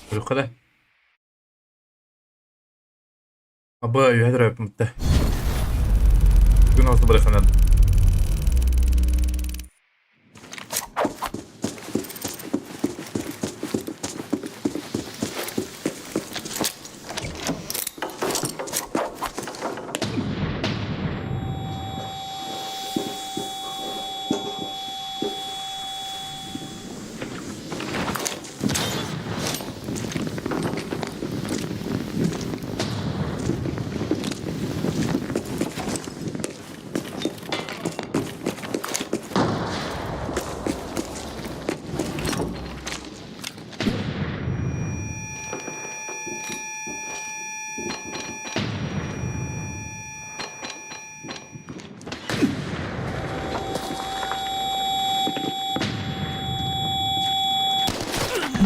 Көрүөххэ да. Аба үөһэ төрөөппүт да. Күн алты бараханан.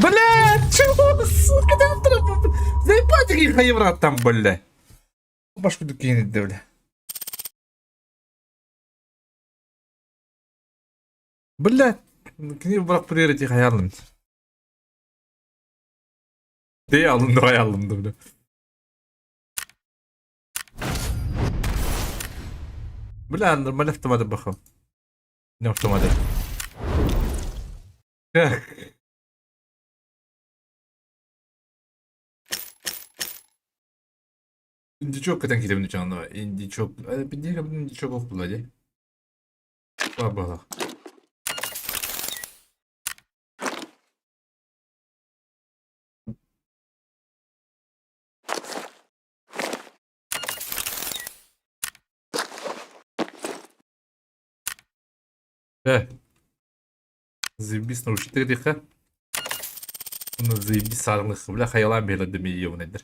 Блядь, чего, сука, там Заебать, каких евро там, бля. Башку кинет, бля. Бля, кини бырах приорити хаялым. Дей алынды хаялымды, бля. Бля, нормально автоматы бахал. Не автоматы. Так. Индичок кэтэн киирэбин учаҥнаба. Индичок. Биндиэкэбин индичок ох була дии. Баҕалах. Э, заебись научитель диэххэ. Уонна заебись саарылыахха бля хайалаан биһилэрдэ миийиэҕинэйдэр.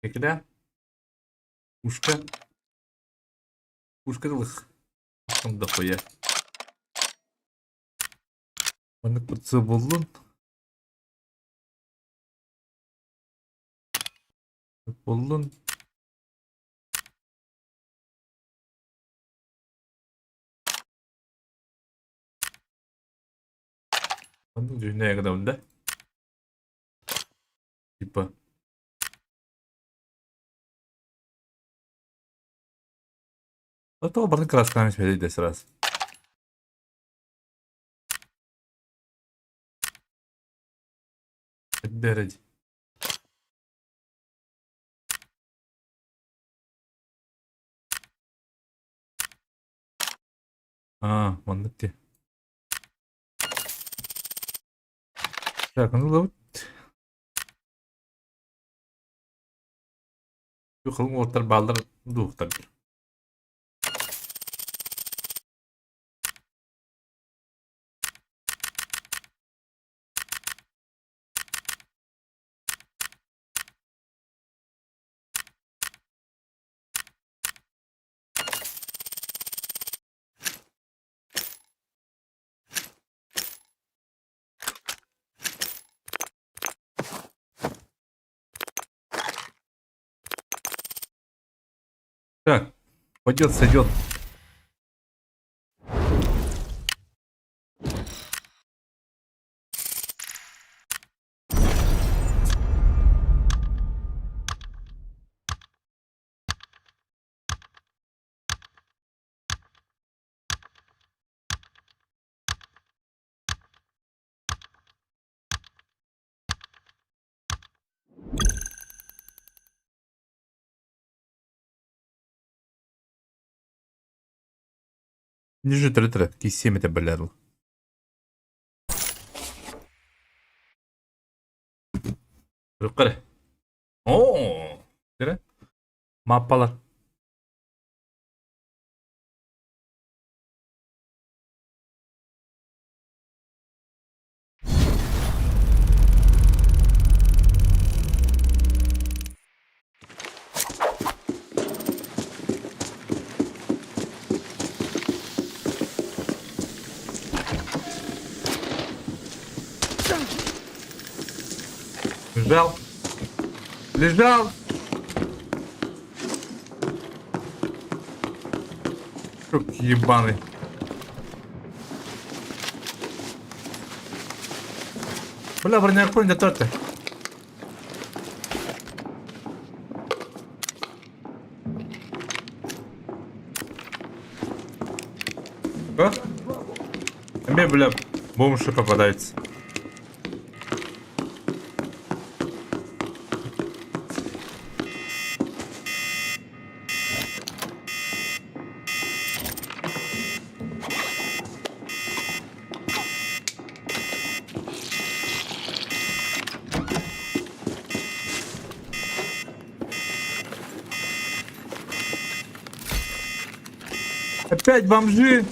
Кэкилэ Пушка. Пушка ылых. Дохуя. Маннык курдук буоллун. Буоллун. Маннык дьүһүнэ гынабын да. Типа. А то барытын красками да сразу. Эрдэ Аа, маннык дии. Так, ну ылабыт. Халыҥ уолаттар бааллар дуохтар. Так, пойдет, сойдет. Ниже 3 Кисем это блядл. Руккары. О, Дere. Маппалар. Лежал. Лежал. Шук ебаный. Бля, бронякпын дьэ А? Тебе, бля, бомжи попадаются. Опять бомжи!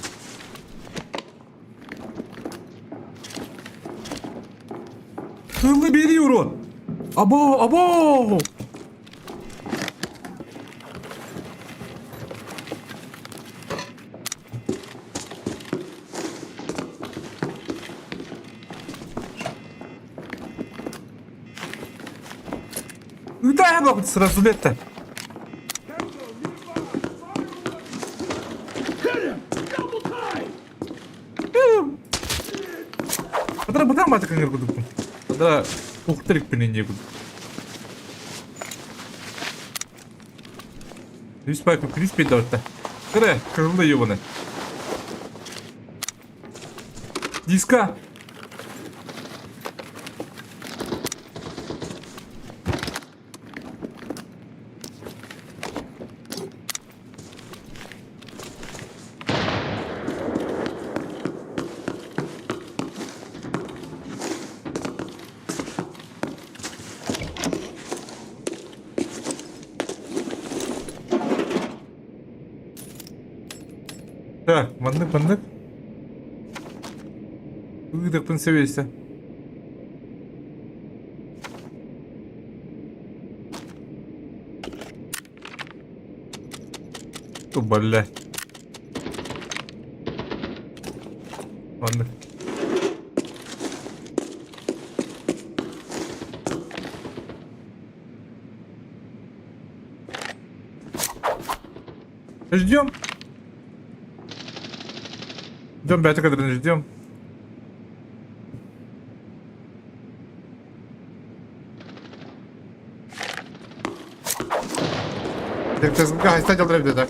Тылы бери, урод! Або, або! Куда я сразу это? Хатара бытаан баатыкаҥыр курдукпун. Хатара уктар икпин инньэ курдук. Үс пайка күлүс пейдаватта. Кыра, кырылда ёбаны. Диска! Так, маннык маннык. Ыытыахпын сэбиэсэ. Бля. Маннык. Ждем. Ждем, бята, когда ждем. Хайста дьалдыр эбит этэ.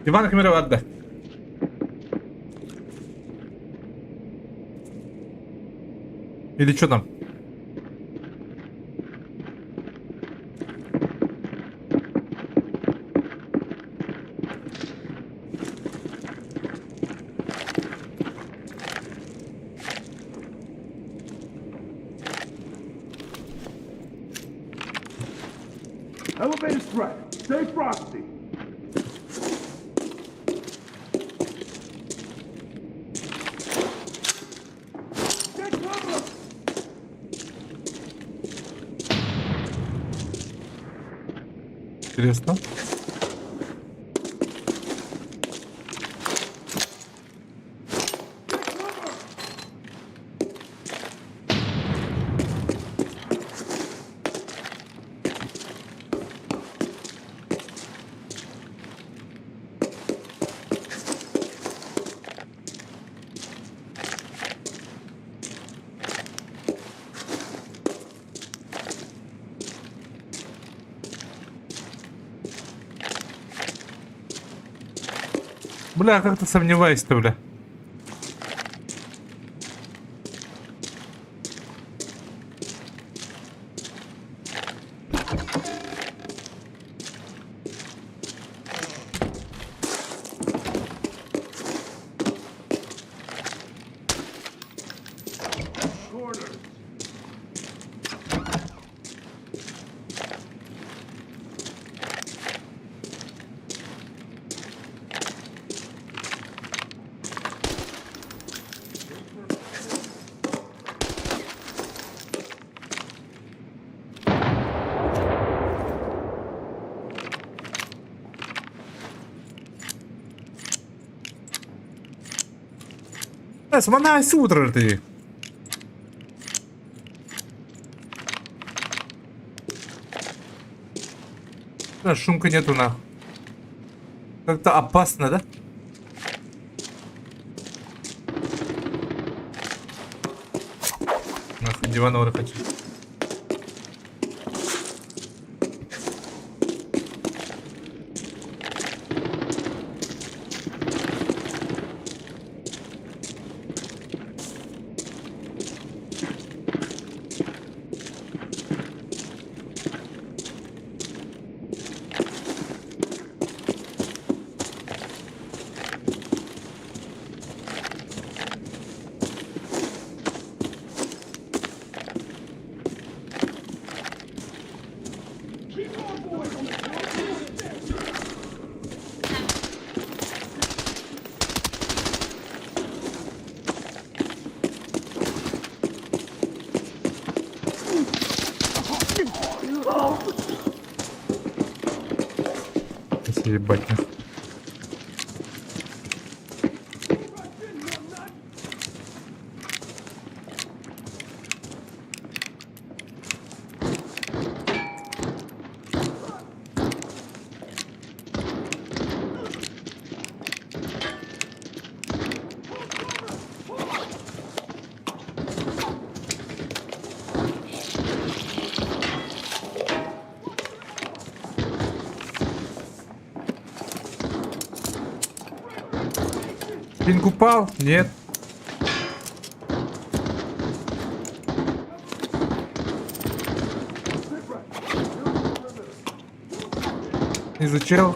Иван ким эрэ барда. Или что там? Elevator threat. Stay frosty. Get cover! Интересно. Бля, как-то сомневаюсь-то, бля. Манаа утарар дии. Да, шумка нету нахуй. Как-то опасно, да? Нахуй диван хочу. Ебать, нахуй. Пинг упал? Нет. Изучил.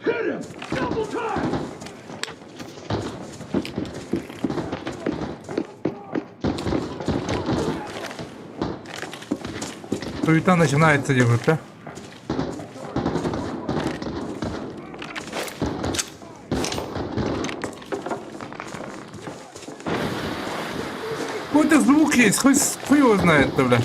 Hit him! Double time! Суета начинается, держит, да? Какой-то звук есть, хуй, хуй его знает, бля.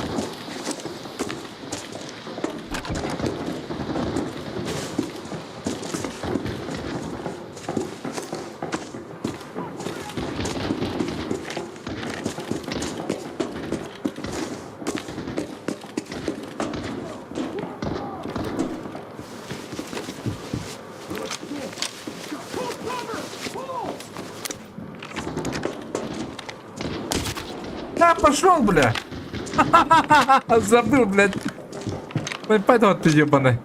Да, пошел, бля. Забыл, блядь. Пойду ты ебаный.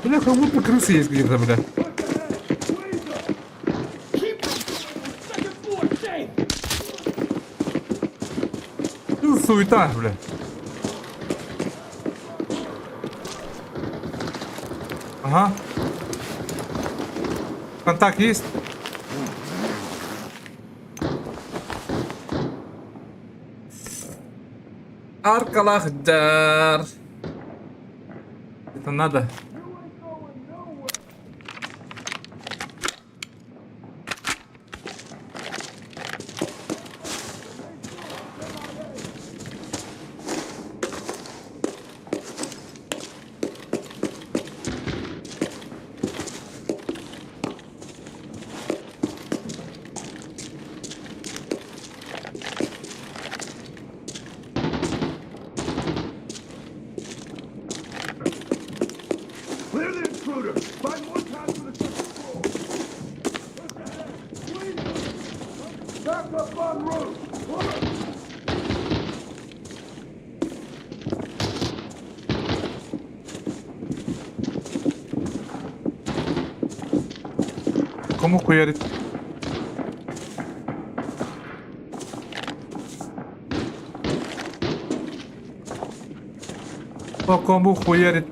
Бля, как будто крысы есть где-то, бля. Keep them Second floor safe! Что за суета, бля? Ага. Контакт есть? Аркалахдар. Это надо. Clear the intruder! Find more time for the second floor! Push ahead! Squeeze them! Back up en route! Push! Кому хуярить? По кому хуярит?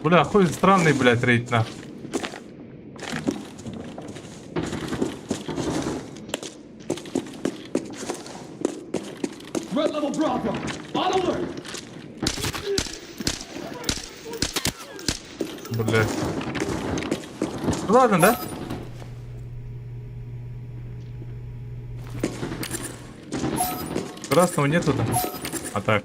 Бля, хуй странный, блядь, рейд нах. Red level Bravo. On alert. Бля. Ну ладно, да? Красного нету там. А так.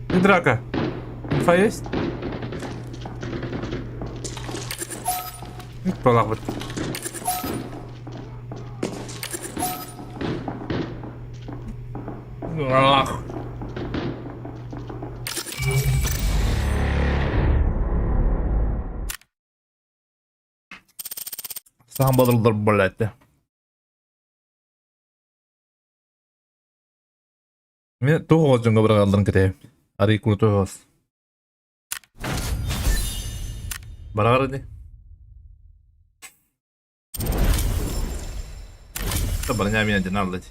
И драка. Инфа есть? Балахбыт. Ах. Сахан бодолдор блядь. Мин туох оҕо дьоҥҥо быраҕалларын кэтэһэбин. Арый крутой оҕос. Бараҕар ини. Броня меня не надо.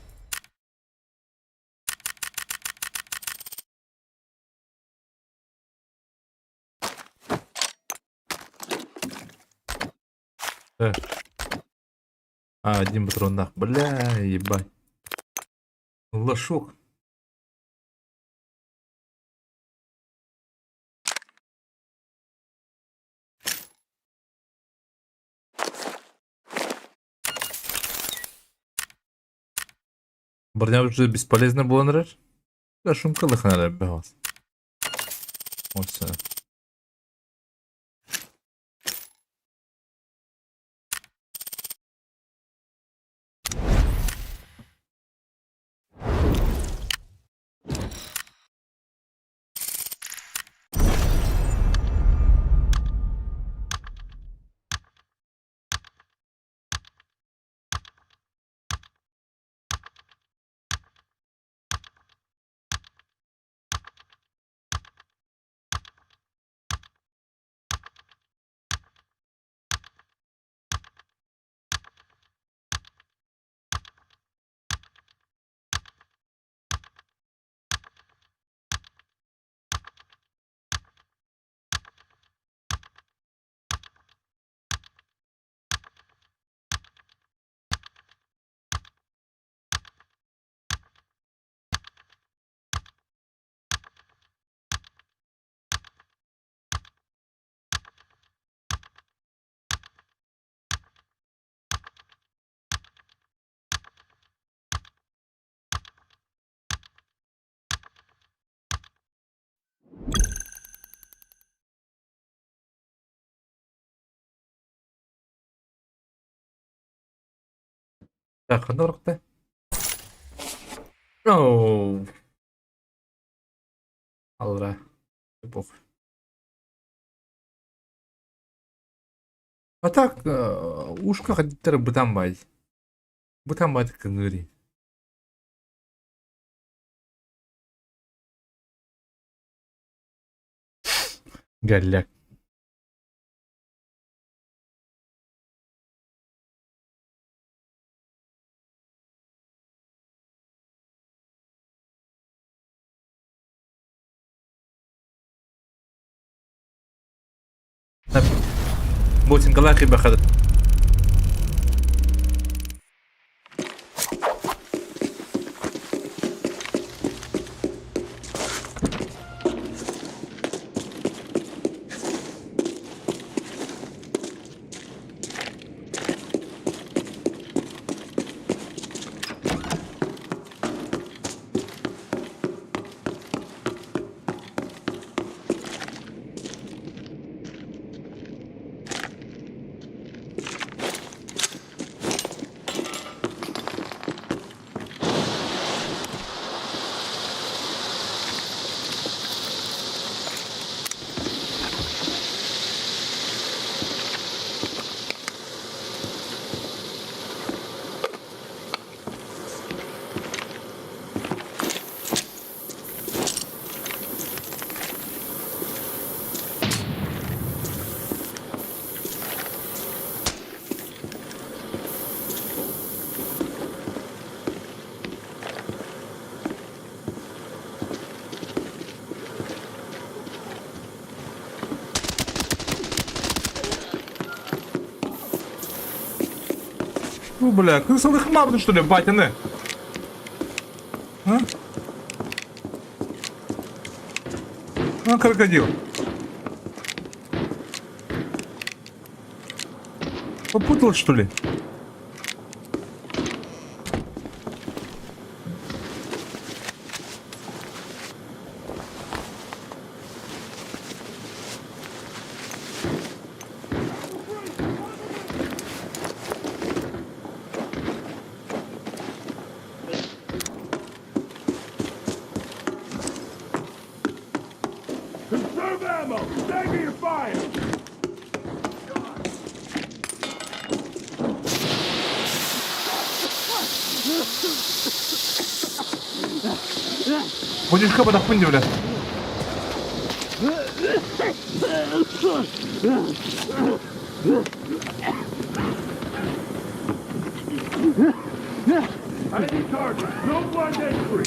Э. А, один патрон нах. Бля, ебать. Лошок. Броня уже бесполезна буолан эрэр. Да, шумка лыхнара бэҕэс. Осы. Так, ханна барахта? Оу. Алра. Похуй. А так, ушка хадиттар бытан бай. Бытан бай кыңырый. Голяк. Ботинкалаах бахад. Ну, бля, крысалыхмабын, что ли, батины? А? А, крокодил. Попутал, что ли? Conserve ammo! Stagger your fire! Будешь бадахпын дии, бля. Enemy target! No blind entry!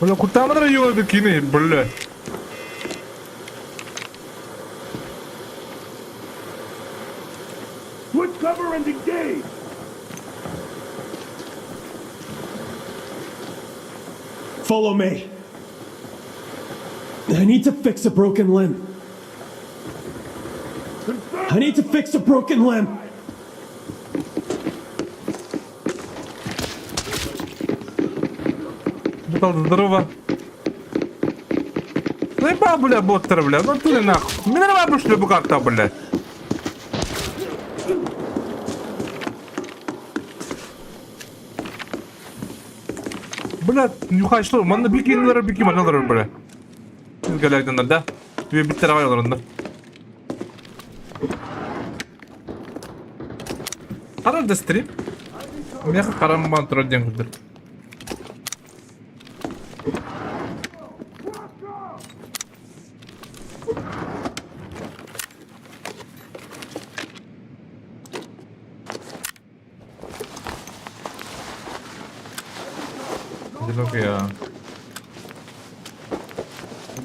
Бля, кутамын районы кини, бля. Switch cover and engage! Follow me. I need to fix a broken limb. I need to fix a broken limb. Бутал, здорово. Заебал, бля, боттер, бля, ну ты нахуй. Мне нормально, что ли, карта, бля. Бля, нюхай, что, манна бикинлер, бики маналар, бля. Галягданнар, да? Тебе биттер авай олороннор. Харар да стрим. Меха харам турар диэн курдук. Одинокий я.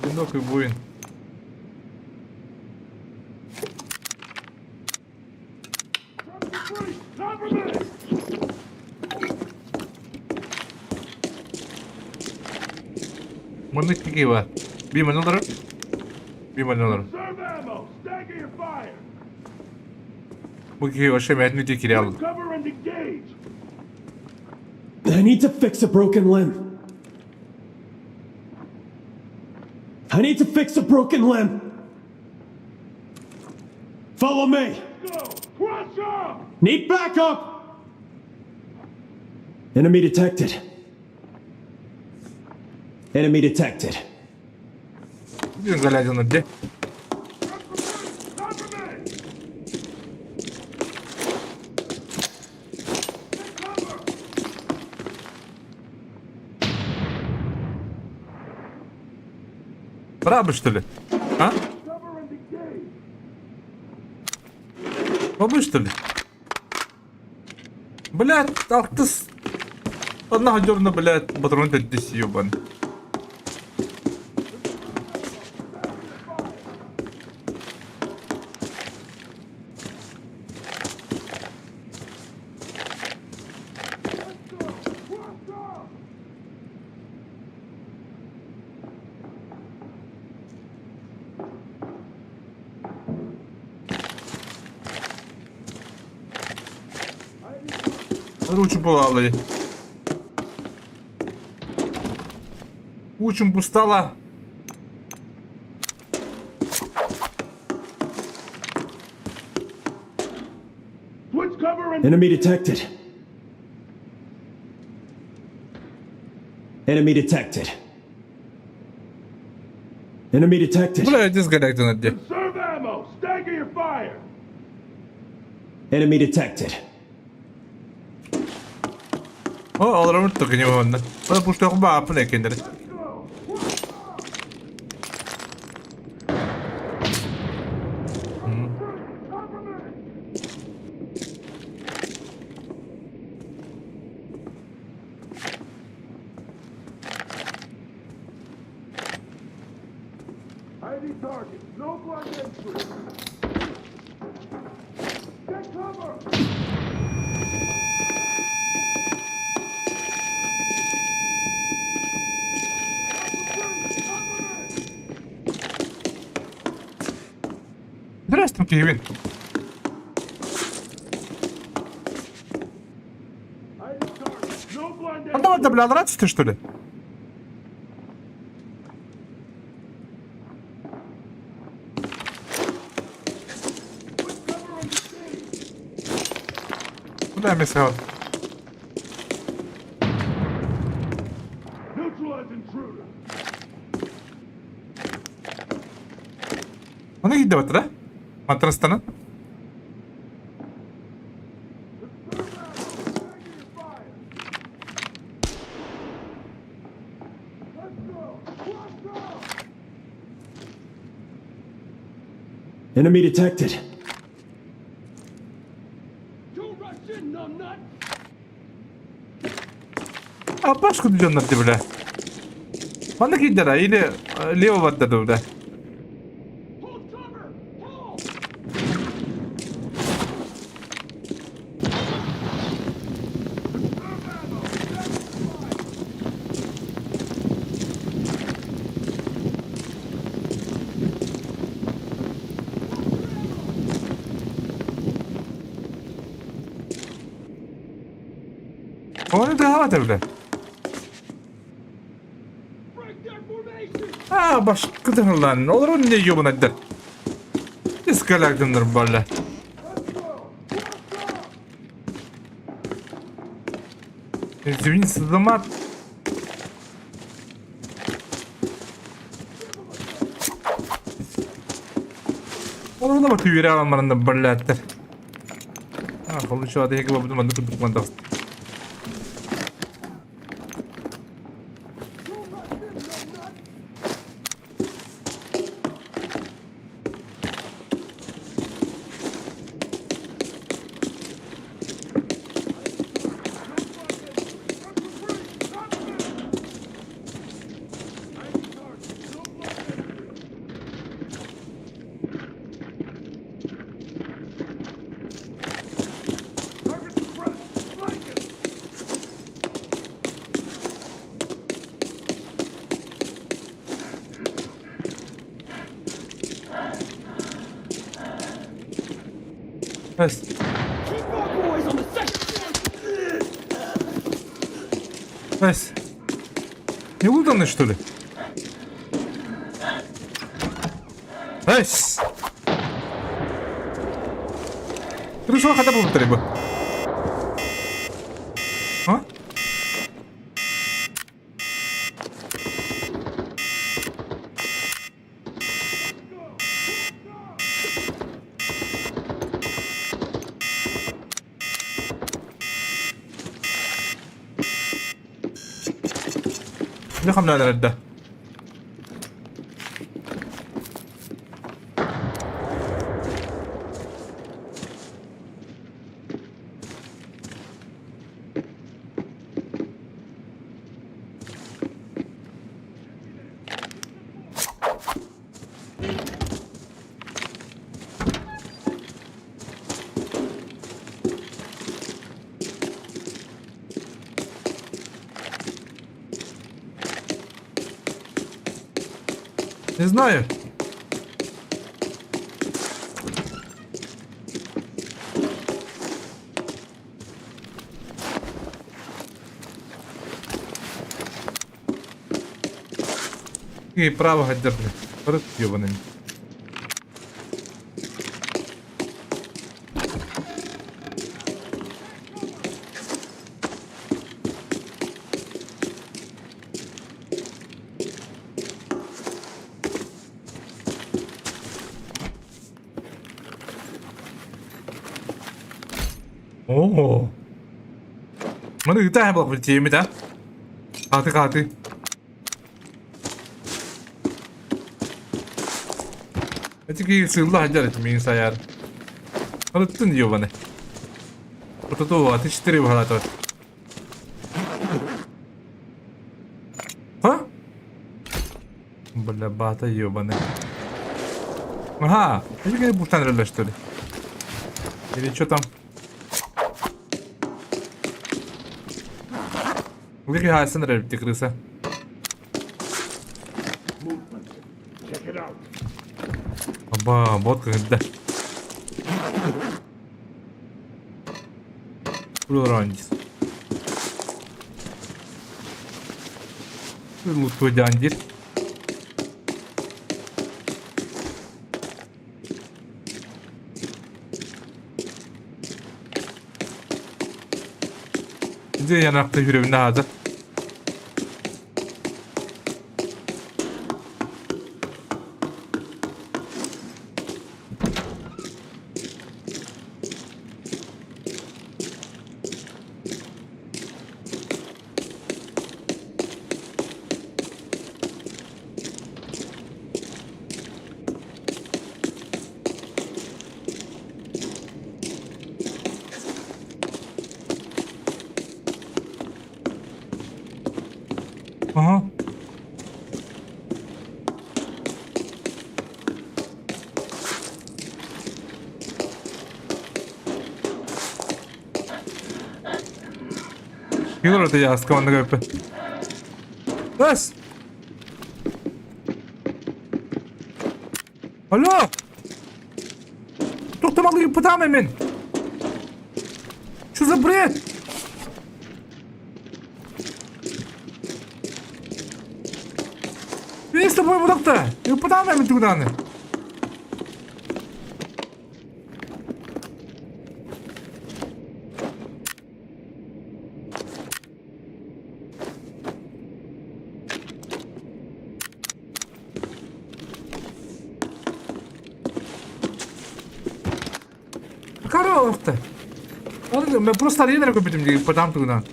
Одинокий воин. Маннык киһи Би манылары. Би манылары. Conserve ammo! Stagger your fire! Бу киһи вообще мэтни кире алды. Cover and engage! I need to fix a broken limb. I need to fix a broken limb. Follow me. Go! Crush up! Need backup. Enemy detected. Enemy detected. Бүгүн галядина де. Cover me! Take cover! Рабы, что ли? А? Cover and engage! Бабы, что ли? Блядь, ах ты с... Одна дерна, блядь, патрон здесь ебан. Crush up! Ручу була, Учим пустала. Switch cover and Enemy detected. Enemy detected. Enemy detected. Бля, иди сгоряй где. conserve ammo! Stagger your fire! Enemy detected. О, олоромут только не вон. Потому что я баапын экендер. Cover me! ID target. No blind entry. Get cover! Здрасте, киһибин. А давай, да, бля, нравится ты, что ли? Куда я мисал? Ону киирдэ да? Матрастанан. Enemy detected. Аппаш курдук дьоннор дии бля. Манна киирдэрэ или лево барда дуу бля. Ону тыаһаабата бля. Аа, башкытын lan. Олорон не ёбанайдар. Искалагдындар балла. Извини, садамат. Олорон бак үөрэ аламарында баллаттар. Аа, получу ады хеге бабыды манды курдук мандах. Эс. Эс. Не лутанный, что ли? Эс. Хорошо, хотя бы повтори бы. А? Дьэ хамнаан эрэрдэ. Не знаю. И право держи. Перед ёбаным. Оо. Маны ыытаа буолбут тиэмит а? Хааты хааты. Эти киһи сыылла сылдьар этим миигин сайаар. Арыттын ёбаны. Ототу аты четыре баһалаатыбат. А? Бля, бата ёбаны. Ага, эти бултаан эрэллэр что ли? Или что там? Выхи хаайсан эрэр эбит крыса. Аба, бот кыһырда. Лорандис. Лутуодяндис. Дьэ янахта жүрөбүн аһаата. Ага. Килор это я с командой ГП. Раз! Алло! Тохтомалыы пытаамай мин! Что за бред? Мен с тобой будакта! Пытаамай мин тугдааны! Коровта. Мен просто арена көпүтүм дии пытаам тугунан.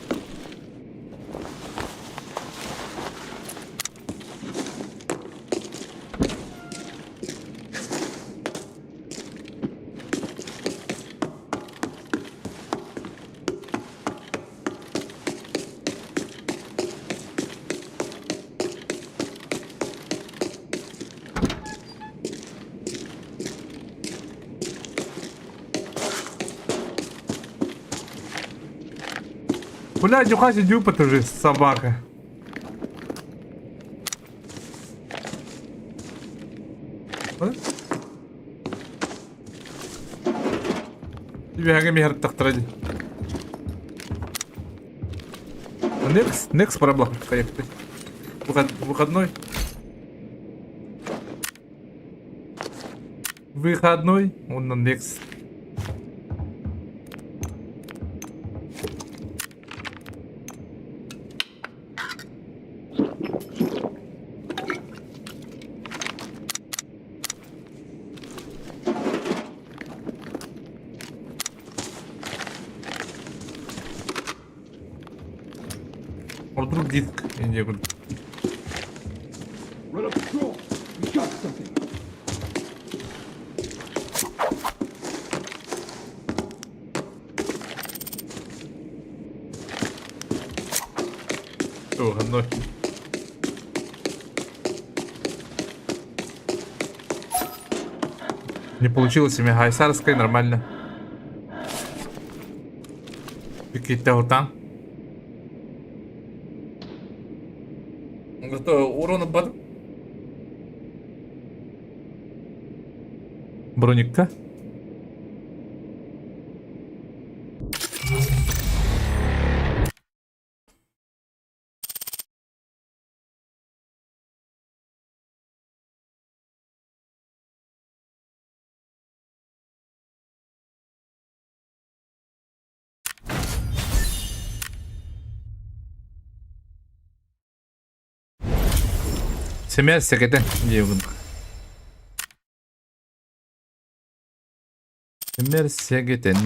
Бля, нюхайся дюпа уже, собака. Үөһэгэ миһэртэхтэрэ дии. Next, next проблема проекты. Выходной. Выходной, он на next. Ордук диск инде курдук. Run up the scroll. We got something. Выходной. Не получилось у Гайсарской, нормально. Пикитте там. Урона бар. Броникка. Сэмээр сэкэтэ диэбин. Сэмээр сэгэтэн.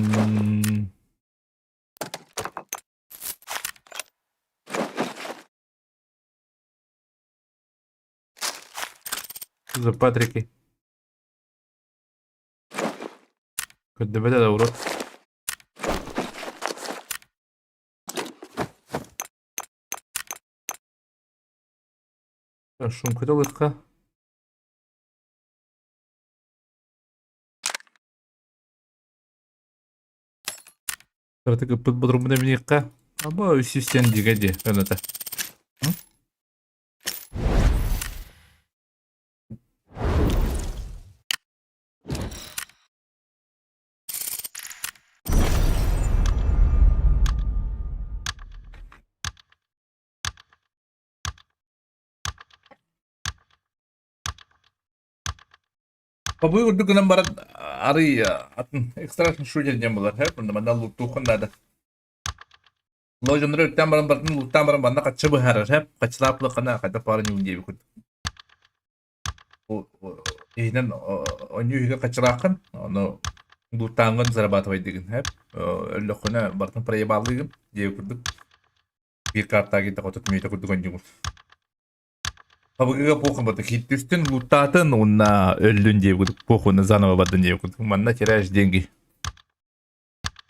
Что за Патрики? Көрдөбөтө да урут. Шум көтө ылыахха. Кыратык ыппыт бодуруммун эбиниэххэ. Аба үс сүүстэн дигэ дии өҥөтө. Бабыы үрдүк гынан баран арый атын экстракшн шутер диэн буолар һэ онно манна лууттуоххун наада. Ло дьоннору өртөөн баран бардын лууттаан баран манна хаччы быһаарар һэ хаччылаах булаххына хайдах баҕар ньуун диэбит курдук. Иһинэн онньуу иһигэр хаччылааххын ону лууттааҥҥын зарабатывайдыгын һэ өллөххүнэ барытын проебаллыыгын диэбит курдук. Биир картаҕа киирдэх отут мүнүүтэ курдук онньугун. Табыгыга похуй бата кииртүстүн луттаатын уонна өллүн диэбит похуй заново бардын диэбит курдук манна теряешь деньги.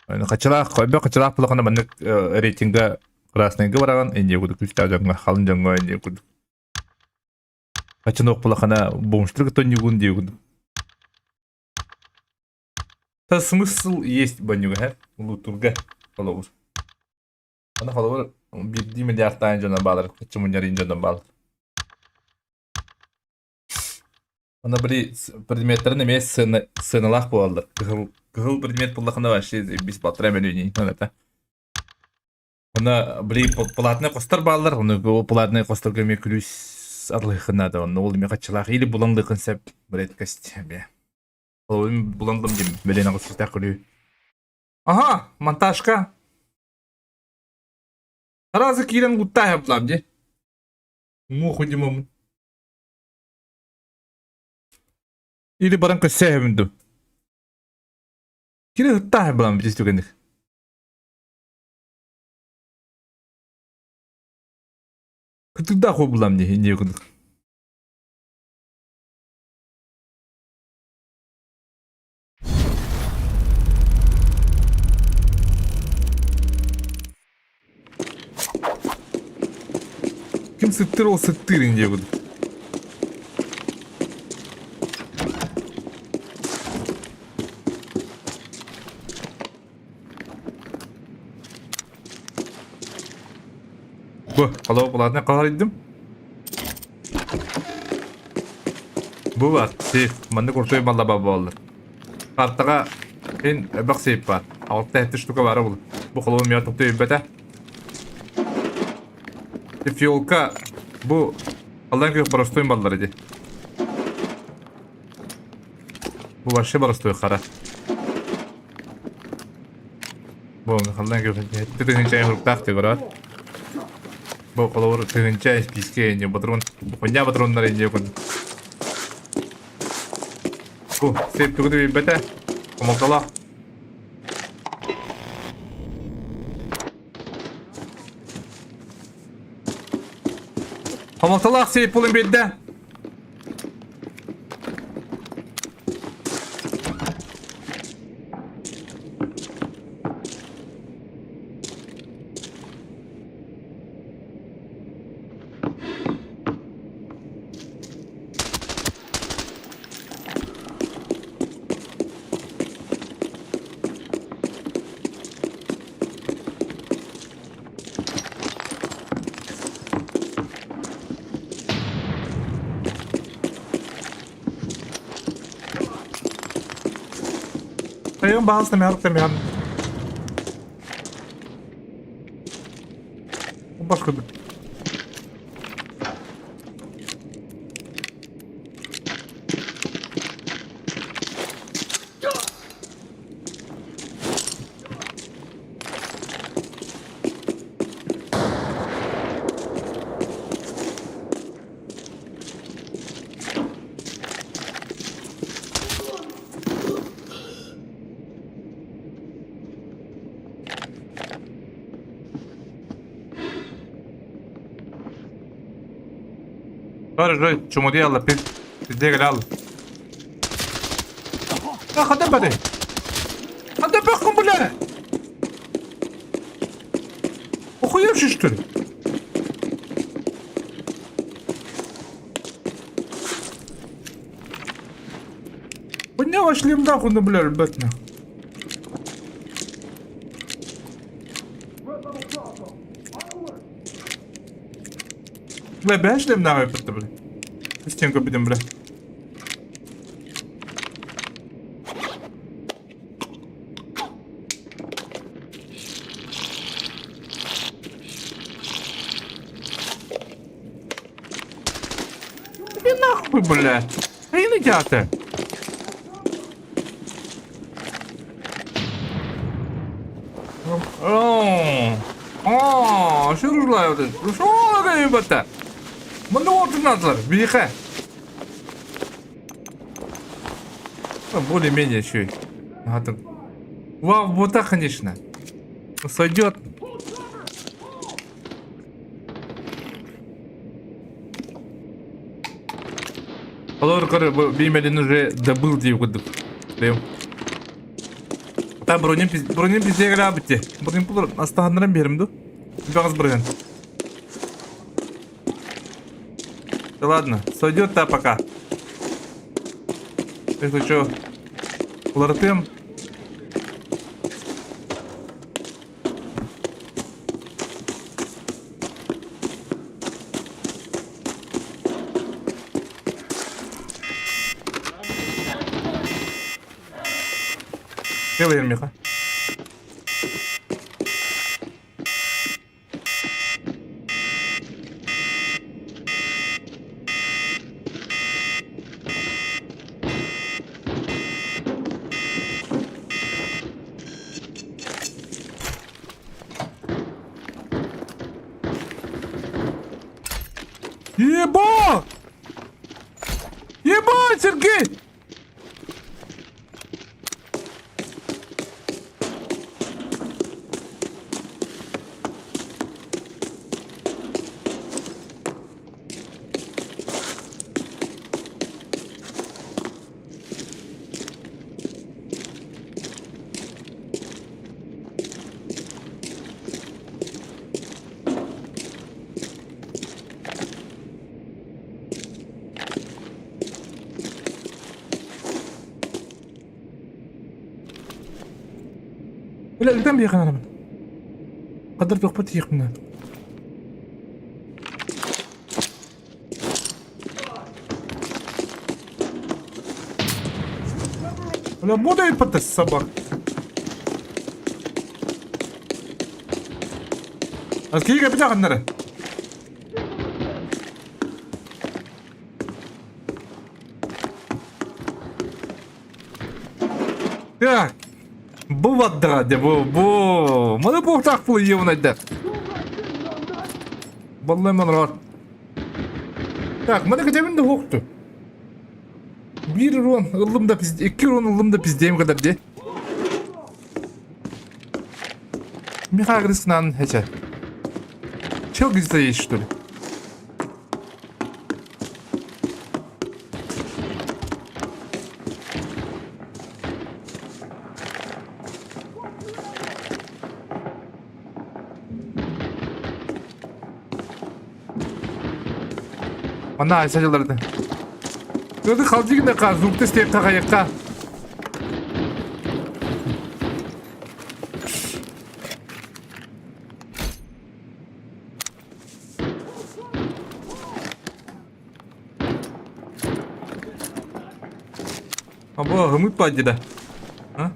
Хачылаах хойбо хачылаах булахана маннык рейтинга красныйга бараҕын инде курдук күүстээх дьоҥҥо халын дьоҥҥо инде курдук. Хачынок булахана бомжтар тонньугун диэбит курдук. Та смысл есть баннюга һэ лутурга холобур. Аны холобур биирдии миллиардтаан дьоно баалар, кыччы мунньарын дьоно баалар. Аны били предметтэрин эмиэ сыана, сыаналаах буолаллар. Кыһыл, кыһыл предмет буллахына вообще без полтора миллиона это. Оны били платный костар бааллар, оны бу платный косторго эмиэ күлүүс арылыхын наада, онно ол эмиэ хаччылаах или булан лыхын сөп редкость эмиэ. Ол булан дим, билен аҕыс күлүү. Ага, монтажка. Сразу киирэн гуттааһаплаам дии. Муоху димамын. Или баран көссөөһөбүн дуу. Кини ыттааһаплаам битис түгэнник. Кытырдаах буоллам дии инние курдук. Ким сыттыр ол сыттыр инде курдук. Бу, алло, ладно, қалар Бу бар, сейф. Маннык крутой маллаба буоллар. Картаҕа ин элбэх сейф бар. Алта сэттэ штука баара буолуо. Бу холобур миэхэ тохтуу билбэтэ. Фиолка бу алдан күөх боростуой баллар ити. Бу вообще боростуой хара. Бу халлаан күөх тыһыынча хуруктаах тыгырат. Бу холобур тыһыынча испиискэ инньэ ботурун хонньаа ботуруннар инньэ кун. Бу сеп тугу да билбэтэ. Хомолтолоох. Хомолтолоох сейп булун биэрдэ. Тайон баһалыста миһалык миһан. Баш курдук. Бар чумуди алла пил. Пизде кэлэ алла. А хата бары. Хата баккын бля. Охуевший что ли? Подняла шлем нахуй, ну бля, ребят, нахуй. Бля, бэш шлемнааҕы ыппытта бля. Истиэн көрбүтүм бля. Иди нахуй, бля. Хайыны дьааты. Оо, шүрүрлайбыт. Шола кайбата. Мында отурнадылар, биһиэхэ. Более-менее еще. Ага, Вау, вот так, конечно. Сойдет. Олор көр бу биимэлин уже добыл дии курдук. Дэм. Там бронем бронем пиздеге битте. Бронем булар астаһаннаран берим ду. Багыз бронем. Да ладно, сойдет та пока. Если что, уларытым. Делаем, Миха. Еба! Ебать, Сергей! Бля, ыытан биэхин арамын. Қадыр тохпут тиихпинэ. Бля, буду и собак. Аскига битаҕыннары. Так. Бу баддаҕа де бу бу. Маны буохтаах пулуйуунайда. Баллай манрар. Так, маны кытебин да хуохту. Биир урон ыллым да пиз... Икки урон ыллым да пиздейм кадар де. Миха агрессынан хече. Чел где-то есть, что ли? Манна айса дьылларды. Ыды халдьыгыныка, зуукта истиэххэ хайыахха. Або ымыт падьда. А?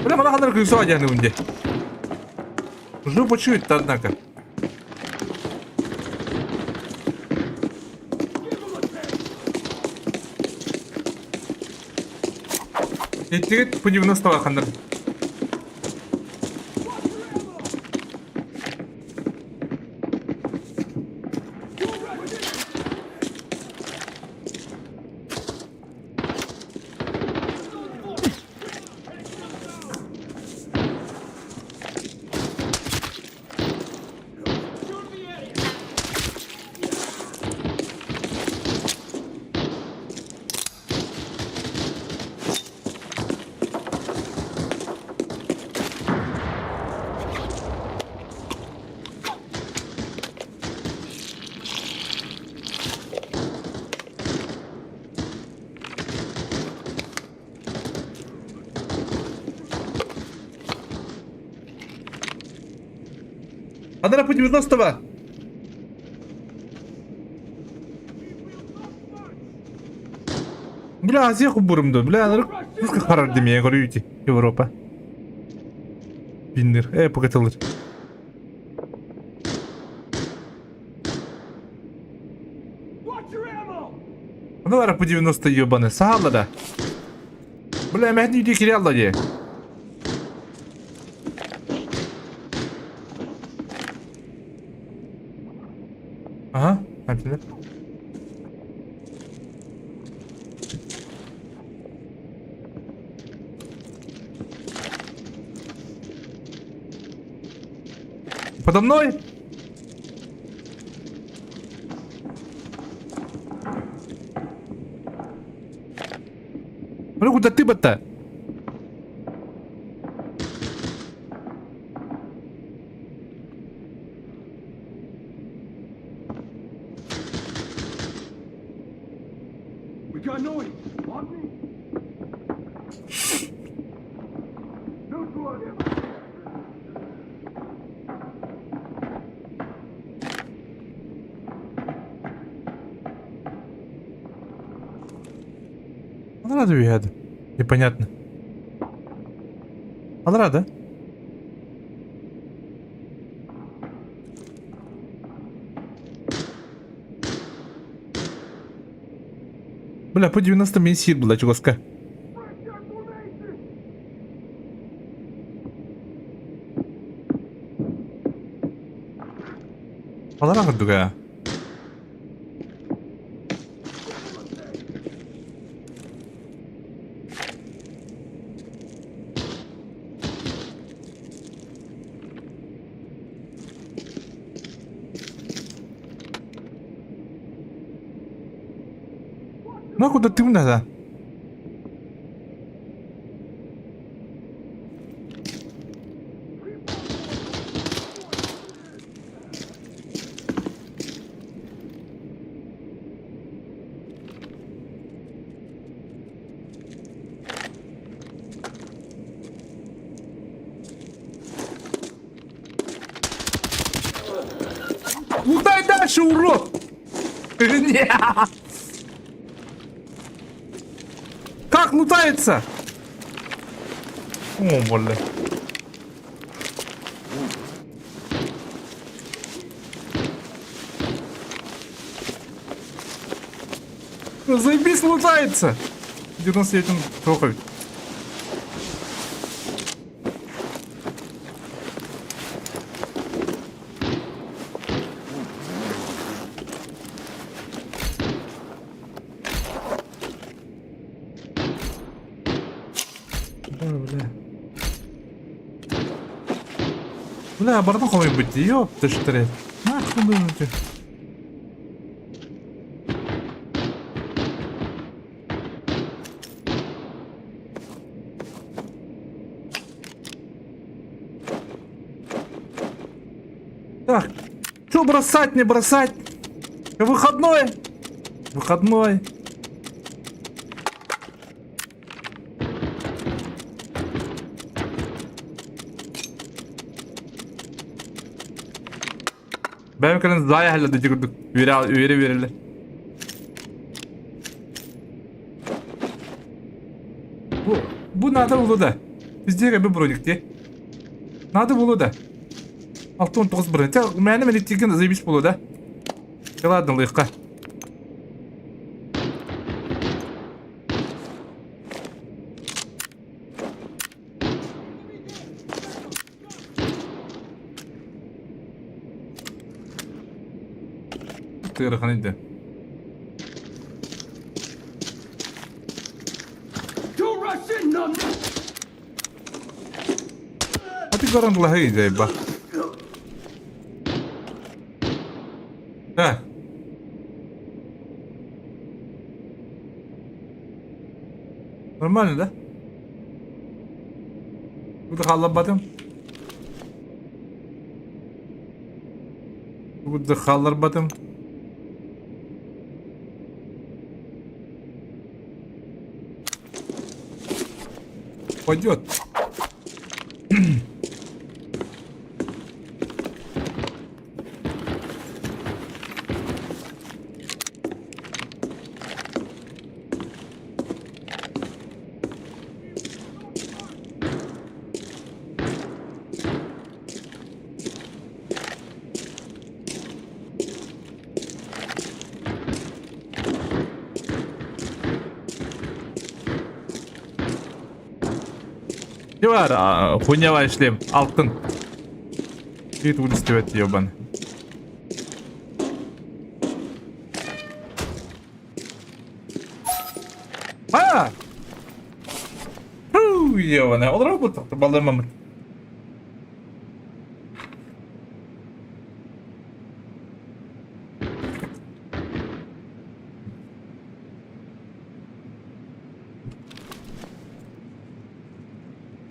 Бля, мана ханар күнсө адьяны унде. Жопа чует однако. Еттигит по 90 хандар. Анара по 90-го! Бля, Азия кубурумду. Бля, анара харар демeye көрүүти. Европа. Биннер. Э, покатылыр. Аналар по 90 ебаны. Саалла да. Бля, мәхни үйде кире алла де. Ага, әмтілер. Подо мной! Ну куда ты то We got noise. On me. Neutral him. Алрада үһэд. Непонятно. Алрада? Бля, по 90 мен сир была чугаска. Break their formation. Алара курдуга. Ну куда ты надо? Куда дальше, урод? Не. Как лутается? О, бля. Заебись лутается! 99 трохай. Да, бля. Бля, оборотно быть, ёпта что Нахуй думаете? Так, что бросать, не бросать? Выходной! Выходной! Бэйэм кэлэн зая халла дии курдук үөрэ үөрэ үөрэллэр. Бу бу надо булу да. Везде эбэ броник дии. Надо булу да. 69 броник. Те мээнэ мэник тиген заебись булу да. Те ладно лыхка. Тыырхан иде. Two Russian numbers. А ты горан лаги ба. Так. Нормально, да? Тут хаалларбатым. Тут хаалларбатым. Пойдет. Бар, хуйня шлем, алтын. Ты тут истебет ебан. А! Фу, ебана. Олорор бу балымамыт.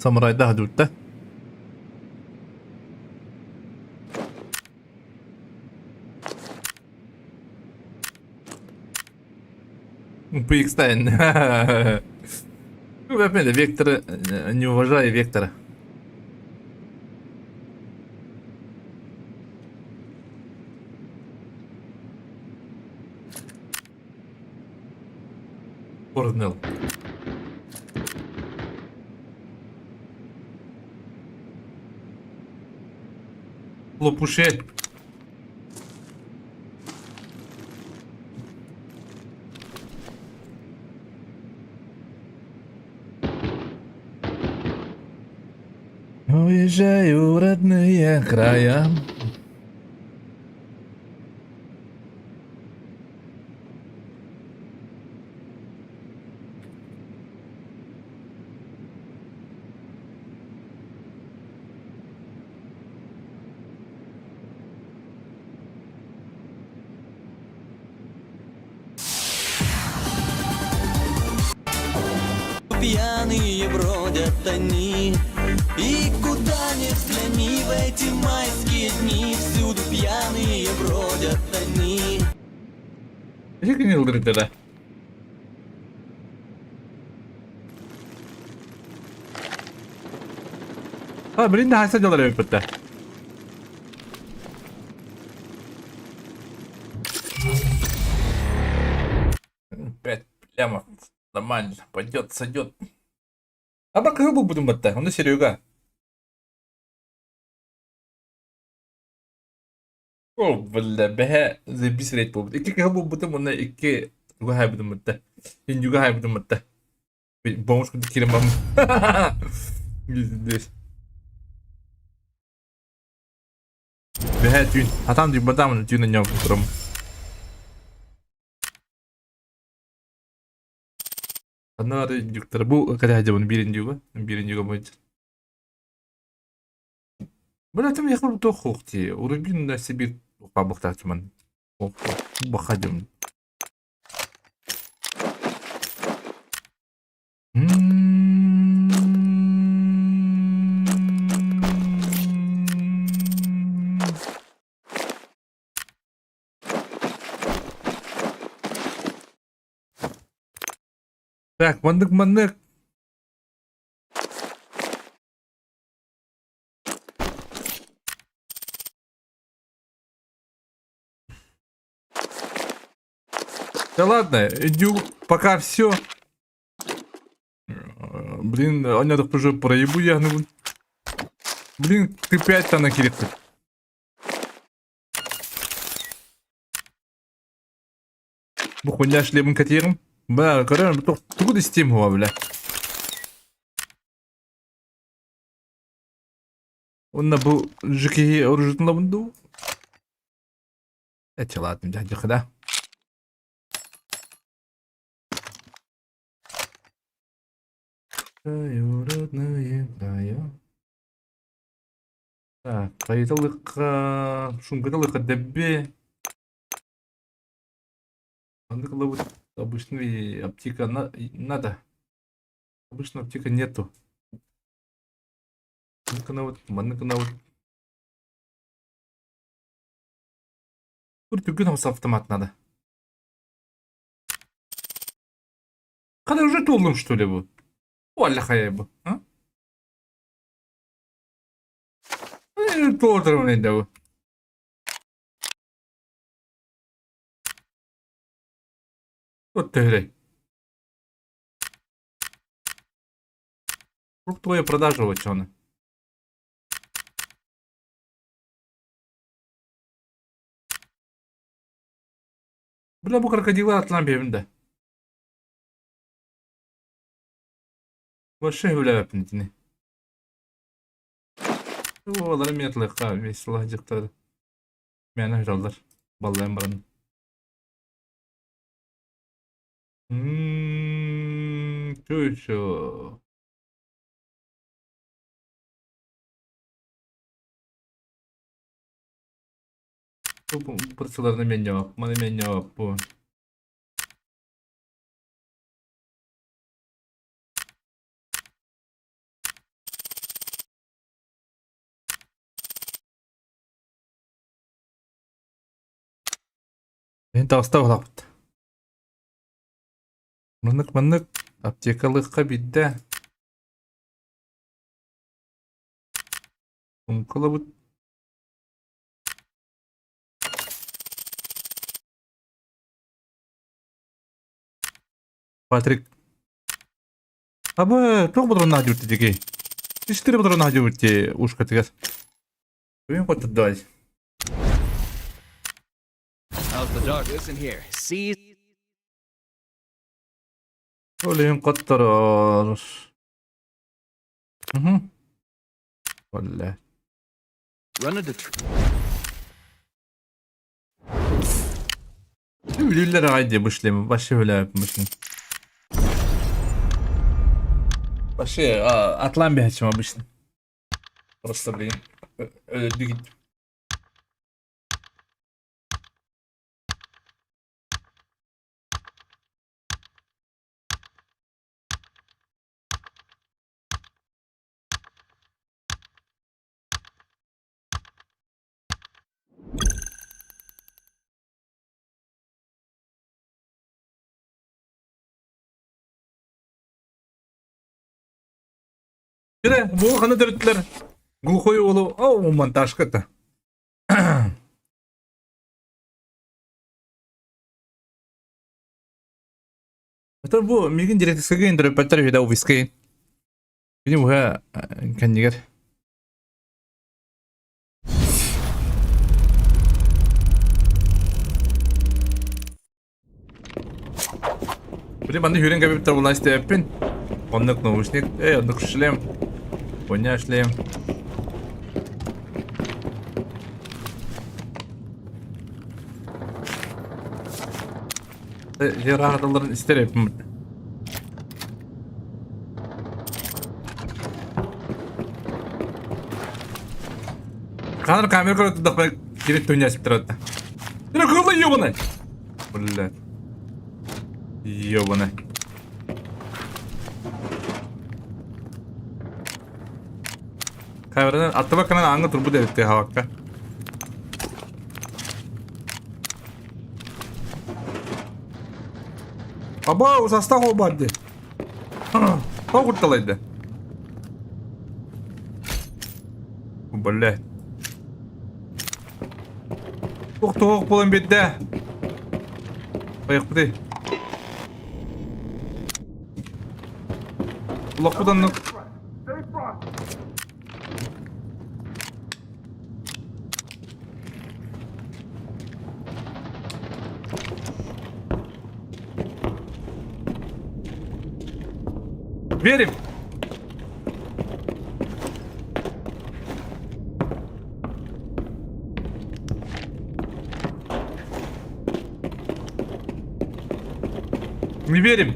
Самурайда хадутта. Пикстайн. Ну, опять Вектора, не уважаю Вектора. Корнел. Лопуше. Уезжаю в родные края. Пьяные бродят они И куда ни взгляни в эти майские дни Всюду пьяные бродят они Ити ылдырдыра. А, блин, да, садилар эбиппит Пять лямов. Нормально. Пойдет, сойдет. А пока был будем батта. Он на Серега. О, бля, бэһэ заебись рейд буолбут. Икки киһи булбутум уонна икки туга хаайбытым батта. Индюга хаайбытым батта. Бомж курдук киирэн барбым. Здесь. Бэһэ түүн. Хатаан дүйбатаамын түүн анньаабыт турам. Ханна бары индюктара. Бу кэтэһэ дьабын биир индюга. Биир индюга будет. Бля, там я хлеб туох дии. Урубин на Сибирь бахтаачыман. Бахадым. Так, маннык-маннык. Да ладно, иду, пока все. Блин, анядах уже проебу я. Ну, блин, ты пять там накидка. Бу хуйня шлемын кэтиэҕим. Бля, көрөн тугу да истиэм уһуга, бля. Уонна бу ЖКХ оружиетын ылабын дуу? Эчи ладно, дьэ да. Родные края. Так, хайыталыкка, шумкаталыкка дэбби. Маннык ылабыт обычный аптека на надо. Обычно аптека нету. Маннык гынабыт, маннык гынабыт. Түргэн автомат надо. Хана уже толлум что ли бу? Уолла бу, а? Туолтарым инде бу. Вот төһөрөй. Фруктовая продажа очону. Бля бу крокодила атлаан биэбин да. Вообще үлээбэппин итини. Олары метлыхха весело дьахтар мээнэ ыһыталлар баллайан баран. Чучу. Бу меню, маны меню бу. Мин таҕыста буолабыт. Маннык маннык аптекалыахха биирдэ. Уҥкулабыт. Патрик. Аба, туох бодороннаах диэбит дии. Четыре бодороннаах диэбит дии ушкатыгар. Бүгүн хотурдуай. How's the dark? Listen here. See Ол иһин хотторор. Мгм. Олле. Run into Үлүллэр аҕай дии бу шлем. Вообще үлээбиппин бу шлем. Вообще атлаан биһэччим обычно. Просто блин. Өлөрдү Бire, бу ханы төрүттүлэр. Глухой уолу, о, монтажка это. Это бу мигин директорскайга интерпреттер үһү да офискай. Кини буһа кэннигэр. Били манна хүрэн кэбиптэр булан истээппин. Оннук наушник, эй, оннук шлем. Боня шлем. Жер истер эппин. Ханар камера көрө тудахпына кирит түннэсип турар. Мына кылла ёбаный. Блядь. Ёбаный. Камеранан аттыба канан ааҥҥа турбут эбит хавакка. Аба, састах ол бар дии. Тоҕо кутталайды? Блядь. Туох туох буолан биэрдэ? Байыахпытый. Улахпыт оннук. Верим! Не верим!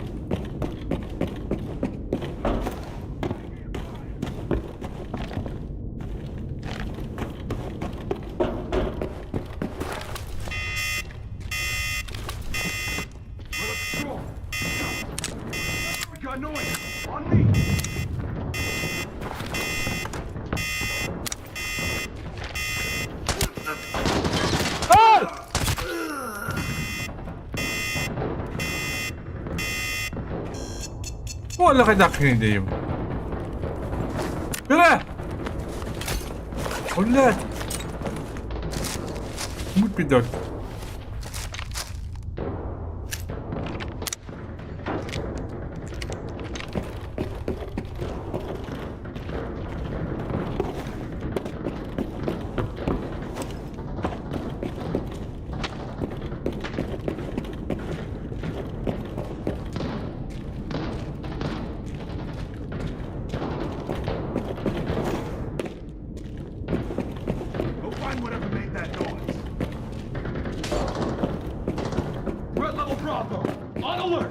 Уолла хайдах кини Бля! Блядь! Мы пидор. Alert!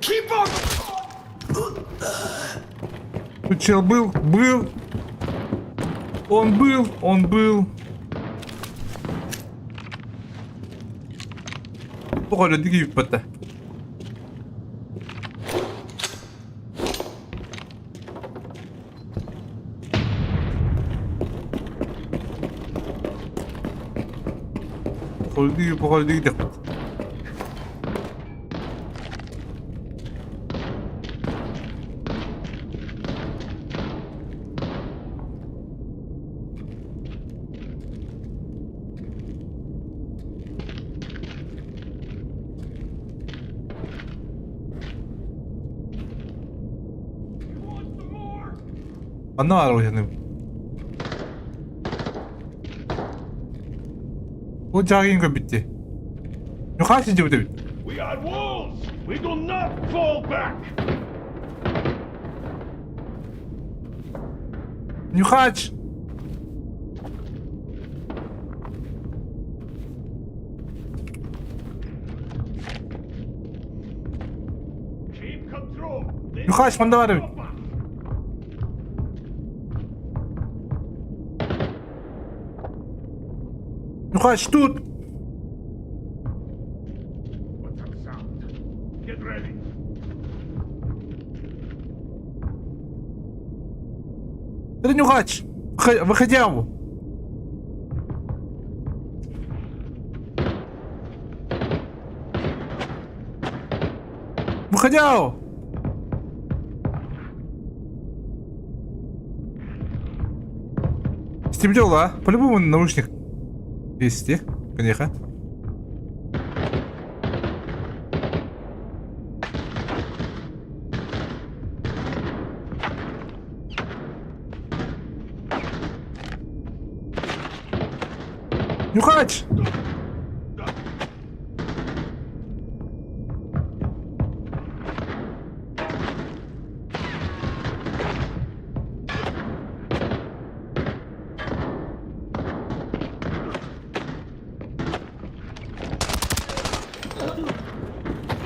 Keep up! Тут чел был, был. Он был, он был. Тоҕо эрэ дигийбэт Похолдуй, Манна баар уһаным. Бу дьааҕыйын көрбүттүү. Ньухаа сылдьыбыт эбит. We are wolves! We do not fall back! Нюхач! Keep control! They Нюхач манна баар эбит. stop us! Нюхач тут! What's that sound? Get ready! Это Нюхач! Выходи его! Выходи! Стемнело, а? По-любому наушник есть, э? Конечно. Нюхач!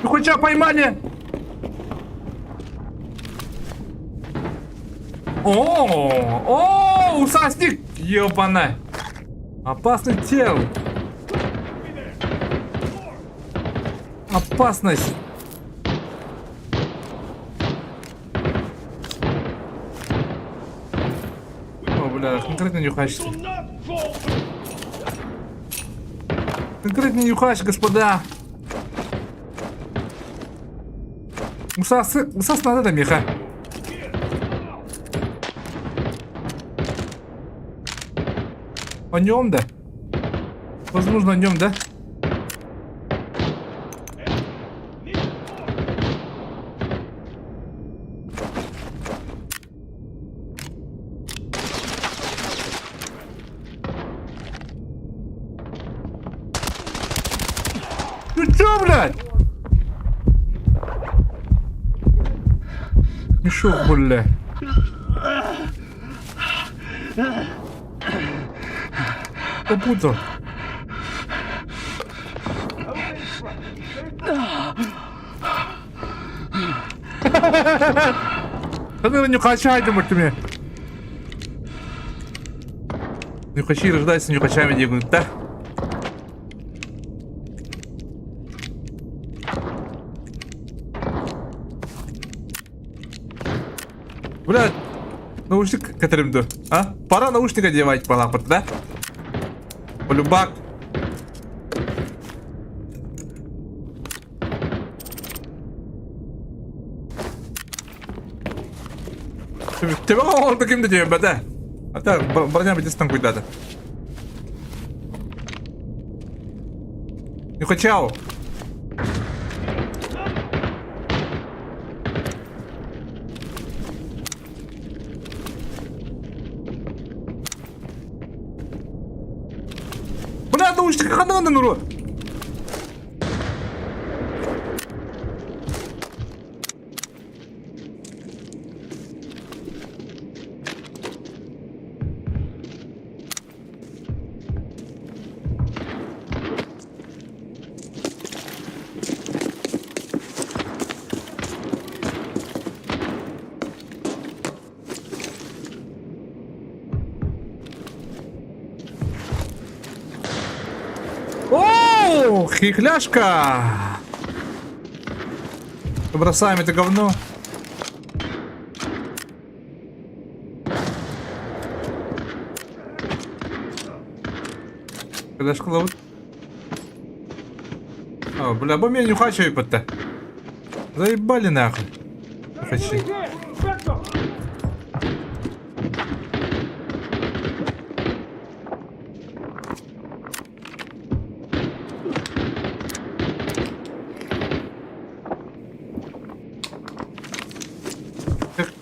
Нюхача поймали! О, о, усасник! Ёбана! Опасный тел! Опасность! О, бля, конкретно нюхач. Do not fall back! Конкретно нюхач, господа! Усас, усас надо да меха. Here! Now! О нем, да? Возможно, о нем, да? Need more! Ты чё, блядь? Мешок, бля. Попутал. Да нюхача, думаю, Нюхачи рождаются нюхачами делают, да? Бля, наушник которым а? Пора наушник одевать, пора, да? Полюбак. Тебе он таким да тебе, да? А так, броня бы куда-то. Нюхачау. Бля, наушник ханан народ. О, хихляшка! Бросаем это говно. Хихляшка ловит. О, бля, бу мен нюхачу ыппытта. Заебали нахуй. Нюхачи.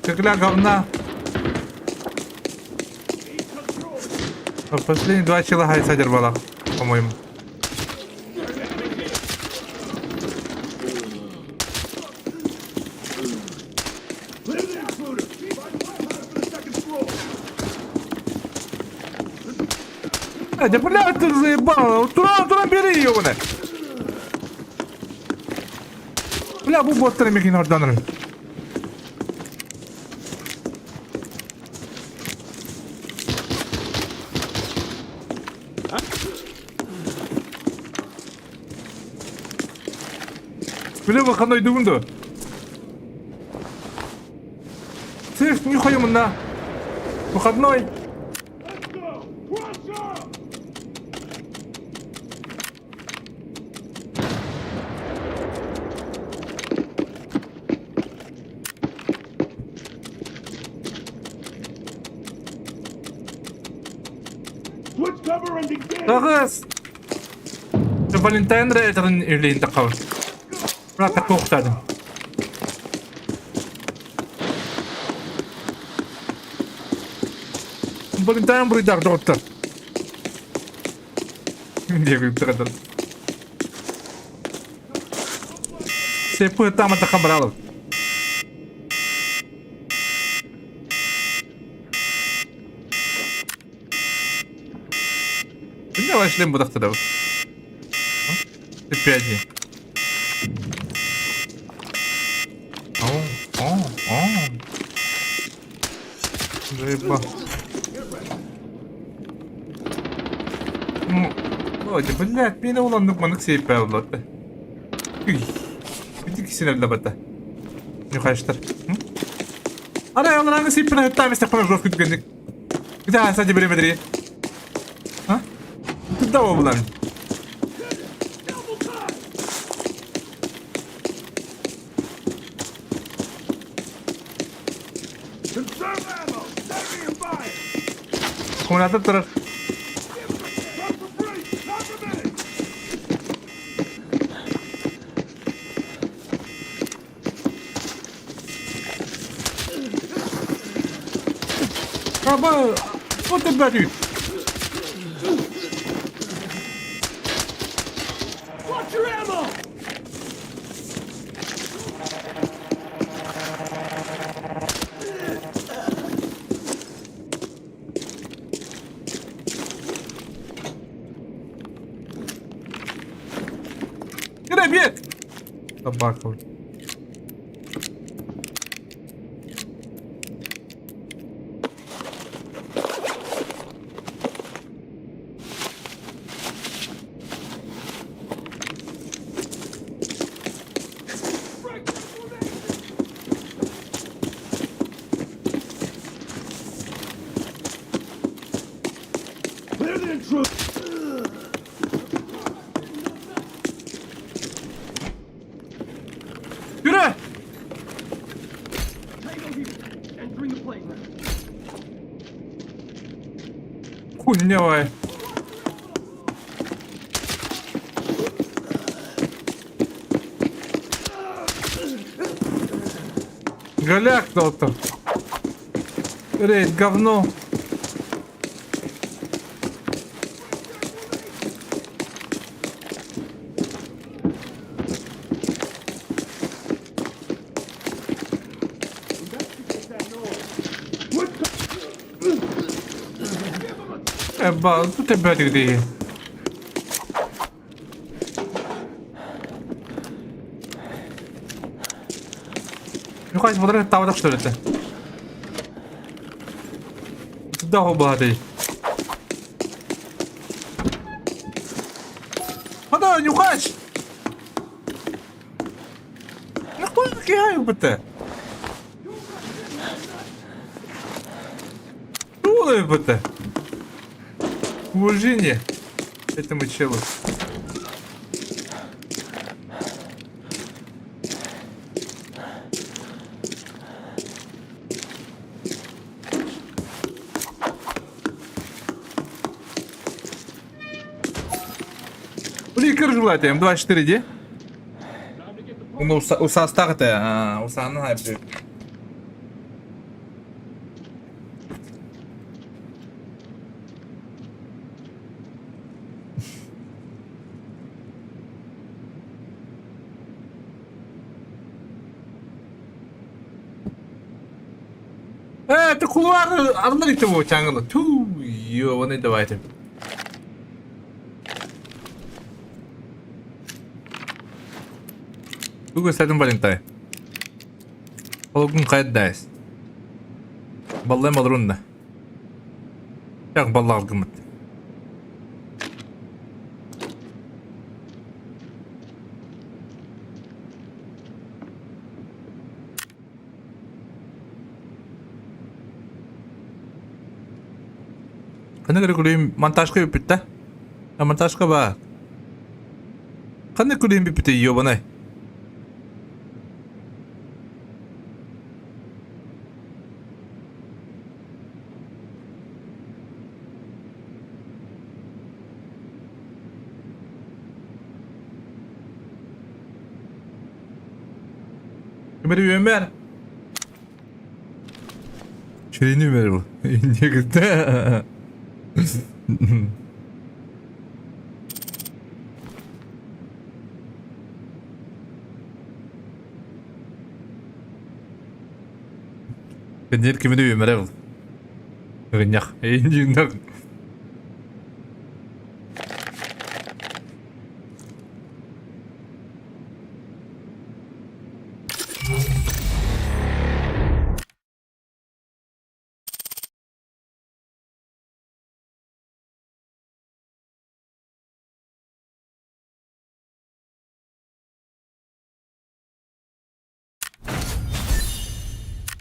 Текля говна. Последние два чела гайца дербала, по-моему. А, да блядь, ты заебал! Туда, туда бери ее, бля! Бля, бу боттары мекин орданыр. Бля, выходной дугунду. Слышь, нихуя на. Выходной. Таҕыс! Валентайн Рейтер үлэйин таххабын. Быраата туохтаатым. Валентайн буруйдаах доҕоттор. Диэки тыгатар. Сеппы таамата хабаралов. Күнне башлыйм бу тахтыда. Опять. О, о, о. Заебал. Ну, ой, блядь, мени уланнык манык сейпэ булат. Үй. Бити кисин эбилэ Нюхаштар. Ара, алараңы сейппен хыттааместек кына жестко түгенник. Где сади беремедри? А? Туда булан. Аккумулятор турар. Аба, вот ты блядь. Watch your ammo! Кире бет! Собака. Clear the intruder! Yürü! Entering the playground. Хуйня Голяк доктор. Рейд, говно. Эба, тут опять где? Ну хай смотри, там что ли это? Туда убагатый. Ада! О, нюхач! Нахуй киһи Что это? Уважение этому челу. Блин, кыржылайте, М24 иди. Ну, усастах это, усаны хайбы. Э, ты кулуар арнар ите бу чаңылы. Ту, ёбаный давайте. Бүгүн сәтін Валентайн. Ол күн хайдайс. Баллайм олорунна. Як баллаҕар гыммыт. Ханнык эрэ күлүүм монтажка бүппүт да? А монтажка баар. Ханнык күлүүм бүппүтүй, ёбанай? Өмір өмір. Чүрені өмір бұл. Негізді. Көннөр кимини үөмэрэ был. Ыгынньах. Эйинньииннэх.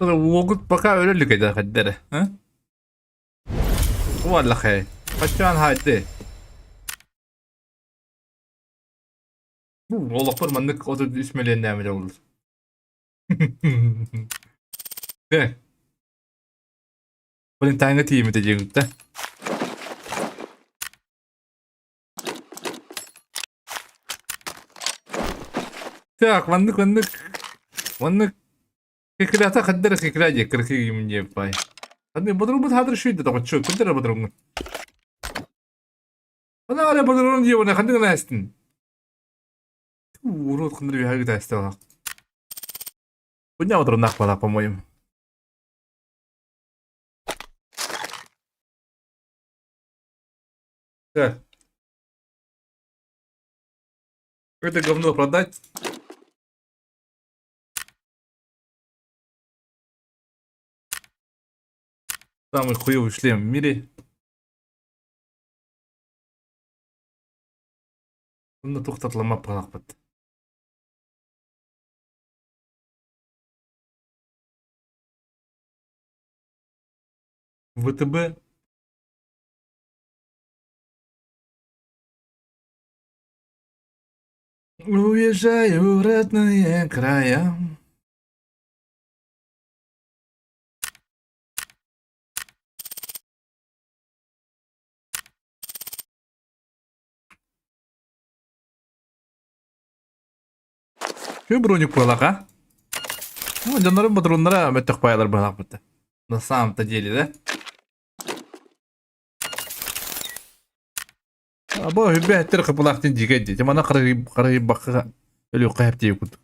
Уогут пока өлө илик этэ хайдары. Уоллахай. Хаччаан хаайты. Олохпор маннык 33 миллионнээмэ дьоллор. Э. Валентайҥа тиийиммитэ диэбиттэ. Так, маннык маннык маннык кикилята хаддара кикилаа диэ кыркыйым диэ пай. Ханны бодоруммут хаадыр шүйдэ тоҕоччу кырдара бодоруҥҥун. Ана ара бодорун диэ уна ханнык гына эстин. Урут ханныр биһагы таасталах. Буня бодоруннаах бала по-моему. Так. Это говно продать. Самый хуёвый шлем в мире. Онно туохтатламаппалаахпыт. ВТБ Уезжаю в родные края. Şu броник буолаха. Ну, дьоннорум ботурууннара мөттөх паялар быһалаахпыт. На самом-то деле, да? Бу хүбэһэттэр кыпылаахтын дьигэ дии. Мана харыйбакка өлүөххэ хэптии курдук.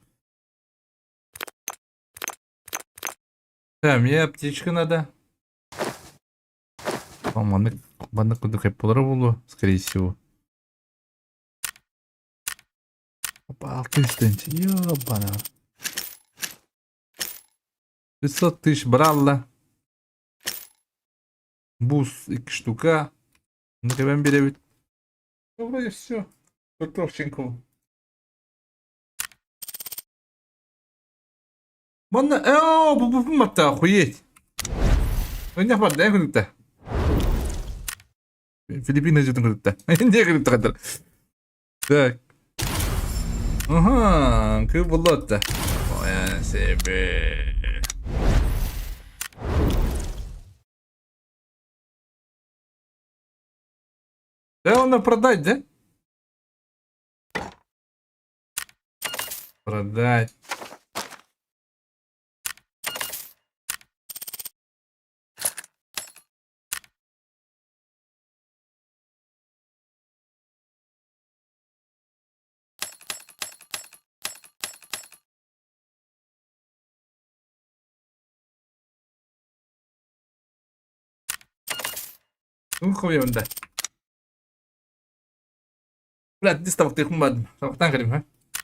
Да, мне аптечка надо. Маннык маннык курдук хэп буолара буолуо, скорее всего. Опа, 6 тысяч, ёбана. 500 тысяч бралла. Бус 2 штука. Ну, кэбэн биэрэбит. Ну, вроде все. Картошечку. Манна ээ бу бу матта охуеть. Өннөх барда эн күлүктэ. Филиппина дьытын күлүктэ. Индия күлүктэ кадыр. Так. Ага, кы буллотта. Ой, себе. Да, он продать, да? Продать. Ну, хуй он, да. Блядь, дис табактыйхын бардым. Табактан кэлим, ха?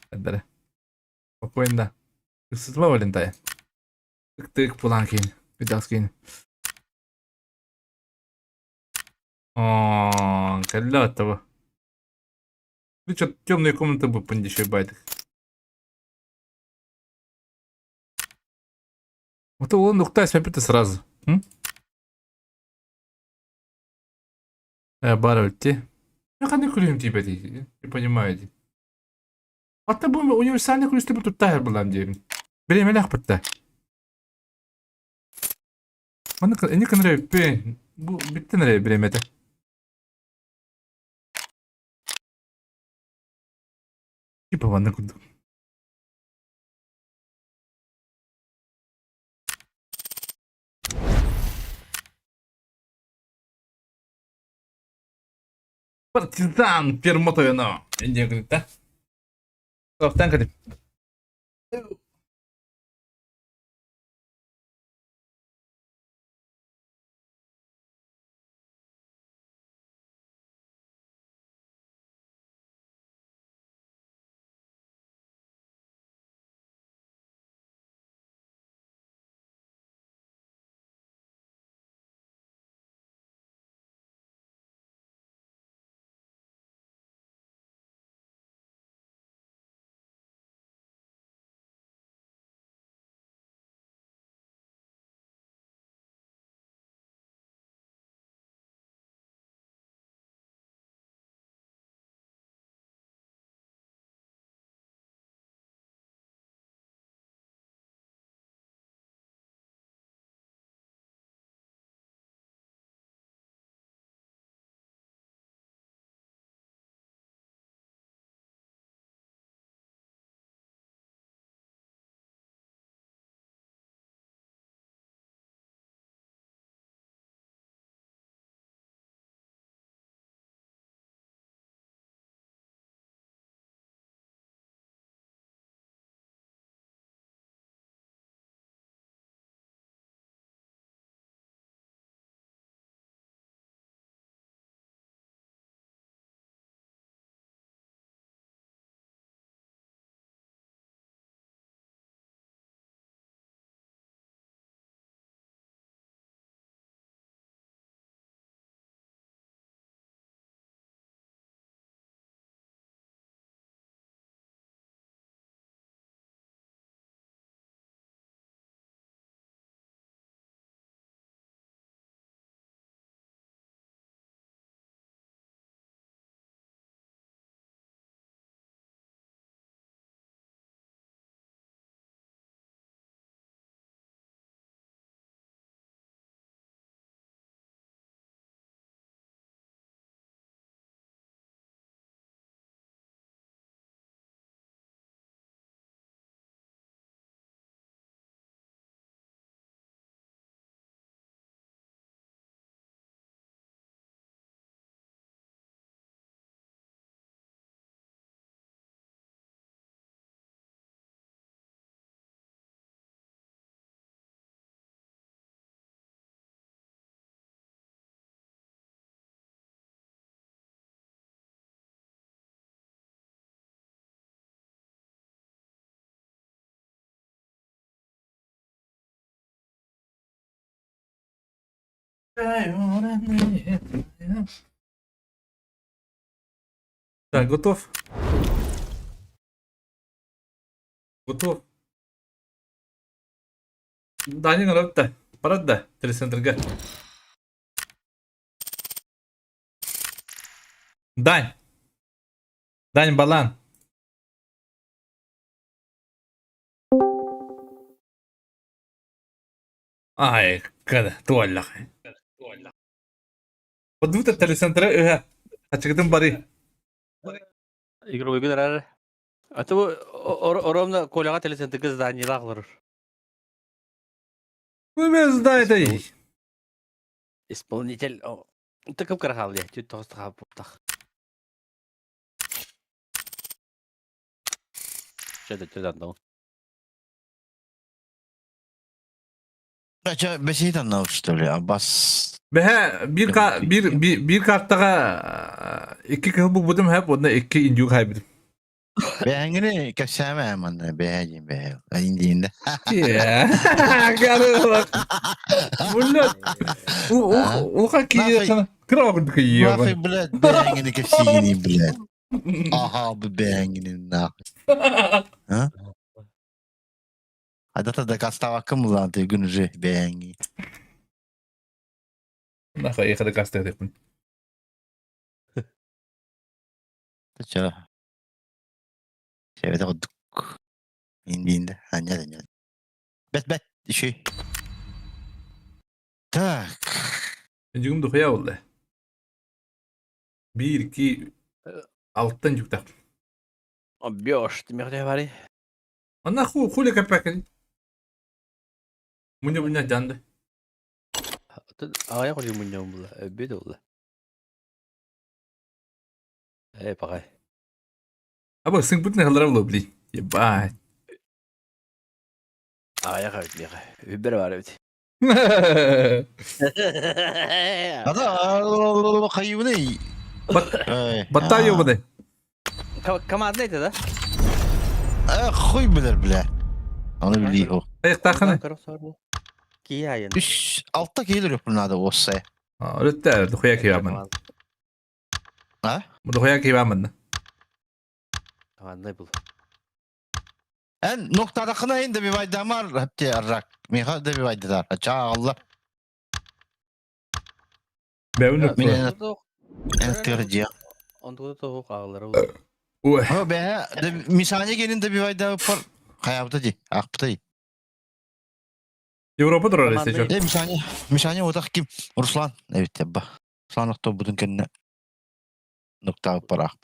Эддere. Спокойно. Ысытма Валентая. Тык-тык пулан кийин. Видас кийин. О, кэллэ оттого. Ну что, темные комнаты бы пандишей байдых. Вот он нухтай это сразу. М? Баар эбит Ханнык күлүһүм тиийбэтий? Не понимаю дии. Ата бу универсальный күлүстэ бу туттаһар булам диэбин. Бириэмэлээх бытта. Маннык эни кынырайыппын. Бу бүттэн эрэ бириэмэтэ. Типа маннык курдук. Партизан фирма тойоно диэн кытта. Туохтан кэтим. Так, готов? Готов. Даня да. Барат да, телецентрга. Дань. Дань Балан. Ай, када, туаллах. Подвыта телецентра ыһа. Ачыгытын бары. Игровойгун эрэр. А то оромна Коляга телецентрга зданиелаах олорор. Вы меня знаете. Исполнитель тыкып кырахал дии, түт тоҕус тахап буттах. Чөдө төдөн Ча бесит аннал что ли? Абас. Бэһэ биир ка биир биир картаҕа икки кыһыл булбутум хэп уонна икки индюк хайбытым. Бэһэҥҥини кэпсээмэ манна бэһэ диин бэһэ. Индиинде. Блядь. Уха киесана. Кыра курдук ийиэҕин. Нахуй, блядь, бэһэҥҥини кэпсиигини, блядь. Аха, бу бэһэҥҥини нахуй. А? Адата дакастаабаккын булаан тыгын уже бэйэҥҥи. Нахуй ехать дакастыахпын. Чэ. Сэбэтэ курдук. Индиинде. Анньа анньа. Бэт бэт иши. Так. Дьүгүм духуя болла. Биир, икки, алтан дьуктах. Оббёш, ты мехте бари. Она ху хули капекали. Муня буня жанды. Аҕыйах хойу мунньам була, өбүт була. Э, паҕай. Аба сыҥпытын ыһаллара буолуо, блин. Ебать. Аҕыйах эбит миэхэ. Үбэр бар эбит. Ада хайыбыный. Баттай ёбаный. Командный это, да? Э, хуй билер, бля. Оны билии Айықтаханы. Киайын. Үс алта киһи надо уоссай. Өрөттө духуя киямын. А? Духуя киямын. Командный был. Эн ноктадакына ин добивайдамар хепте аррак. Миха добивайдыдар. Чаалла. Бэвин Мен тырдия. Онтугу тоҕу хааллара. Ой. О бэ, мисане келин добивайда пар. Хаябыта ди, акпытай. Европа турар эсте Э, мисане, мисане отақ ким? Руслан, эбит ба. Руслан охто будун кенне нокта пар ак.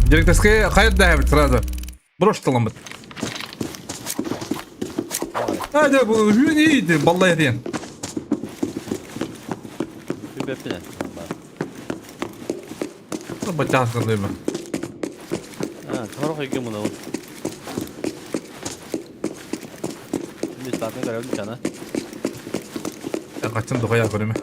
Директорская хайт да сразу. Брош таламыт. А, да, бұл не баллай диэн. Үбэппинэ. Бачаас кылыма. А, торох иге муна. Мистатын көрөбүн чана. Качан духая көрөмө.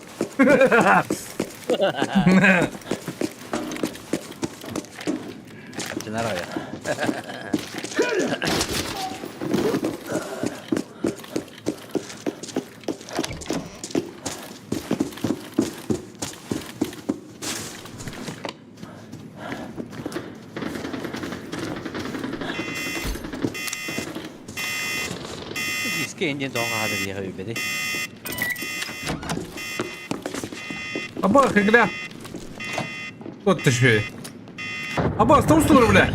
Чынар ая. Диске инден тоға хадыр еға үбеди. Аба, хегля. Вот ты швей. Аба, стоп, что бля.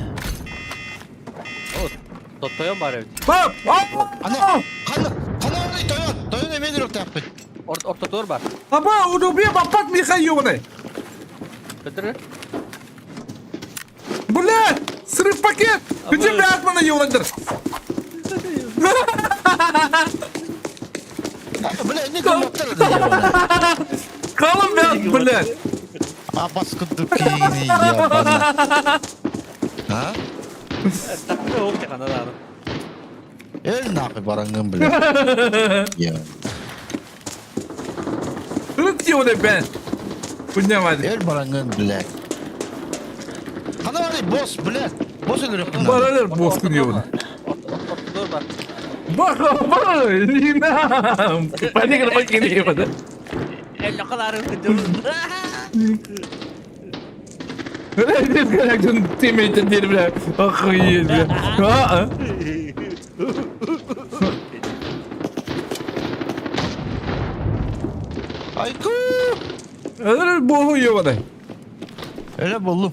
Тоттойон бар эбит. Пап! Оп! Ана, кана, кана тойон, тойон эмен рөктәппит. Ортотор бар. Аба, удубе бапат Михаил ёбаный. Көтөр. Бля! Срыв пакет! Где Бэтмена ёбаный? Бля, не кымматтар. Калым бят, блядь! Абас кыдып кийини я бана. А? Такты оқ тақана да. Эл нахуй барангын, бля. Я. Тут ёбаный бен. Поднимай. Эл барангын, бля. Кана бар босс, бля. Босс өлөрөк. Баралар босс күн ёбаный. Ортотор бар. Баха, баха, не нам. Паника на пакет ёбаный. Эл лақалары күтір. Teammate диир бля. Охуеть, бля. А, Айку! а. Богу ебаный. Öyle buldum.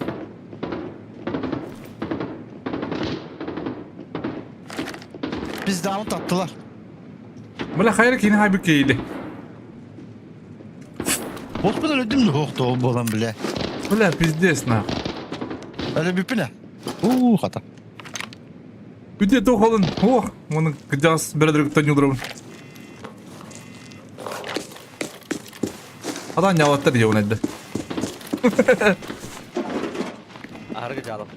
Biz down attılar. Бля, хайра кини хайбы кейли. Bosmadan ödüm de hoktu o bolan bile. Бля, пиздец, нахуй. Öyle bir pine. Uuu hata. Үтэ туох олын. Ох, оны кыдьаҕас бөрөдөргүттэн ньулуробун. Адан ньалаттар диэбин эрдэ. Арыгы дьаалап.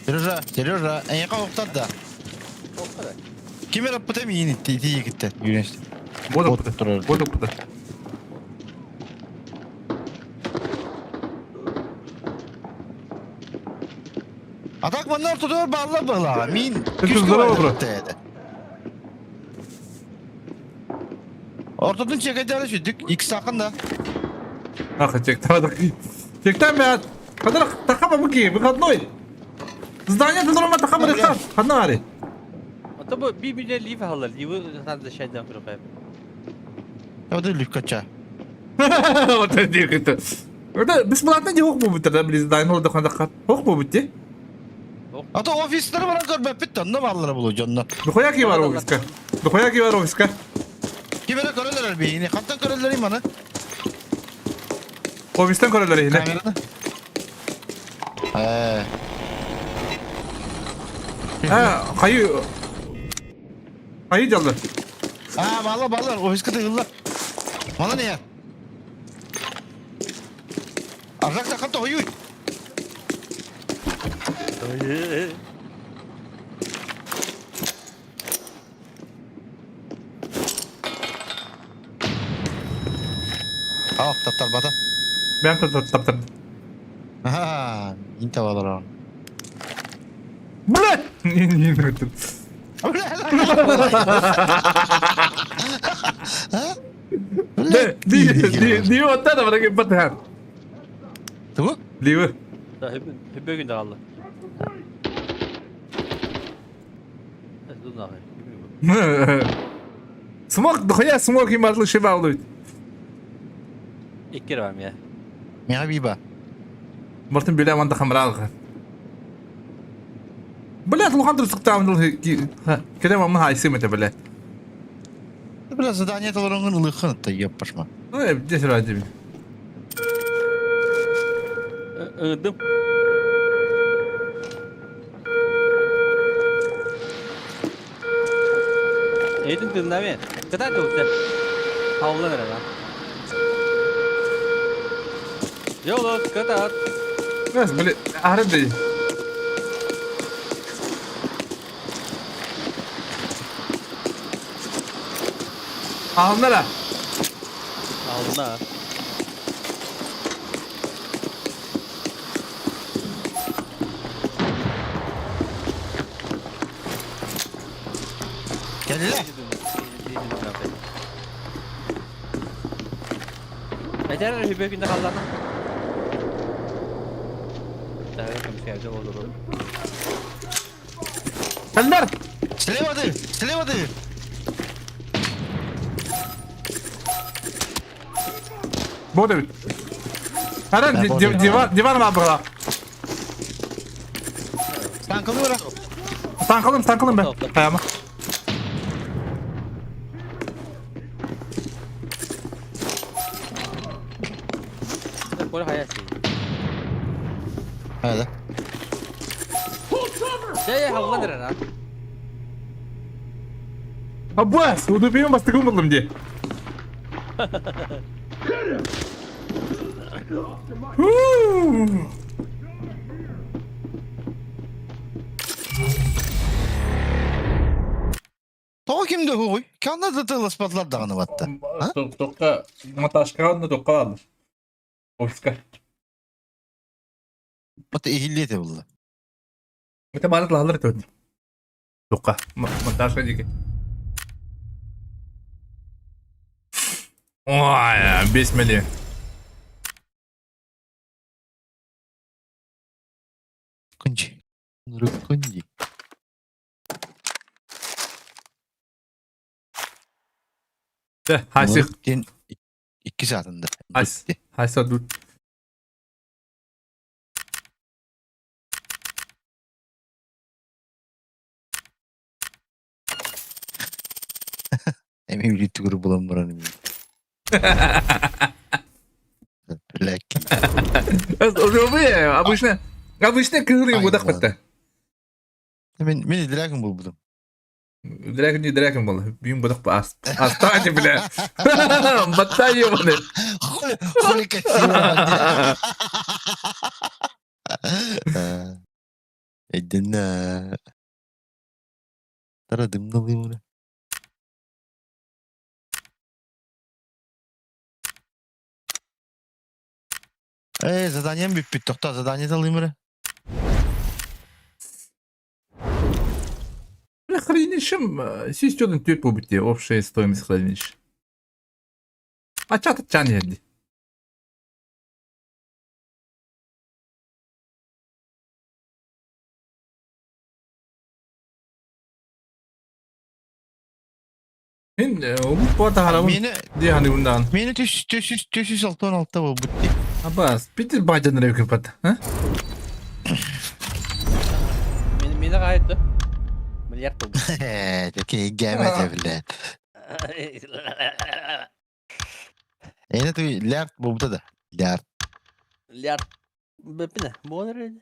Сережа, Сережа, эйиэхэ охтор да? Ким эрэ оппута миин итти, ити ийэкиттэн үүнэстим. Вот Вот опыта. турар. Вот опыта. А так манна ортотугар бааллар быһылааҕа. Миин Ты күүскэ здорово, бро. баайдар этэ. Ортотун чекайдаары сүрдүк. Икки саакын да. Ах, чектаадах. Чектан бэт. Хадыр тахама буки, выходной. Здание дурма тахама решат. Ханари. Ото бу би биле лив халар, ливы надо шайдан курупай. Ода лүккача. Вот это. Это бесплатно не ох бу тогда близ здание ол дахан дахат. Ох бу бит. Ата офистары баран көрбөппүт онно бааллара булу дьонно. Дохуя ки бар офиска. Дохуя ки бар офиска. Ким эрэ көрөлөр биһигини. Хантан көрөллөрүй маны? Офистан көрөлөр иһинэ. Камераны. Ээ. А, хайы хайы дьаллар. Аа, баллар, баллар, офиска тыгыллар. Мана не? Аржак тахата тоһуйуй. Ал, таптарбата. Бэм таптар. Аха, инте балар он. Блядь! Не, не, не. Ди, ди, ди оттан барак батхан. Тугу? Ливы. Хөбөгүн да алла. Смок, дохуя смок им атлы шибалует. Икки бар я. Миха биба. Мартын биле аманда хамралга. Блядь, лухан турсуктаамын кэлем амын хайсым это, блядь. Бля, задание толоронгун ылыхын та еппашма. Ну, здесь ради. Ыдым. Эйтин тыннаме. Кытай туутта. Хаулан эрэ. Жолот, кытаат. Бэс, блядь, арды. Алнара. Ална. Кэллэ. Этэр хүбөгүндэ халлана. Тағы көмүскәбде болду. Кэллэр. Слева ты, слева ты. Бо дэбит. Аран диван диван бабыла. Танкалыра. Танкалым, танкалым бе. Хайама. Коля хаяси. Hadi. Жай хаулан эрэ. Аббас, удупием бастыгым болдум де. Тоҕо ким да хуй? Канна да тыласпатлар даҕаны батта. Тоққа, маташка тоққа алды. Офиска. Бата иһиллиэте булла. Это барыт лалыр төт. Тука, монтажка диэки. Ой, 5 миллион. Күнчи. Күнди. Хасих. Диэн икки саатында. Хас. Хаса тут. Эми били түгүр булан баран эми. Блядь. Обычно, обычно кыһыл будах бытта. Мен мен дракон булбутум. Дракон не дракон был. Бим будах ас. Астани, бля. Батта ебаный. Хули, хули красиво. Эддена. Тара дымналый мына. Эй, заданием бүппүт, тохто, задание талыйм эрэ. Бля, хранилищем систерын түөрт буолбут дии, общая стоимость хранилища. Ача чан иһэрди. Мин омук таһарабын Мени дии саныыбын мени түс түс түс алтан алта буолбут дии. Абас, питер баайдан эрэ көппөт. Мин мені қайтты. Миллиард болды. Такие гэмэте, блядь. Эне ты лярд буолбута да. Лярд. Миллиард. Беппине. Буолар edi.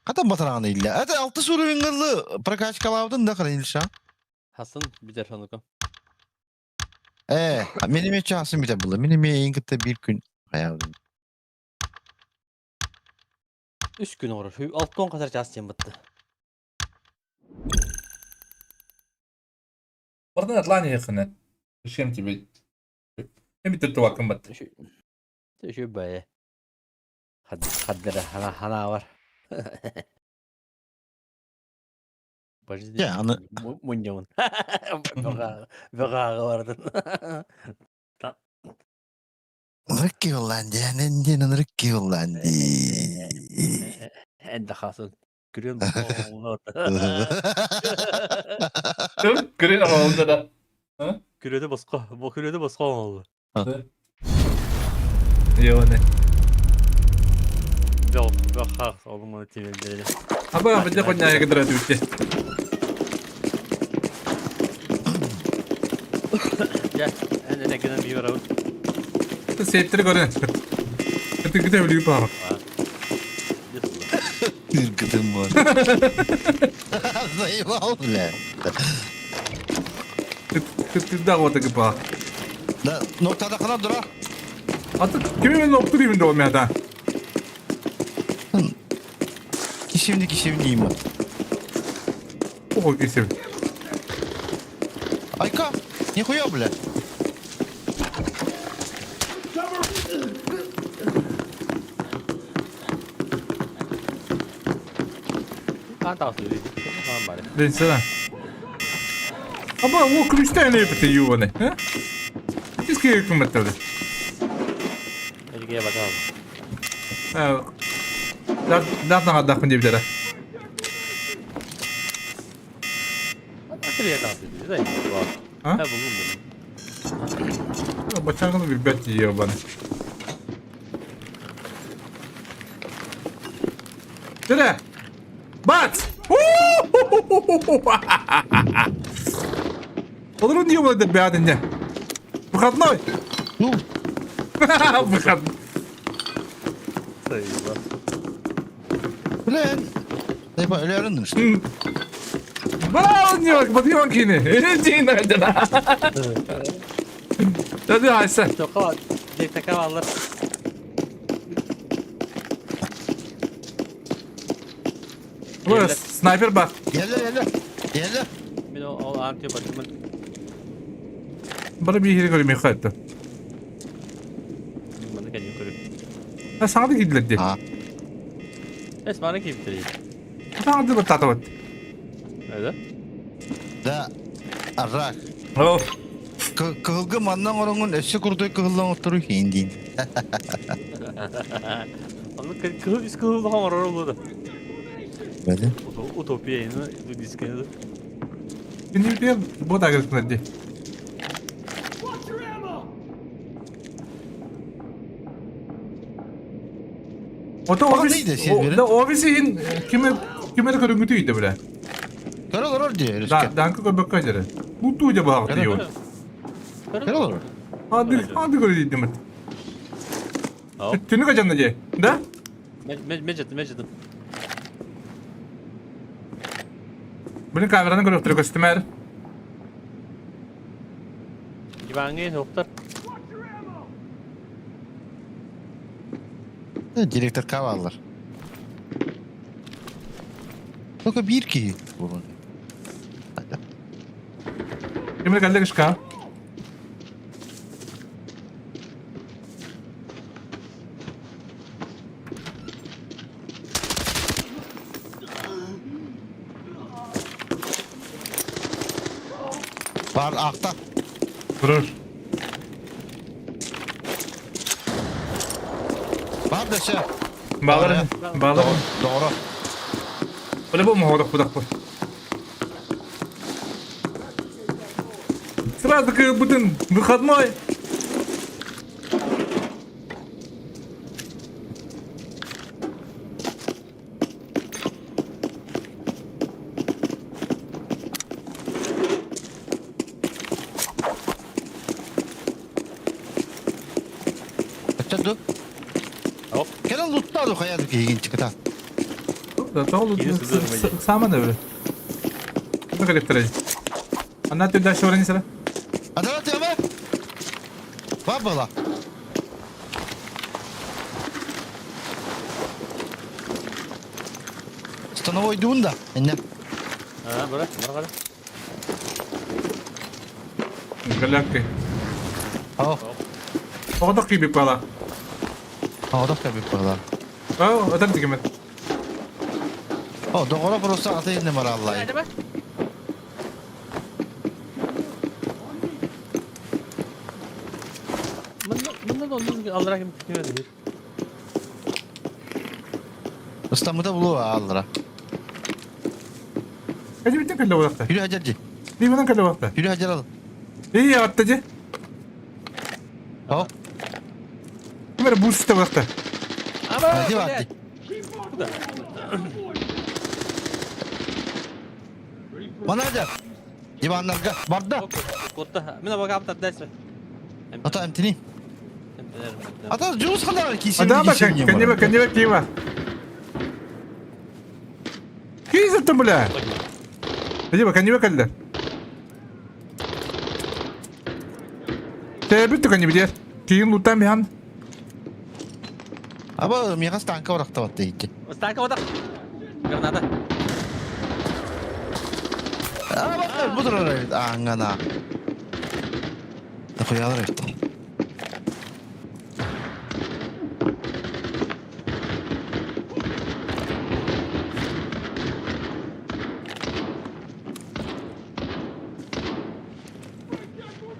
Хатан батарааны иллэ. Это алты суруйуҥҥылы прокачкалаабытын да хранилища. Хасын бүтэр сонука. Э, мени ме часын бүтэ булла. Мени ме эйин кытта бир күн хаябын. Үс күн оҕорор. Алтон хасар чаас диэн бытты. Бардан атлаан иһиэххинэ. Зачем тебе? Эбитер тугаккын бат. Үчү бэйэ. Хаддара хана хана бар. Я, аны Мунньамын. Бөҕааҕы бардын. Ынырык киһи диэн, диэн ынырык киһи дии. Эн да хасын. Күрүөн Көрөн оҕолда да. Күрүөтэ босхо. Бу күрүөтэ босхо оҥоллу. Йоне. Бөх бөх хаах олуҥ тимэлдэрэ. Аба, бile коняга кыдыра түбүтте. Дьэ, эн этэгинэн бии барабыт. Септер көрөн. Это где үлү бар. Ыргытым бар. Заебал, бля. Ты вот так ба. Да, ноктада кана дура. Аты кими мен оптур да мята. Кишевни кишевни има. Ого, кисев. Айка, нихуя, бля. Хаан таҕыс үөрүү. Хаан бары. Ден сана. Аба, о күлүстен эпти юваны. Ха? Тиски күмәттәде. Эжиге батал. Да, да, да, да, деп деді. Атырия таҕыс үөрүү. А? Да, булдум булдум. Бачаңны билбет ебаны. Жүре! Бац! Олорун не болады бәріне. Выходной! Ну, Выходной. Сайыла. блин. Заебал, өлөрүн что? Браво, не подъем кини. Иди на Да, да, айса. Тоқа, дектака алар. Ой, снайпер бар. Gel gel gel. Мен ол анти батымын. Бары bir yere göreyim yukarıda. Маны кәдім көріп. А саҥа киирдилэр дии. А. Эс маны киирдилэр. Саҥа баттаатыбыт. Это? Да, арак. О, Кыһылгы манна оҥороҥҥун өссө курдук кыһыллан оттору иһин диин. Аны кыһыл үс кыһыл оҥорор олууда. Бэлэ. Утопия ини дискени. Кинилер бу да кэлсинэр дии. Watch your ammo! Ото Оҕо офис, нейdi сиэн да офис иһин кими кими да көрүҥҥүтүй да билэ. Көрө олорор дии Да, өрүскэ. данка көрбөккө дьэрэ. Бутуу дьэ баҕа тиийон. Көрө олорор. Ады ады көрө димит. Түнү качанна дии. Да? Меджет, меджет. Блин камераны көрөктөрө көстүмэр. Диванге доктор. Директор каваллар. Только биир киһи буолун. Кимир кэллэ кышка? Бар ахта. Турur. Бар да ше. Bağlarım. Bağlarım. Doğru. Öyle bu mu hodok budak bu? Сразу бүтүн выходной. Ача ду. Оп. Кэлэн луттаа хайа киһигин чыкыта. Саман öyle. Ne kadar Анна ты дальше варени сара? Адара тема. Бар была. Становой дуун да. Энне. А, бара, бара бара. Галякки. О, Оҕодох киирбит буола. оҕодох кэлбит буолар. Оо, отон тигиммит. О, доҕоро просто аты инне мараллай. Мында да оннун аллара ким күтүмэдир. Ыстамыта булу аллара. Кэдибиттэн кэллэ буолахта. Yürü Hacerci. Дибинэн кэллэ буолахта. Yürü Hacer al. Ии, атта дьэ. О, Ким эрэ буусута буолахта. hadi vardı. Bana Hacer. Диваннарга барда. Котта. Мен абага аптат дайсы. Ата эмтини. Ата жуус хандар кисим. Адама кэннибэ кэннибэ киива. Киизэттэн бля. Диба кэннибэ кэллэ. Тэбит кэннибэ диэр. Киин лутам ихан. Аба миха станка барахта батты икки. Станка отак. Граната. Аба бу турар эбит аңана. Тахуялар эбит.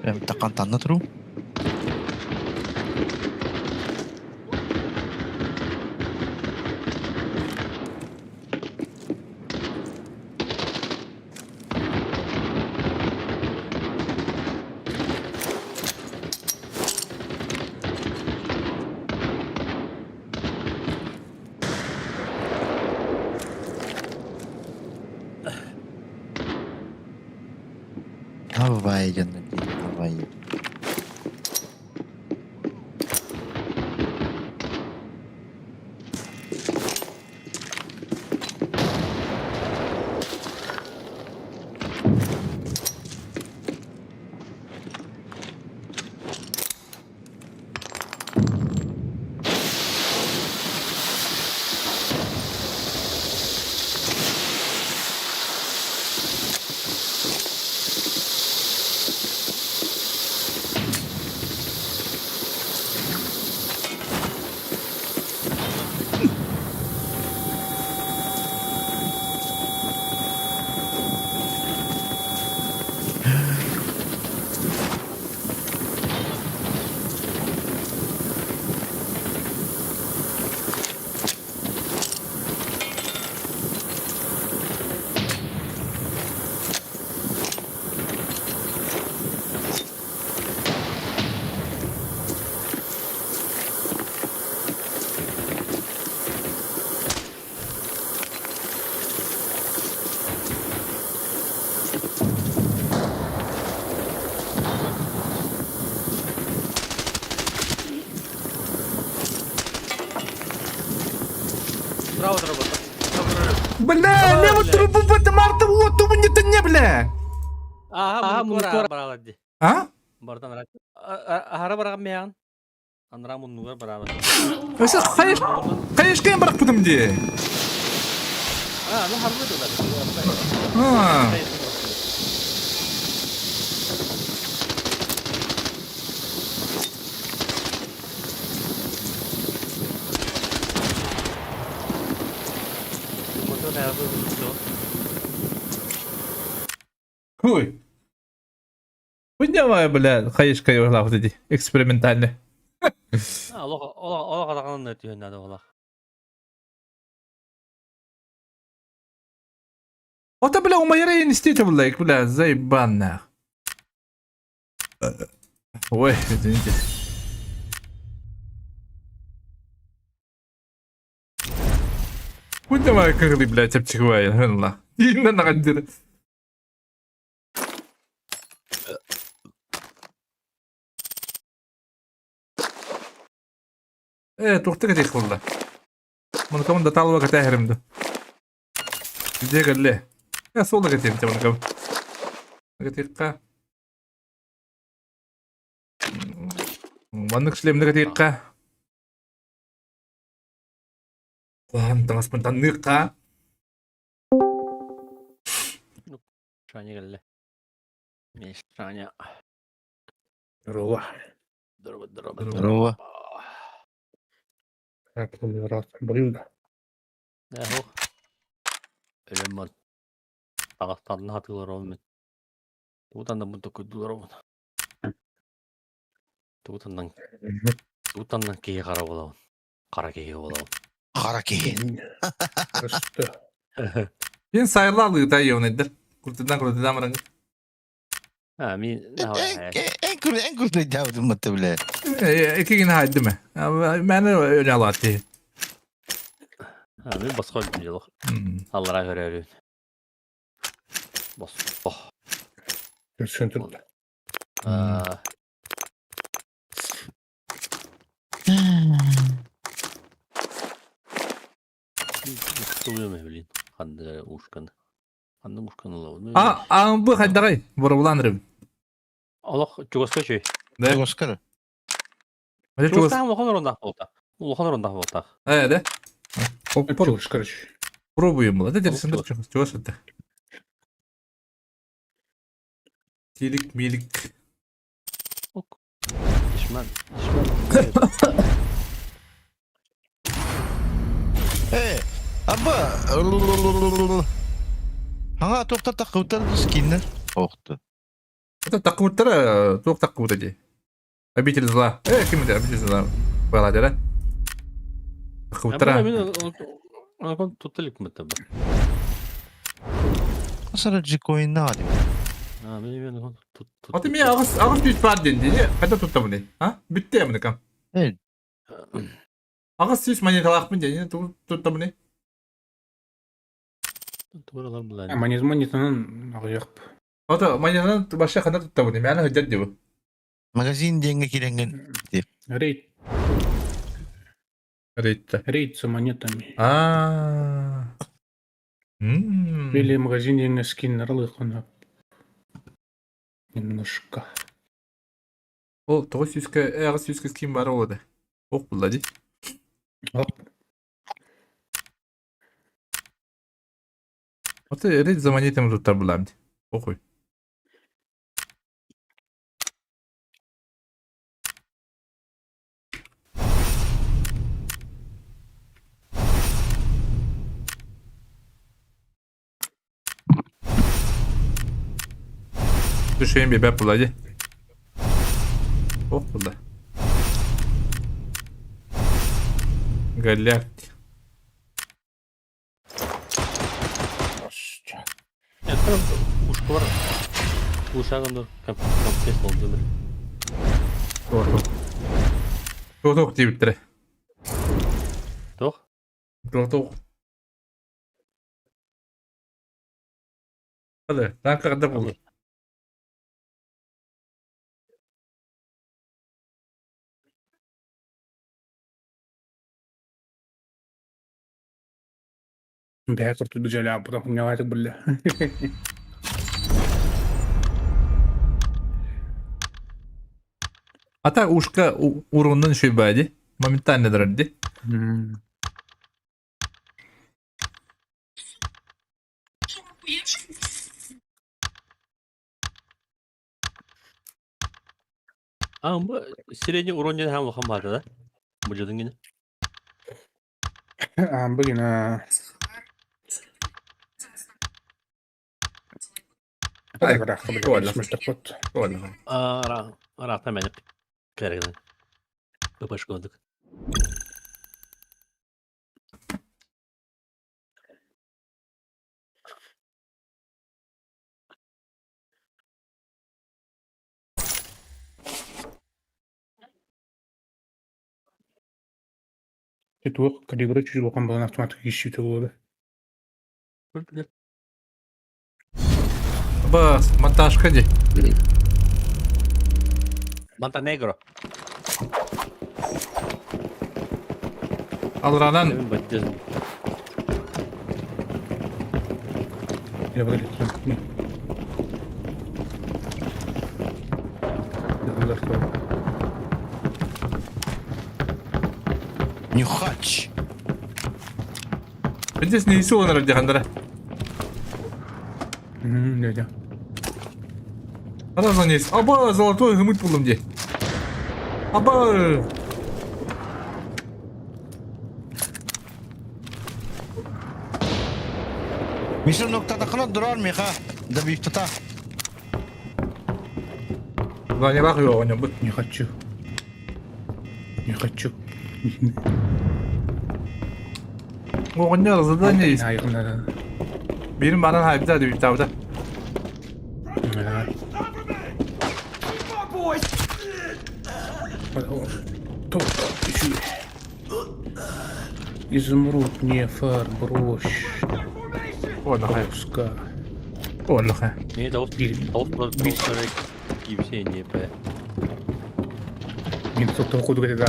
Эм такан танна туру. Давай, давай. Бля, левую трубу в этом арта вот у меня не, бля. Аха, муннугар баралар ди. А? Бартан Ахара бараган меян. Анра муннугар барабар. Өсө хайыш хайышкайын барахпытым ди. А, ну харбы туда. А. Хуй. Поднимай, бля, хайышкай вот эти экспериментальные. Олох адаҕанан өтүһүн наада олох. Ото, бля, у моей института, бля, бля, заебан нах. Ой, извините. Поднимай, кырды, блядь, обчихвай, ла. Именно на Ээ, туохта кэтиэх буолла? Мунукабын да таалыба кэтээһэрим дуу? Дьиэ кэллэ. Ээ, суола кэтиэм дьэ мунукабын. Кэтиэххэ. Маннык шлемнэ кэтиэххэ. Куһаҕан таҥаспын таҥныахха. Шаня кэллэ. Шаня. Здорово. Здорово, здорово. Здорово. Как там раз блюдо. Эһо. Өлөм таҕастарына хатыылар ол Тугутандан токуйдулар Тугутандан тугутандан киһи хара буолабын. Хара киһи буолабын. Хара киһи. Что? Мин сайла алыыта йонайдар. Куртудан куртудан баран. А, мин Эн курдук дьаабытым батта билэ. Ики гина хайдым. Мен öyle алаты. А, мин босхо дьолох. Аллара көрөрүн. Босхо. Көрсөн турда. А, блин. Ханды ушкан. Ханды ушкан ылабын. А, а бу хайдагай боробулан рым. Олох чугаска чүй. Да. Оскар. Чугаска улахан орондаах буолта. Улахан орондаах буолта. Э, да? Чугас, короче. Пробуем было. Да, сендер чугас, чугас это. Тилик, милик. Ок. Дишман, дишман. Э, аба. Ага, тоқтар таққыбыттар скиннер. Оқты. Это такмыттара, туох такмыта ди. Обитель зла. Э, ким это обитель зла? Была, да? Такмыттара. Мен тутталик мытта ба. Асара джикоин нади. А, мен мен тут тут. Аты мен ағыс ағыс түйіс бар ден не? Қайда туттамын не? А? Бітті амын кам. Э, Ағыс түйіс монеталақпын ден, не туттамын не? Тууралар булар. Монетанан ағыяқ. Аты монетаны баша қанда туттамын не? Мәні хөддер деп. Магазин деньги киренген. Рейд, Рейтті. рейд за монетами. А. Или магазин деньги скин нарылык Немножко. Ол 900-ке, ағыс 100-ке скин бар болады. Оқ бұлла ди. Оп. Аты рейд за монетами туттар бұлам ди. Оқуй. Düşeyim bir bep bulaydı. Oh buldu. Галякти. Это ушкалар. Ушагында компресс болду. Тоқ деп біттірі. Тоқ? Тоқ. Hadi, lan kadar buldu. Бэйэ курдук дьиэлээхпит ньаҕаатык биллэ. Ата ушка уруннун шүйбади. Моментально дырарди. А бу средний урон диэн хаан улахан баата да? Бу дьодун гинэ. Аан бүгүн Ай, Бырахха Коля. билэ Коля. Ара араата мэне кэрэгин. ППшка курдук. Туох калибра чуть улахан буолан автомат киирсиитэ буолла. Бас, монтажка ди. Монтенегро. Алранан Мин баддьын. Я выглядит. Нюхач. Здесь не ису он дихандара. Дядя. Раз он есть. Аба, золотой гымыт булдум ди. Аба. Миша ноктатахына дурар миха. Да биктата. Занялах его он бут. Не хочу. Не хочу. Оҕонньор задание есть. Айгын Бирин баран хайбыта дип табыта. Изумруд, не фар, брошь, Онно хай. пуска. Онно хай. Не тоҕус тоҕус тоҕус киирсиэн диэпэ. Мин соттон кудук этэ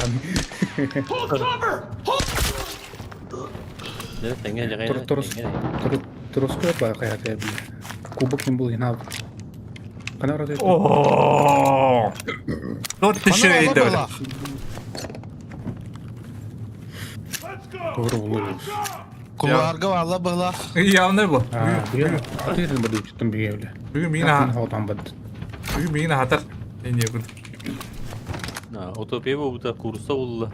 Дьэ тэҥҥэ дьэҕэ. Торос Тороскоп бар хайата били. Кубок не был инал. Канара это. О! Тот еще и да. Куларга валла была. Явно был. А, я а ты это буду там бегали. Бүгүн миин аха. Хотан бад. Бүгүн миин ахатар. Не күн. Утопия буолбута курса булла.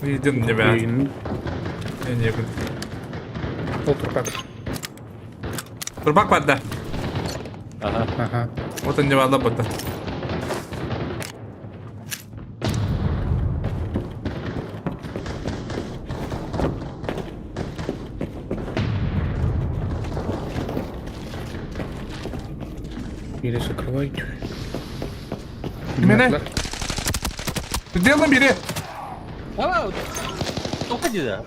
Видим тебя. Не күн. Ол турпак. Турбак бар да. Аха. Ага. Вот он не валла бутта. Или закрывайте. Мене? Делом бери. А, уходи да.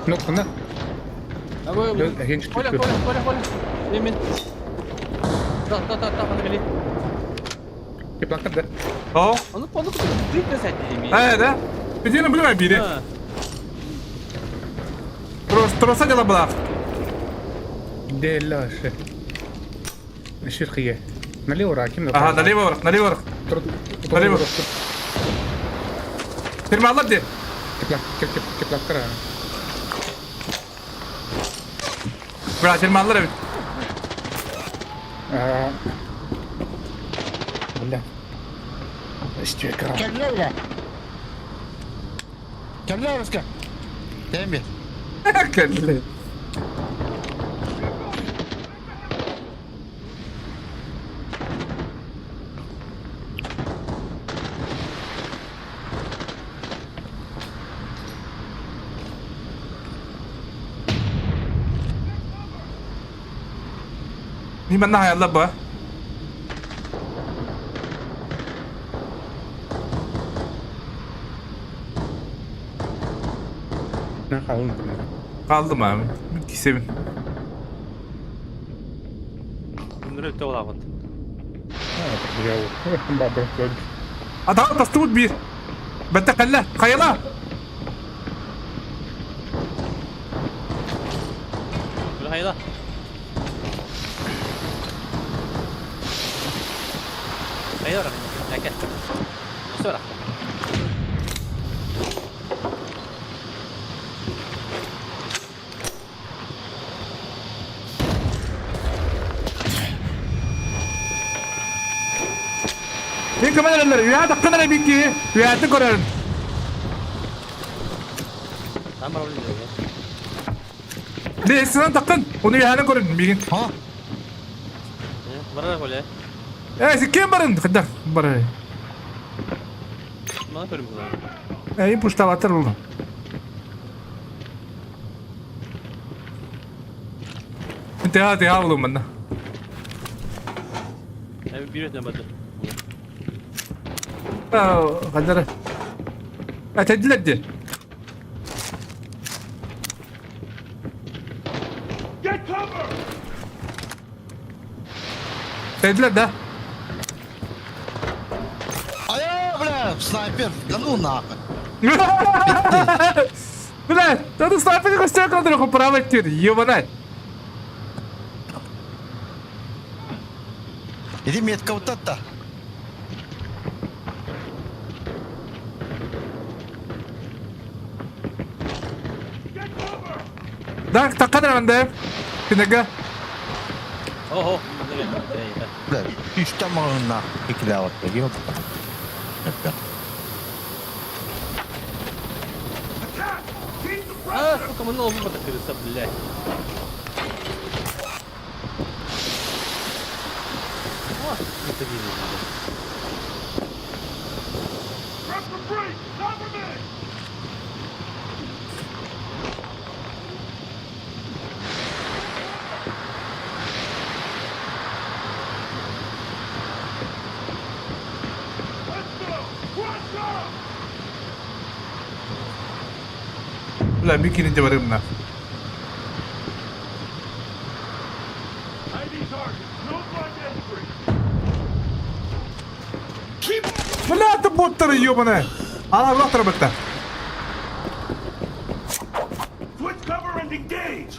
Ну, на. А вы... Коля, Коля, Коля, Коля. Мен. Да, да, да, да, панели. Ты плакат, да? О. Ону, ону, ты писать не имеешь. Э, да? Где на блюдо бери? Трос, троса дела была. Деляше. Ширхие. Налево раким. Ага, налево вверх, налево вверх. Налево. Термалар де. Теплактара. Бра, термалар evet. Бля. Стекра. Кәлләүгә. Кәлләүгә. Тәмбе. Кәлле. Мин манна хаялла ба. На хаалын. Kaldım abi. Кисебин. Өнүрө тоҕолаабыт. Бабра. Атаҕа тастыбыт биир. Бэтте кэллэ. Хайала. Михаила. Хайа барар? Әкэ. Өссө барар. Мин көмөн эрэллэр, үөһэ таххан эрэ биир киһи, үөһэттэн көрөрүм. Там барабын диэн. Лестницанан таххан, ону үөһэнэн көрүн миигин. Ha? Барар Коля. Э, син ким барын? Хайдах барар? Мана көрүм була. Э, им пушталаттар булду. Тыа тыа булум манна. Э, bir өтүнэ барды. Хайдара. Э, тедилер ди. Get cover! Тедилер да. Ая, бля, снайпер. Да ну нахуй. Бля, да ты снайпер костяк который право тир, ебанать. Иди метка вот это. Get cover! Да, таххан эрэ манна. Кинегэ. Ого. Бля, үстэн маҕаһыыннаах икилээҕиттэ ёпта. Эппэ. Attack! Keep the А, pressure! сука, мы новый выпадок крыса, блядь. О, это видно, блядь. Prep for breach! Cover me! Let's go! Watch out! Бля, бикини де барымна. ID target. No blind entry. Keep Бля, ты боттары ебаная. Ана боттары бітті. Switch cover and engage!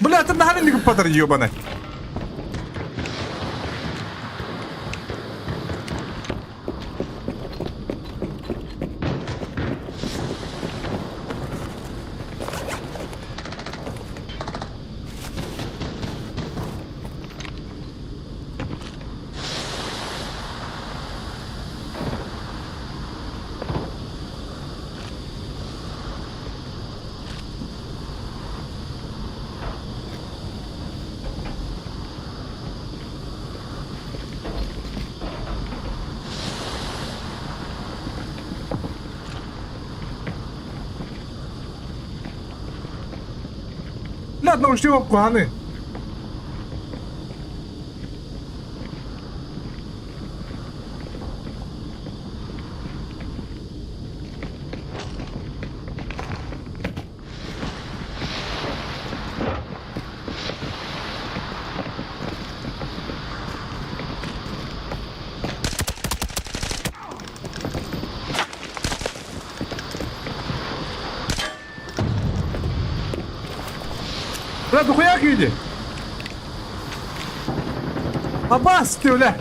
Бля, ты нахрен не падар ебаная. Бля, наушник куханы. Бля, дохуя киди. Абас ты, бля.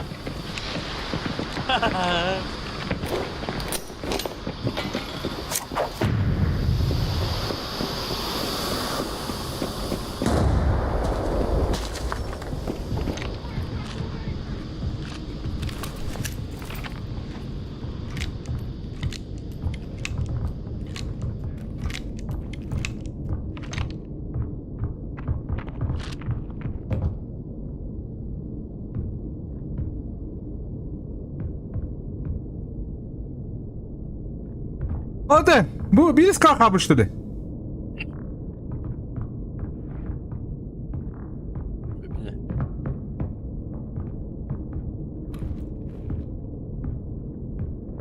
Hadi. Bu bir kalkamıştı de.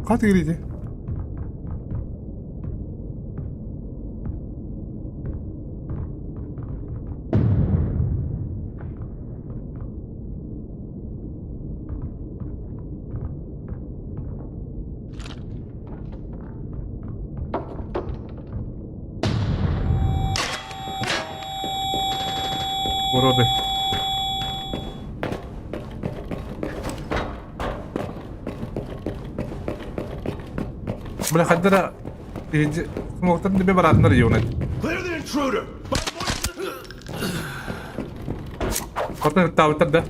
Хат кириди. Бля, хаддара смоктан тебе баратынар юнит. Clear the intruder! Хотон ыттаабыттар да.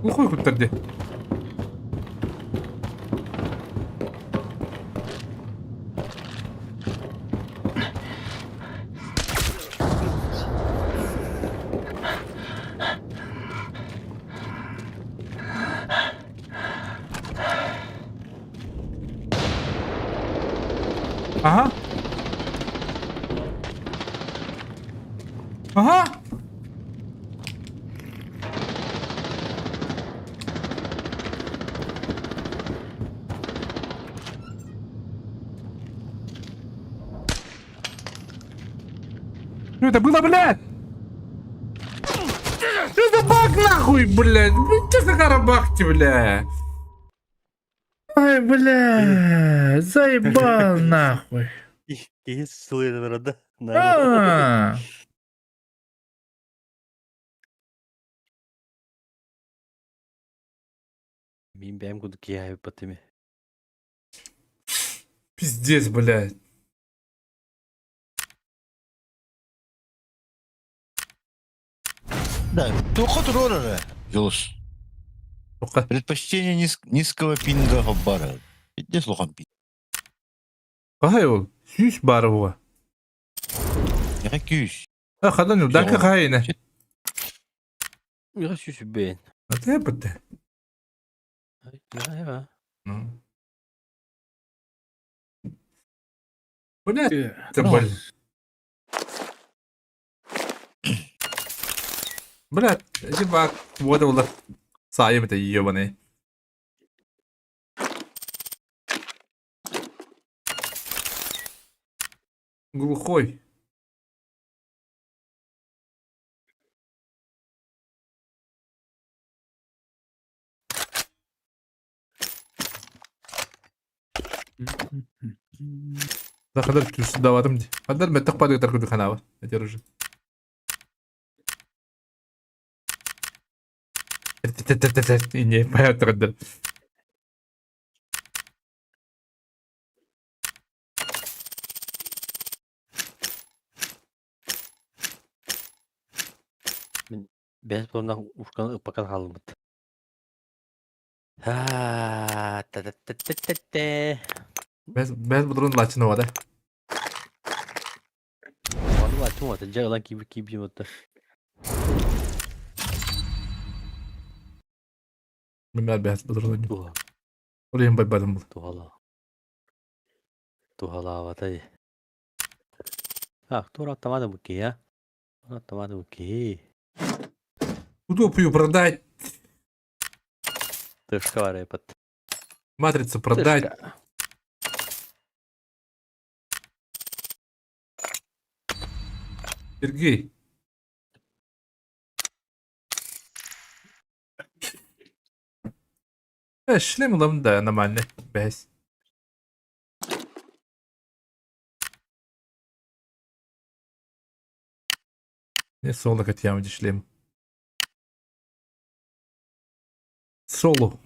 Глухой куттар ди. Ага. Ага. Что это было, блядь? Что за баг нахуй, блядь? Блядь, что за карабахти, бля? Ай, бля, заебал нахуй. Киһи сылыйда да. А. Мин бэйэм курдук киһи айбыт Пиздец, блядь. Да, туохха туруор эрэ, Дьулус. Тоққа. Предпочтение низкого пинга бара. Где слухан пинг? Қай ол? Сүүс бары буға. Яха күүс. А, хадан ул, дака қайына. Миха сүүс бэйэн. Ата бітті. Миха Ну. Блядь, это боль. Блядь, эти баг, вот ол сайым это ебаный. Глухой. Да хадар түс даватым ди. Хадар меттек падык таркуды ханава. Это уже. Не, понятно. Бэс буолна ушкан ыппакан хаалбыт. Аа та та та та та та. Бәз бәз бұдырын лачыны да. Ону ачым ота жа ылан киби киби ота. Мен бәз бұдырын. Туха Олайым байбадым бұл. тухала. Тухалаабатай. А, тура автоматы буки, а? Автоматы буки. Утопию продать, Тышка бар эпат. матрицу продать. Тышка. Сергей. Шлем улам да нормально. Бәс. Не соло катьям шлем. Соло.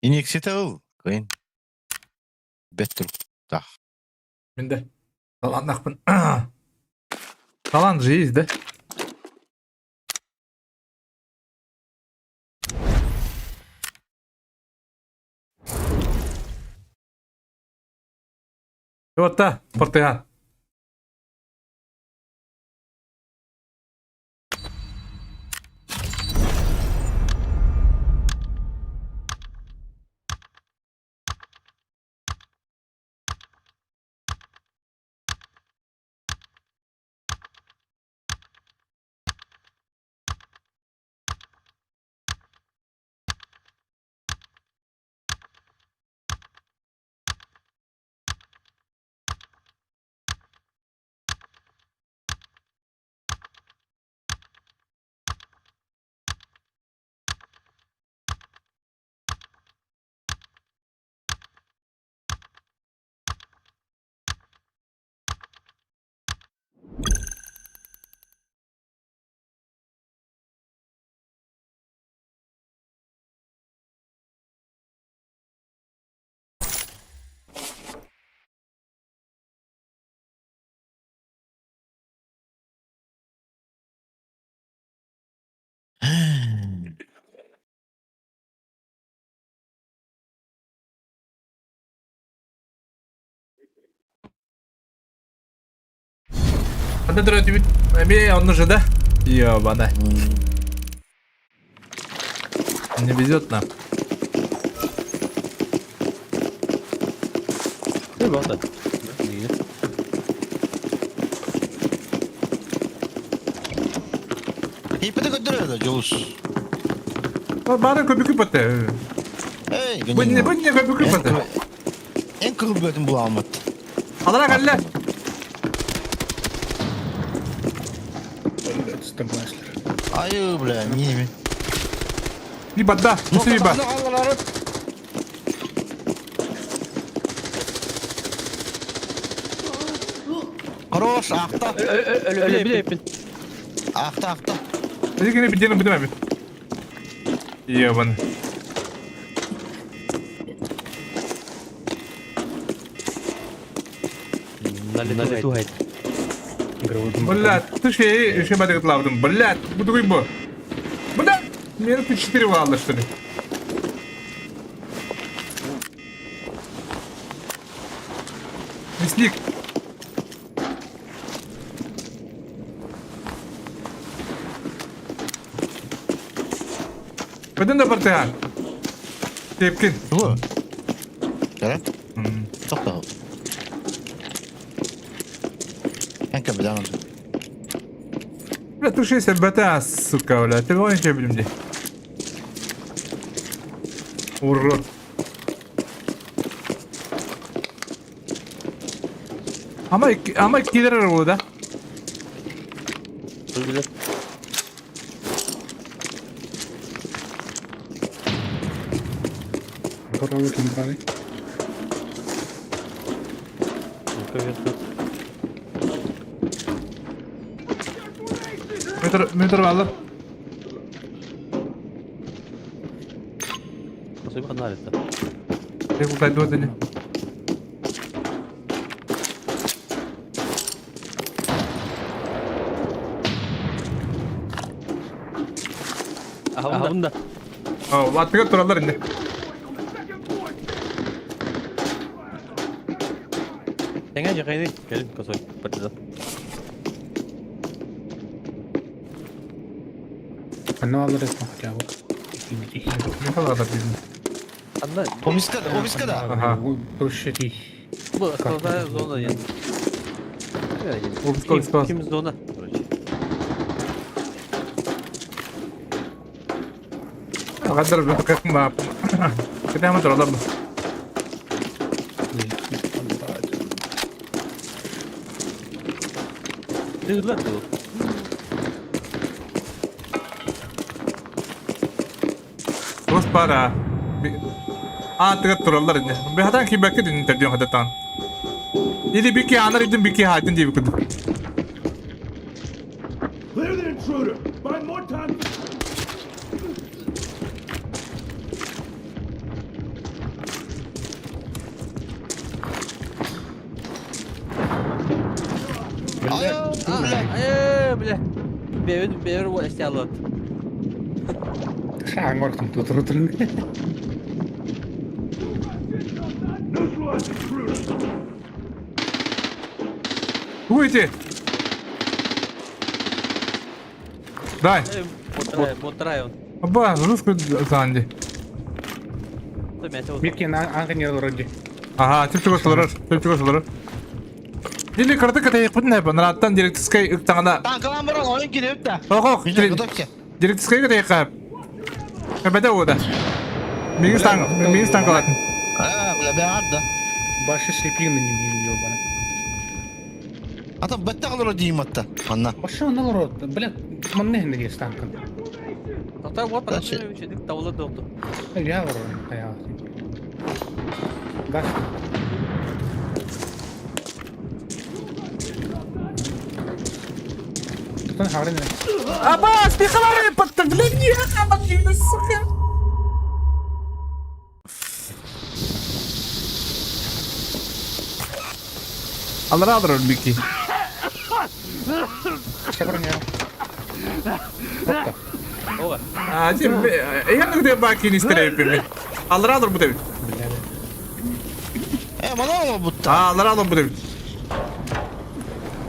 Инексите ыл. Кыйын. Беттер. Менде. Талант нахпын. Талант же есть, да? Вот та, портыган. Анда төрөтүбүт эмиэ онно же да? Ёбана. Не везет нам. Ты болды. Иппити көрдөрөр Дьулус. Бары көбүкү бата. Эй, Бу не бу не көбүкү бата. Эн кылбыатын буламмыт. Алара кэллэ. Айы, бля, мини. Би бадда, мусы би ба. Хорош, ахта. Өлө билеппин. Ахта, ахта. Эдикини биден бидем эбит. Ебан. На лету хайт. Бля, ты же еще бадык лавдым. Бля, бу другой бу. Бля, минуты 4 валла, что ли? Мясник. Пойдем до партия. Тепкин. Тугу? Кere? Тоқта. Эн кэбидэн. Бля, ты 60 бата, сука, бля. Ты вон тебе будем Урод. Ама ама кидер ол да. Билет. Здорово, кем брали. Метр метр алып. Спасибо, налито. Ты куда додали? Ага, да. О, аттыга туралар инде. Теңе жакайны. Келин косой. Партизан. Анна алыр этмә хотя бы. Михаил да bizim. Анда Обискада, обискада. Ага. Проще бу основная зона енді. Обиска, обиска. Ким зона, короче. Гадар бит ма. Кете ма туралар. Дыгла был. Тос пара. А, тыга туралар инде. Бехатан ки бәкке дин интервью хататан. Или бики анар идин бики хайтын дип күдү. Clear the intruder! Find more time Айы, бля. Э, бля. Бевин бевер вот стялот. Шаңгор тут тут. Neutralize intruder! Уйти. Дай. Ботрай, ботрай он. Аба, русскую занди. Мирки на ангенер вроде. Ага, тип чугас олорор, тип чугас олорор. Или карты ката якпын нәп, нараттан директискай ыктаңана. Танкалан баран ойын кирип да. Охох, Бile готовься. директискай ката якап. Кабада ода. Мигис танк, мигис танк алатын. А, бля, бә да. Башы слепин на ним ёбана. Ата бәтте кылыр дейм атта. Анна. Башы аны рот. Бля, манны хенде станкан. Тоқтай вот Дальше. тавла доқты. Я вроде, я. Газ. Тутан хаврын. Аба, спихалары подтверждение, сука. Алыр алыр бики. Шабрня. Ова. А, тим, я не баки не стрелю. Алыр алыр бу деп. Бля. Э, мана ол бутта. А, алыр алыр бу деп.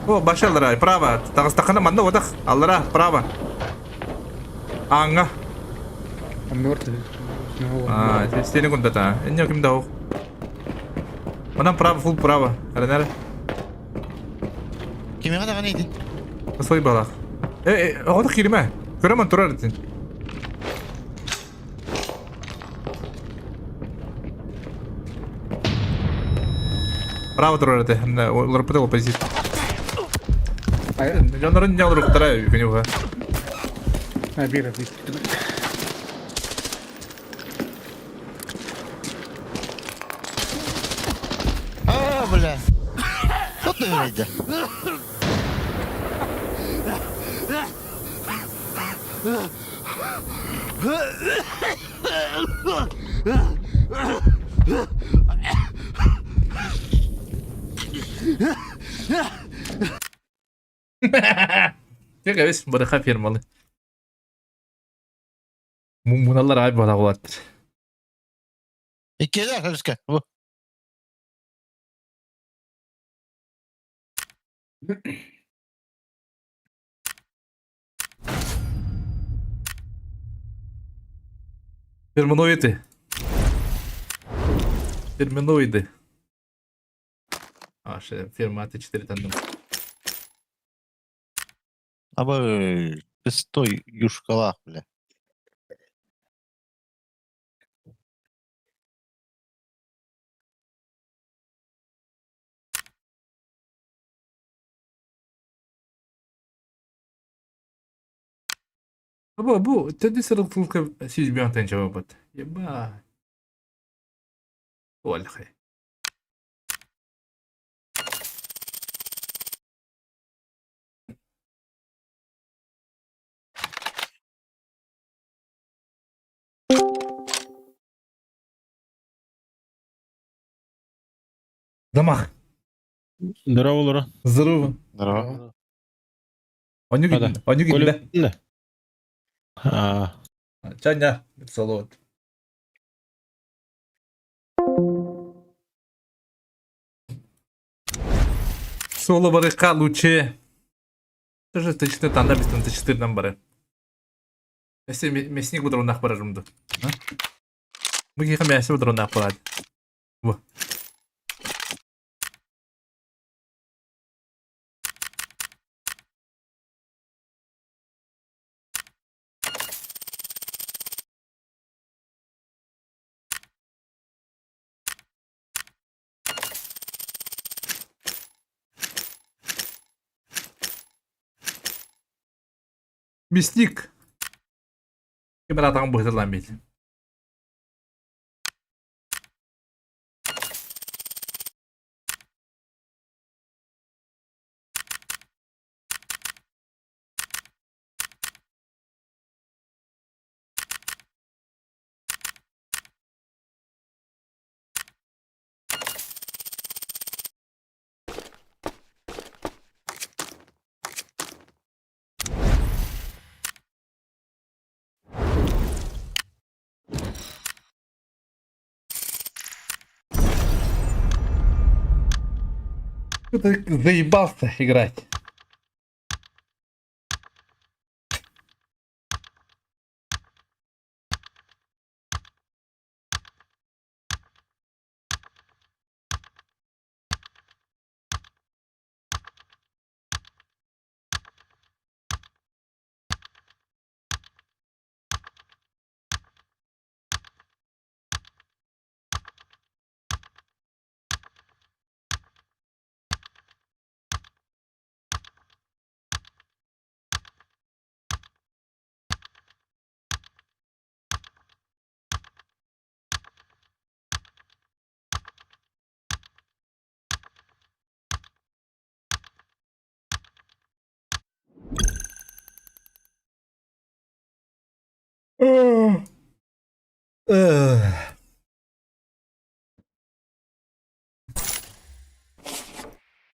О, баша аллара, право. Таҕыстаххына манна уотах. Аллара, право. Ааҥҥа. Он мертвый. А, стене кундата. Энне ким да ох. Манан право, фул право. Аренара. Кимиэхэ даҕаны ити? Сой балах. Э, э, оҕото кириме. Көрөмөн турар итин. Право турар этэ. Олорпута ол позиция. Дьоннорун не олоруктара күнү А, бир, бир. А, бля. Что ты говоришь? Дьэ кэбис, бырыха фирмалы. Муналар аай буола улаттыр. Иккиэлээх өрүскэ. Ферминоиды. Ферминоиды. А, ферма Т4 тандем. Абы, стой, юшкалах, бля. Бу, бу, төдү сырылтылка сүүс тенче бабат. Еба. Олхай. Замах. Здорово, Лора. Здорово. Здорово. Оню оню гидде. А. Чаня, салот. Соло барыка лучше. Тоже точно танда бистен Т4 бары. Если мясник будрунах барарымды. Бу киһи мясо будрунах барады. Бу. Мясник. Ким атаҕын быһытылаан бит. Ты заебался играть.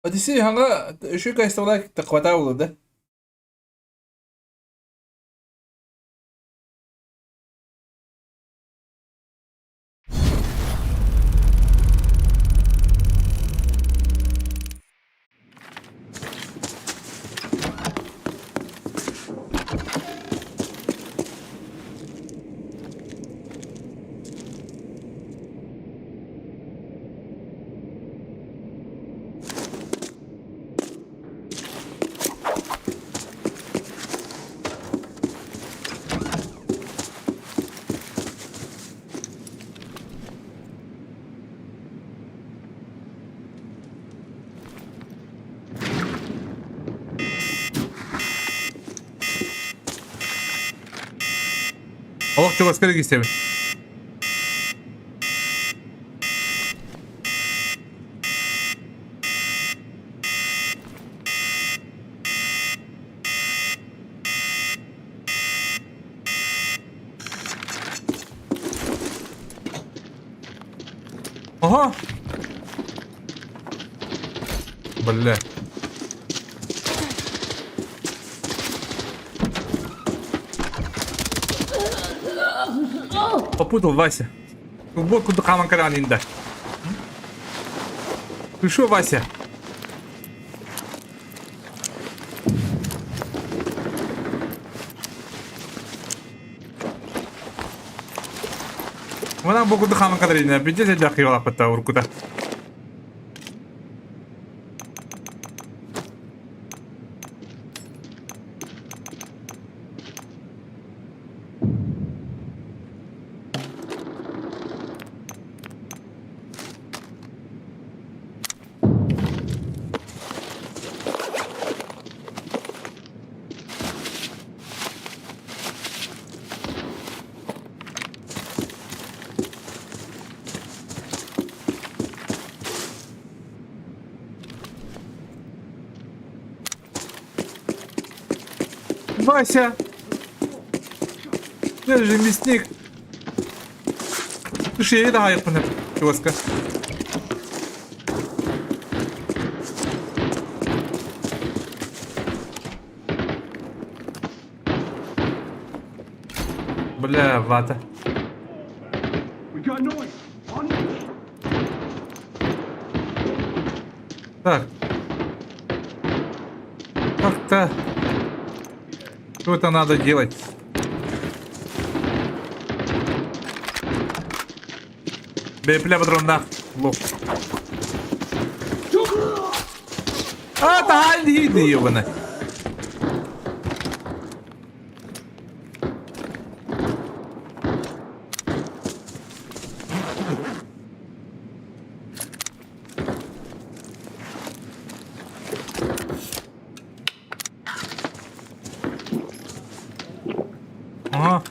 Одиссей хаҥа үчүгэй кайстабыла тахвата буолла да? Олох чугаска да киирсэбин. Aha! Бля. Попутал, Вася. Вот куда хаман каранинда. Ты шо, Вася? Манан бу курдук хааман кадарина бүддьэ элбэх киһи уруккута. Вася! Я же мясник! Слушай, я да, киоска. Бля, вата. Так. Как-то... Что-то надо делать. Бля, патрон, на. Лох. А, та иди, ебаная. Ага.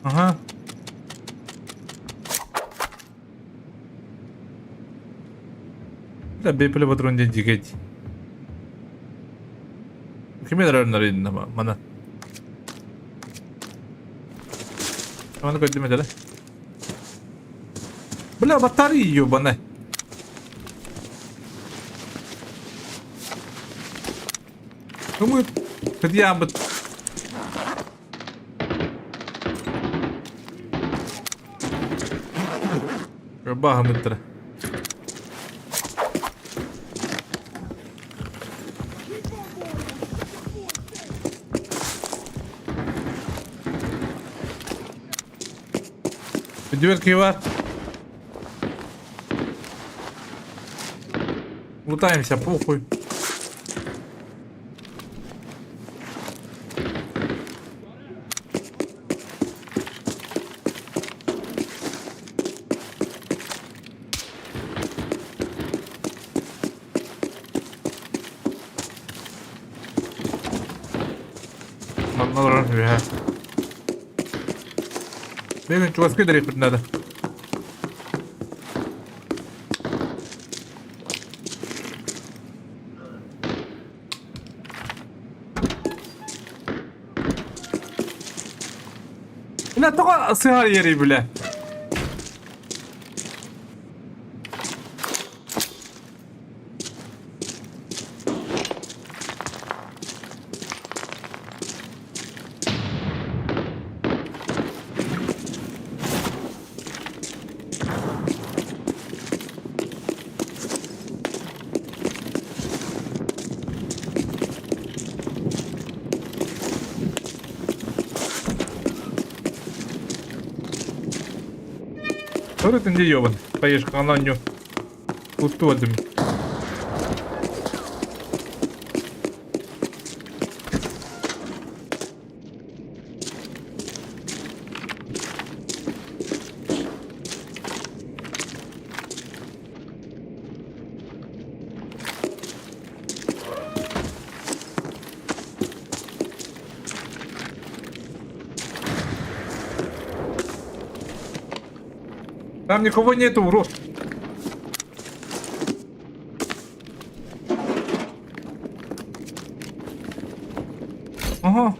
Ага. Да, бейпілі патрон ден дигеть. Киме мана. Мана көдүм эдere. Бля, батарея ебаная. Ну мы бы Багамыттара. Дверки бар. Лутаемся, похуй. Манна үһэ. Бэйэн чугаска дэриэхпит надо. Бля, тоҕо сыһар иэрий бля. Төрөтүн дии ёбан. Поешка анню. Уттуодум. Там никого нету, урод. Ага.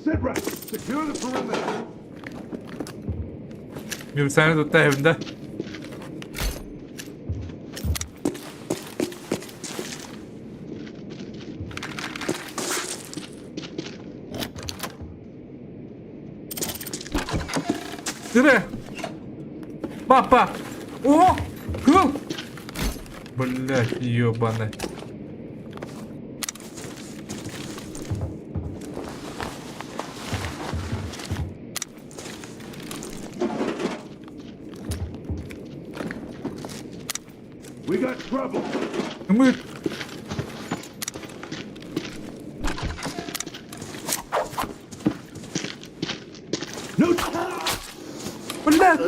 Sit rep. Secure the perimeter. Gümüşhane tuttu evinde. Dire. Папа. О! Кыл! Блять, ебаный. We got trouble. Мы... No. Блядь!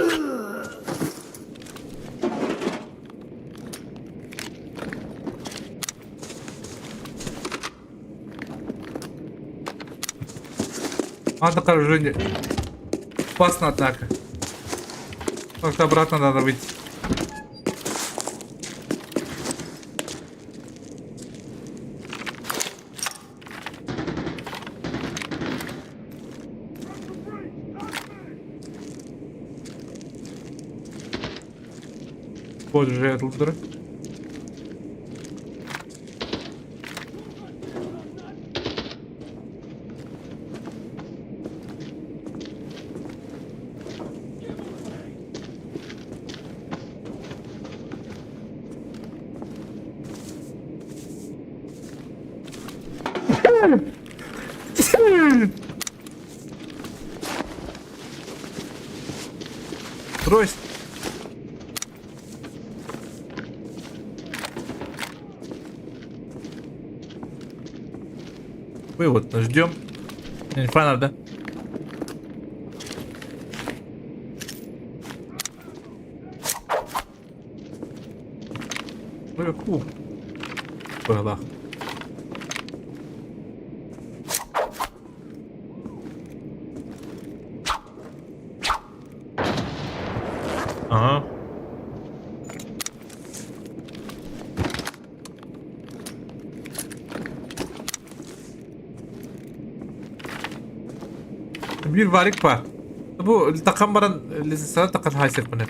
Атака уже не... Опасна атака. Как-то обратно надо выйти. Вот же этот Брось! Вывод, ждем. Инфа надо. Наверху. Была. Ага. Биир варик баар. Бу таххан баран сара таххан хаайсыахпын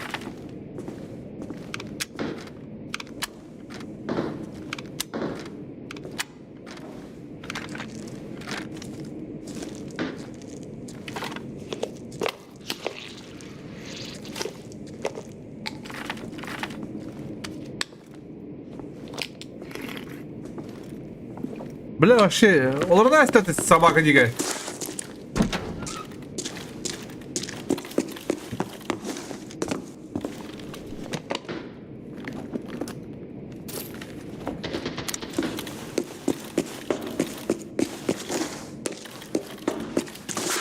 Бля, вообще, олорно эстет собака дикая.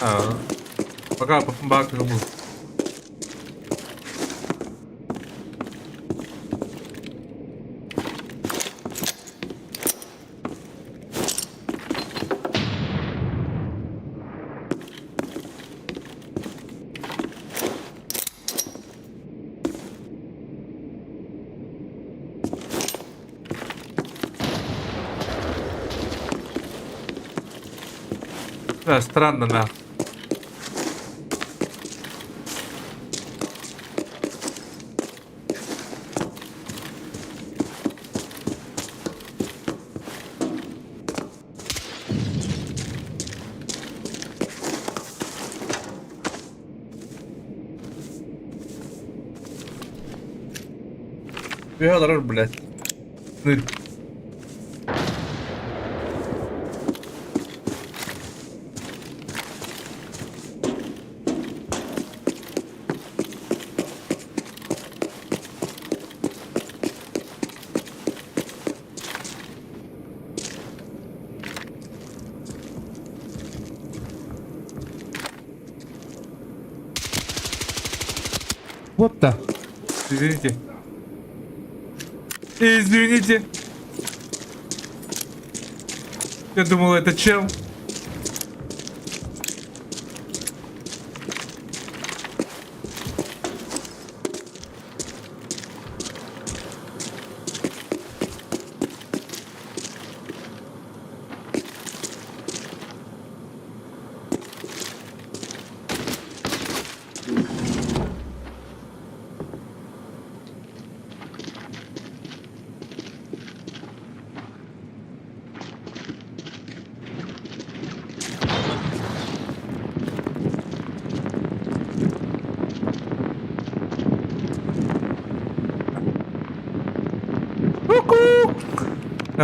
А, пока бак был. Да, странно, да. Үһэ блядь. Ну, What the? Извините. Извините. Я думал, это чел.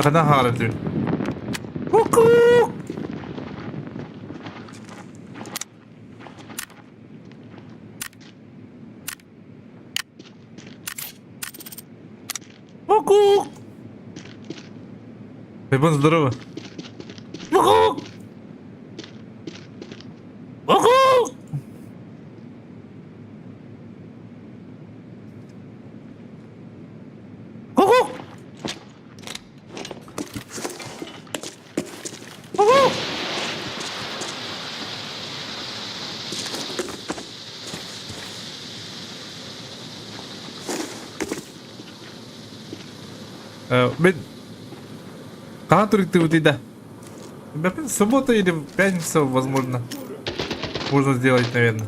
Ханна хаалар Ку-ку! Ку-ку! Айбон, здорово. Ку-ку! Ку-ку! Ку-ку! Мен хаһан туруктуубутуй да? В субботу или в пятницу, возможно, можно сделать, наверное.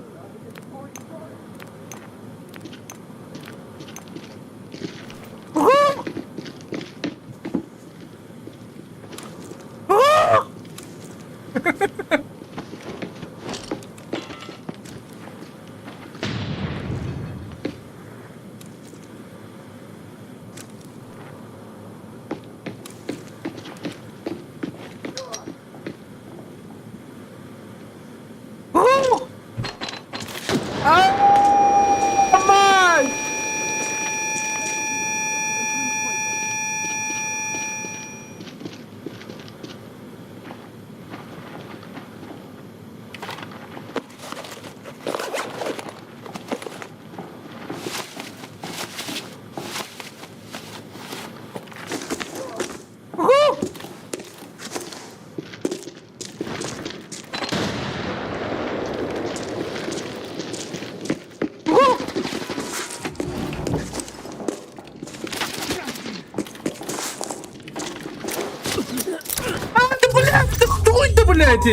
А, ты, блядь, ты кто это, блядь?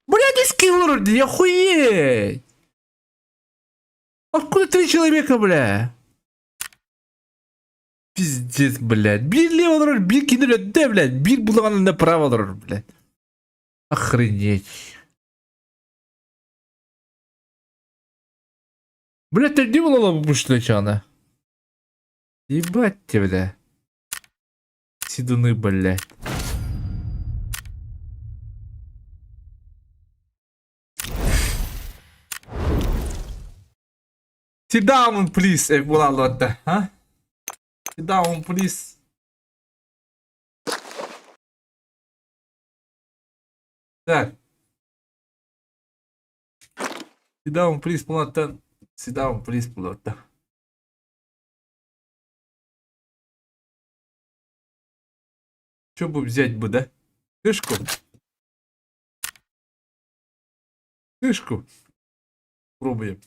Блядь, из вроде, охуеть! Откуда три человека, бля? Пиздец, блядь. Биир лево олорор, биир кини өлөрдө, блядь. Биир булаҕан направо олорор, блядь. Охренеть. Блядь, ты где была выпущена? Ебать тебя, бля. Седуны, блядь. Sit down, please, буолаллар а? Sit down, please. Так. Sit down, please, буолаттан. Sit down, please, буолатта. Что бы взять бы, да? Крышку? Крышку. Пробуем.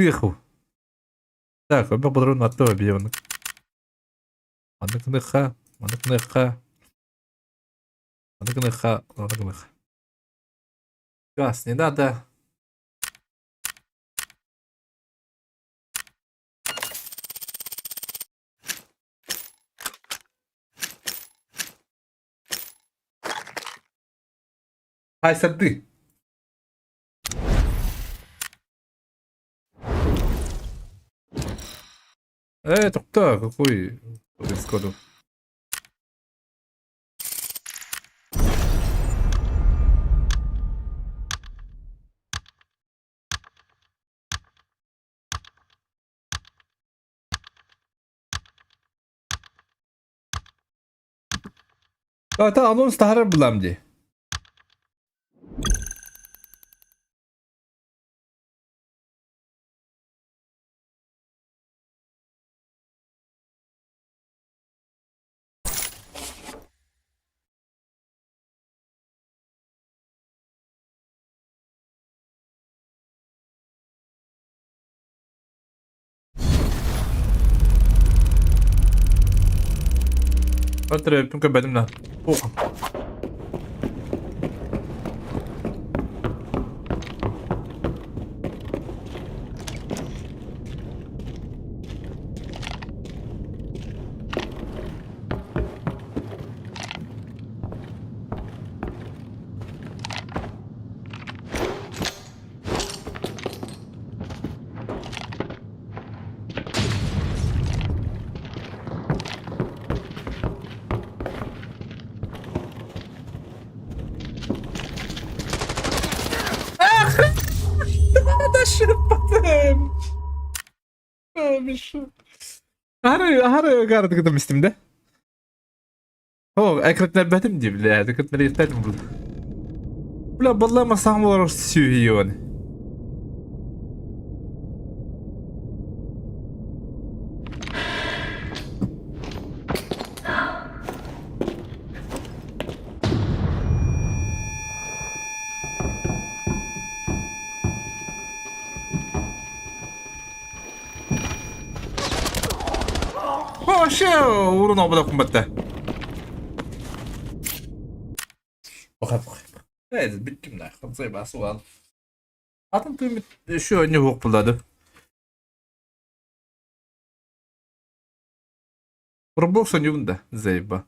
Тихо. Так, обе патрон атты объемны. Маннык маннык маннык маннык. Газ не надо. Хайсарды. Э, тоқта, какой скоду? Ата анонс таһарар булам дии. Өтөрөппүн көрбөтүм да. Ох. Аһары гардыгытым истим да. О, экрэтнэрбэтим дии, бля, экрэтнэрбэтим бу. Бля, баллама саҥа олорор сүһүйүөн. Вообще, урун обуда кумбатта. Evet, bittim de. Ханзай басы бар. Атын түймет еще не жоқ болады. Roblox ойнайбын да, заеба.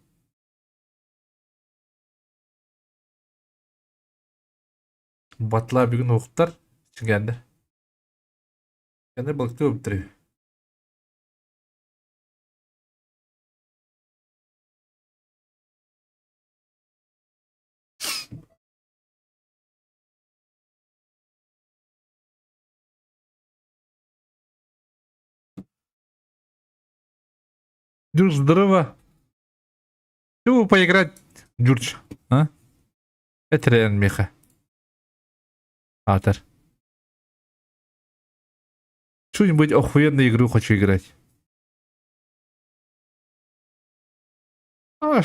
Батла бүгін оқыптар, чыңгәнді. Кәне балыкты өптірі. Дюрш, здорово. Чего поиграть, Дюрч, а? Это реально меха. Автор. Что-нибудь охуенную игру хочу играть. А,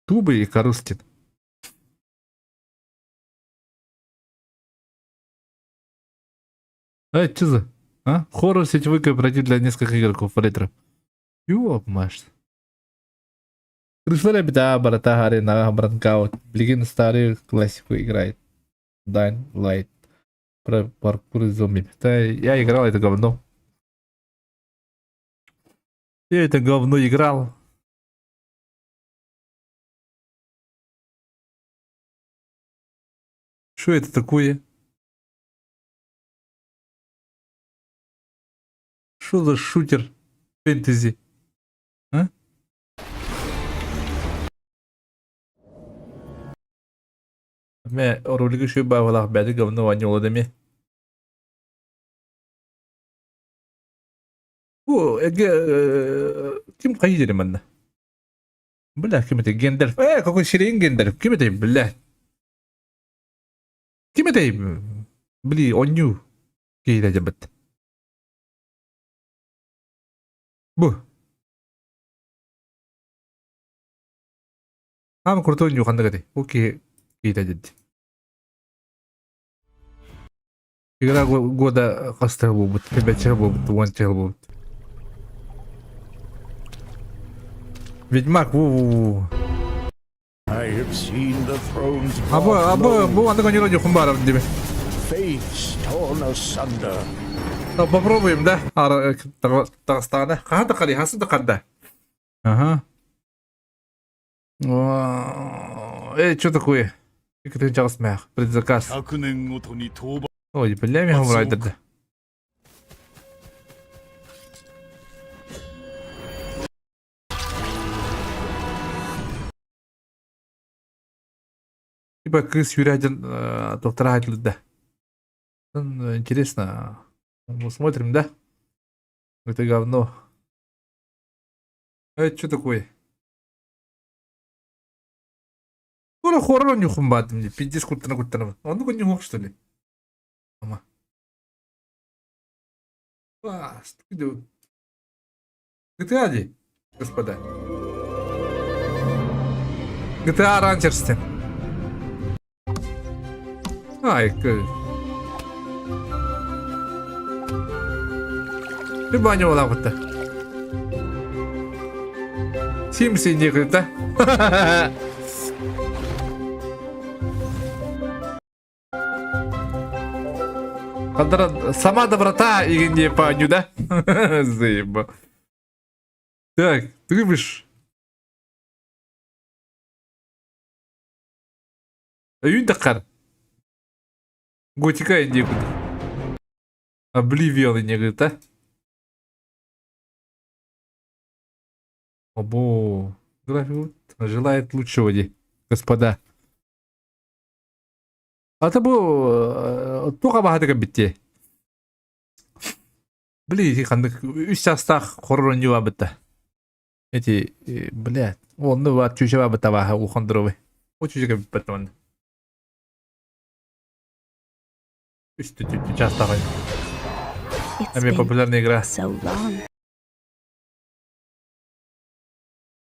Тубы и Карустин. А, что за? А? Хоррор сетевой кооператив для нескольких игроков ретро. Ёб, маш. Пришла беда, брата Гарри на Бранкаут. Блин, старую классику играет. Дайн Лайт. Про паркур и зомби. Да, я играл это говно. Я это говно играл. Что это такое? Что за шутер фэнтези? А? Мэ ролиги шүй баҕалаах бэйэтэ говно оонньуулар эмиэ. Бу эгэ ким хайыы дири манна? Бля, ким этэй Гендальф. Э, какой сирень Гендальф. Ким этэй, бля? Ким этэй? Бли, оонньуу киһитэ дьабыт. Бу. Аам крутой оонньуу ханнык этэй? Бу киһи киһитэ дьэдди. Игра года хас буолбут, бэччэ буолбут, уонча буолбут. Ведьмак, во-во-во. I have seen the thrones Абы, brought абы, low, бу аны коньеро дьохун баар диби. faiths torn asunder. Попробуем, да? Таҕыстаҕына. Хаһан да хари, хасын да ханда. Ага. Эй, что такое? Икитин чаҕыс мээх. Предзаказ. 100年ごとに討伐 Ой, бля, мен райдерді. Типа кыыс сүүрээдин доктора да. Интересно. Мы смотрим, да? Это говно. А это что такое? Ура хоррор нюхум баатым дии. Пиздец куттана куттана. Оннук нюхух что ли? Ама. А, GTA дии, господа. GTA Ranchers Ай, Ты баню буолаабыта. Симс иннигита. Сама доброта и не паню, да? Заеба. Так, ты любишь? Өйүн таххар. Готика инде курдук. Обливион иннегыта. Обо. График желает лучшего, ди, господа. Ата бу туох абаһатыга битти. Били ити ханнык үс чаастаах хоррор оонньуу баабыта. Эти, блядь, онно баар чүүчэ баабыта бааһа улахан дровый. О чүүчэ кэбиппэт манна. Үс чаастаах It's Эмиэ been популярная игра. so long.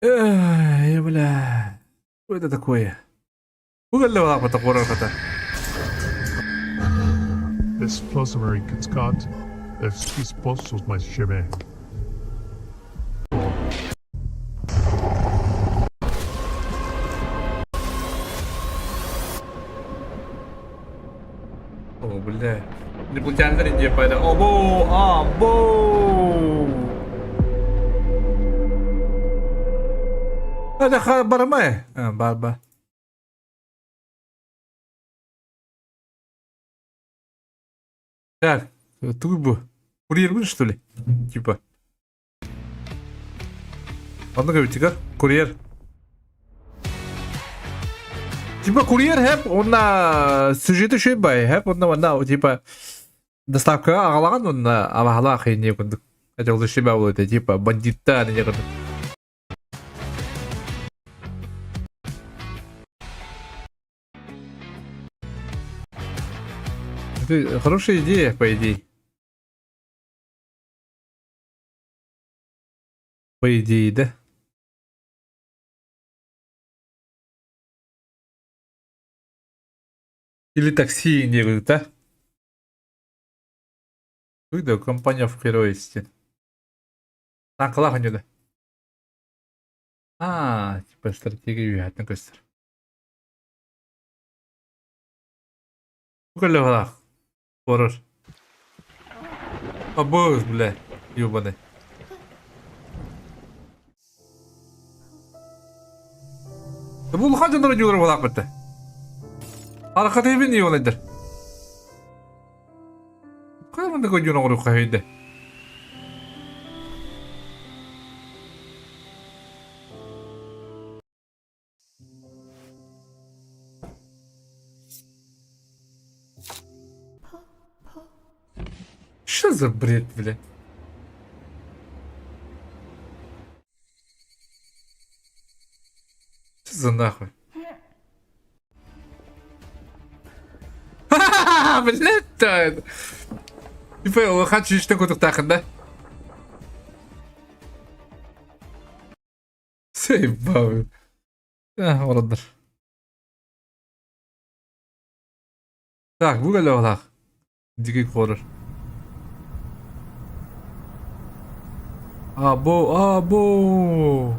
Эй, бля. Что это такое? Угалла Esplosumary Esquisposos mais cheme. О, бля. Инопланетяннар индия пайда. Обо, або. Это бармай. Барба. Так, тугу бу? Курьер будешь, что ли? Типа. Онно кэбитигэр курьер. Типа курьер хэп уонна сюжеты үчүгэй бай хэп уонна манна типа доставкаҕа аҕалаҕын уонна абаһалаах инньэ курдук. Это ол себя это типа бандиттаан инньэ курдук. Это хорошая идея, по идее. По идее, да? Или такси не говорит, да? Да, компания в хероисте. Таҥкалаах да. А, типа стратегия үһэтин көстөр. Көлөһөлөөх. Хоррор. Абы, бля, ебаный. Бу улахан дьоннор дьулар буолаахпыт. Арахатыйбын ебаныйдар. Хайа маннык ойдьуун оҥоруохха өйдө. Что за бред, бля? Что за нахуй? Блядь, это. Типа, улахан чүчтэн кутуктаахын да? Заебал. Олордор. Так, бу кэлэ Дикий хоррор. Або, або.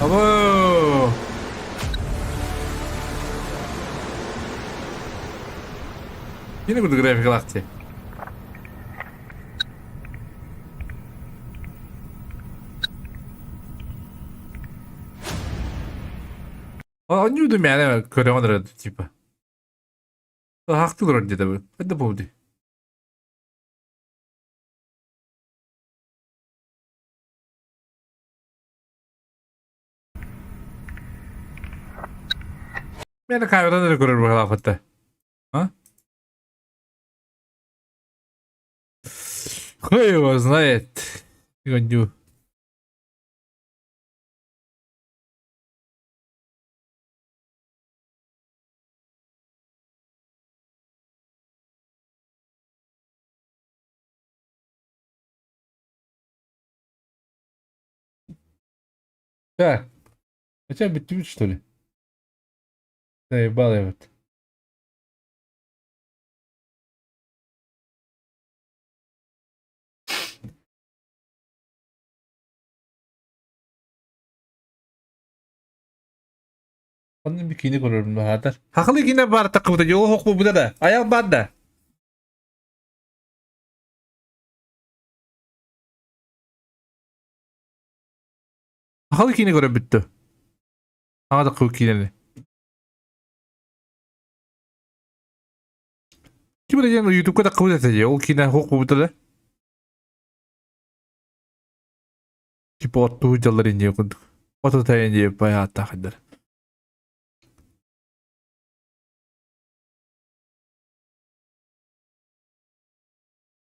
Або. Кини курдук графикалаах дии. Оонньуу да мээнэ көрөҕүн эрэ типа. Хаахтыы олорор диэтэ бу. Хайда буолуо дии. Мен камерадан эрэ көрөр быһалаахпытта. А? Хуй его знает. Гоню. Так. Хотя бы что ли? Заебал я вот. Онно бикини көрөрүм баһаатар. Хахалы киинэ баар такыбыта дьолу хохпубута да. Аял баар да. Хахалы киинэ көрө бүттү. Аға да киинэни. Ким эрэ диэн ютубка таккыбыт этэ дии. Ол киинэ хохпубута да. Типа оттуу дьаллар инние курдук. Ото тайын диye баяаттаахайдар.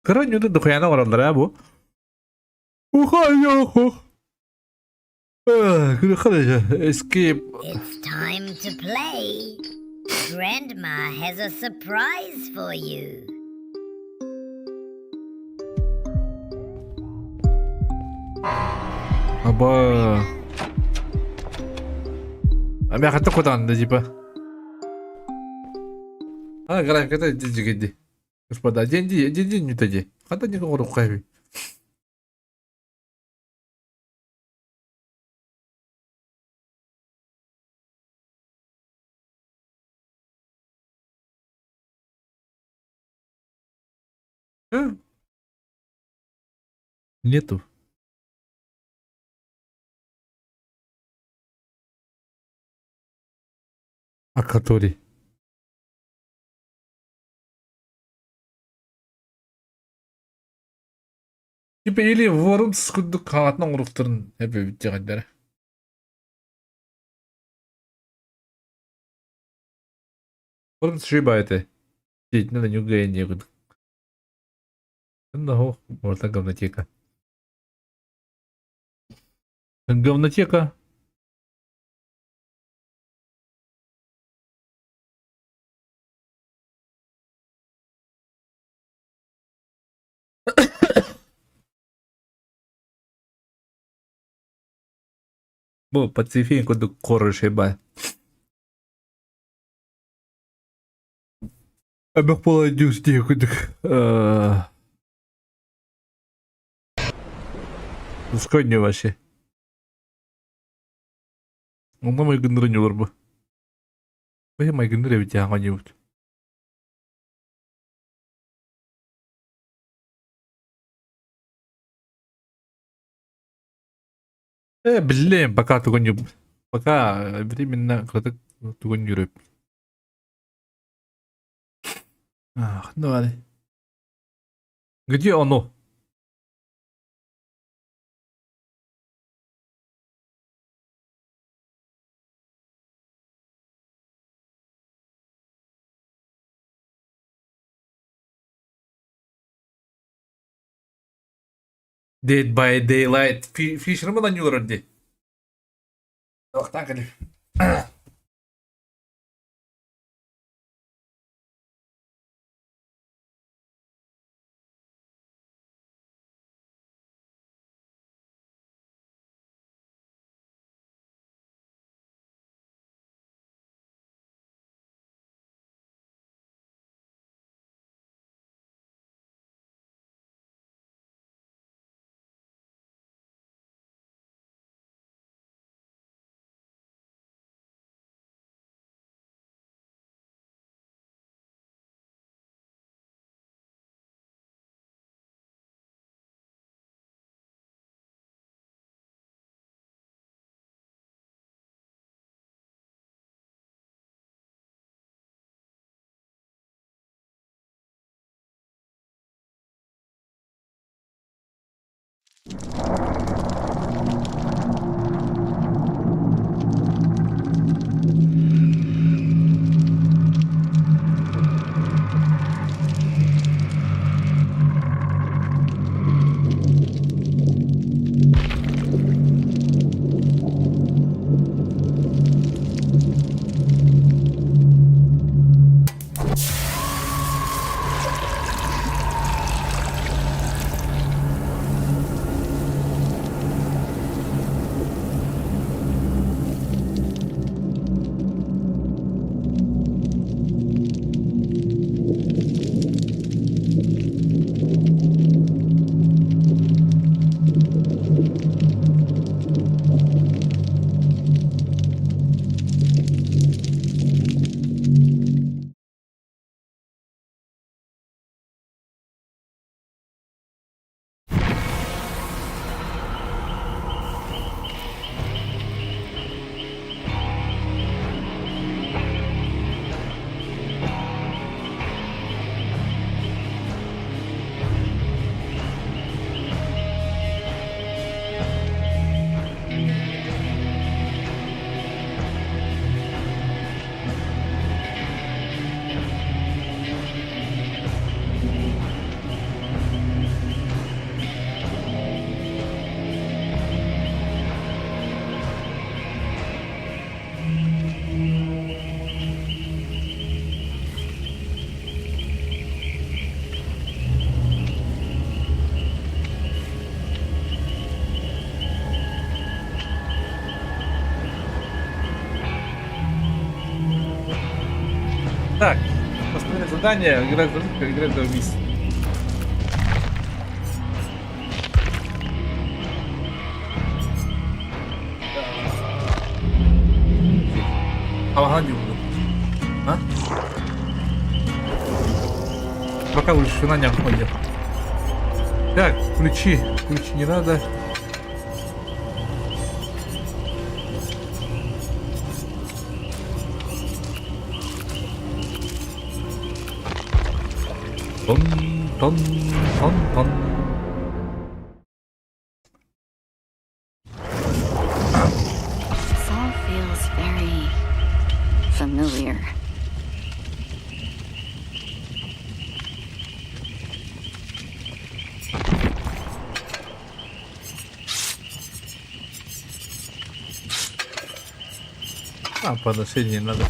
Кыра ньуду духуяна оҥороллор бу. Escape. It's time to play. Grandma has a surprise for you. Аба. А мен хатта кутан да типа. А, графиката дижигеди. Господа, день день день день не тади. Хата не говорю хайви. Нету. А который? Типа или Worms курдук хаатынан оҥоруохтарын эбэбит диэҕэйдэрэ. Worms үчүгэй этэ. Дьиэтинэн аньыыга диэ курдук. Онно орто говнотека. Говнотека. Бу Пацифик курдук хороший бай. Эбэх буола дьүүс дии курдук. Усконню вообще. Онно майгыннырын ньулар бу. Бэйэ майгынныр эбит яаҕа ньубут. Э, блин, пока тугун пока временно кратык тугун юрып. Ах, ну ладно. Где оно? Dead by Daylight. Фишерман ньулар дии. Охтан кэлip. Так, поставили задание, играть за играть за убийство. Абахан дьугу. А? Пока лучше на нем ходим. Так, ключи. Ключи не надо. Тон, тон, тон, тон. This all feels very familiar. А, подношение надо.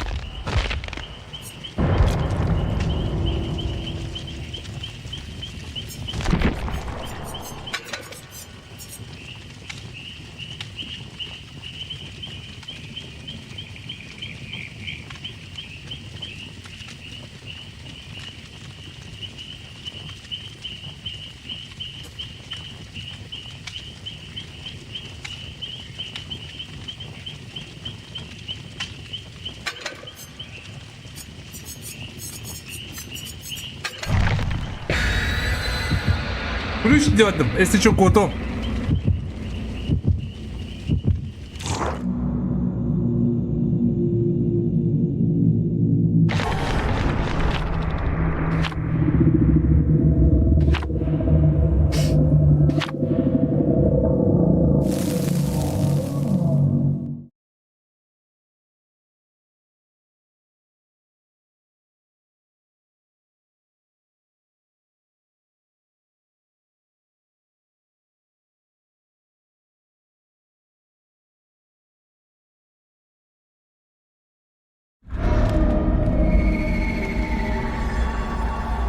Ключ делать, если что, кото.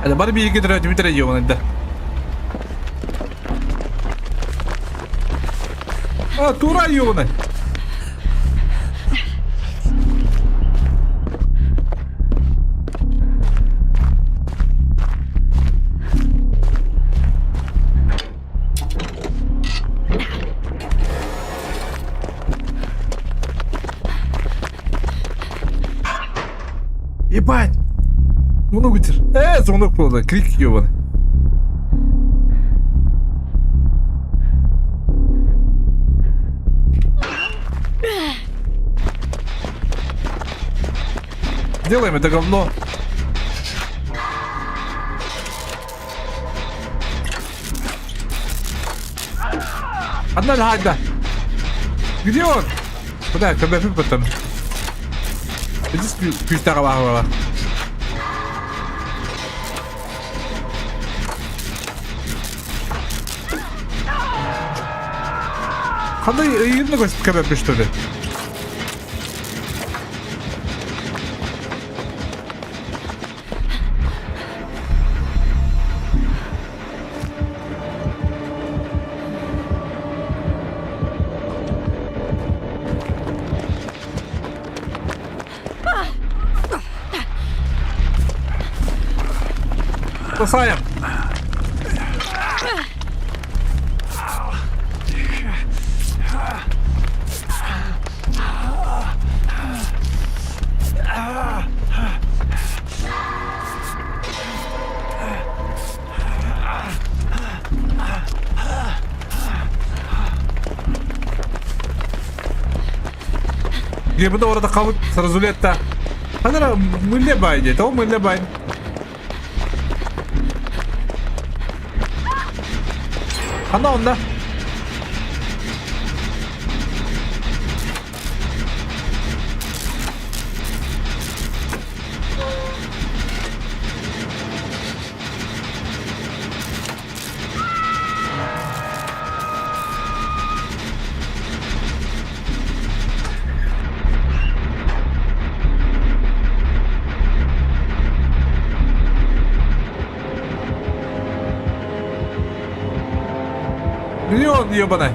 Это Барби и Дмитрий Йованый, да. А, тура ёбаный! Ебать! Звонок вытер. Звонок был, да, крик ёбаный. Делаем это говно. Одна да. Где он? Куда? КБФ потом. Иди күүстээх Хандай ыйынны көстүп кэбэппи что ли? Спасаем! Гебede orada kalıp Сразулетта. Ханара мыле бай То мыле бай. Хана онда. Миллион ебаный.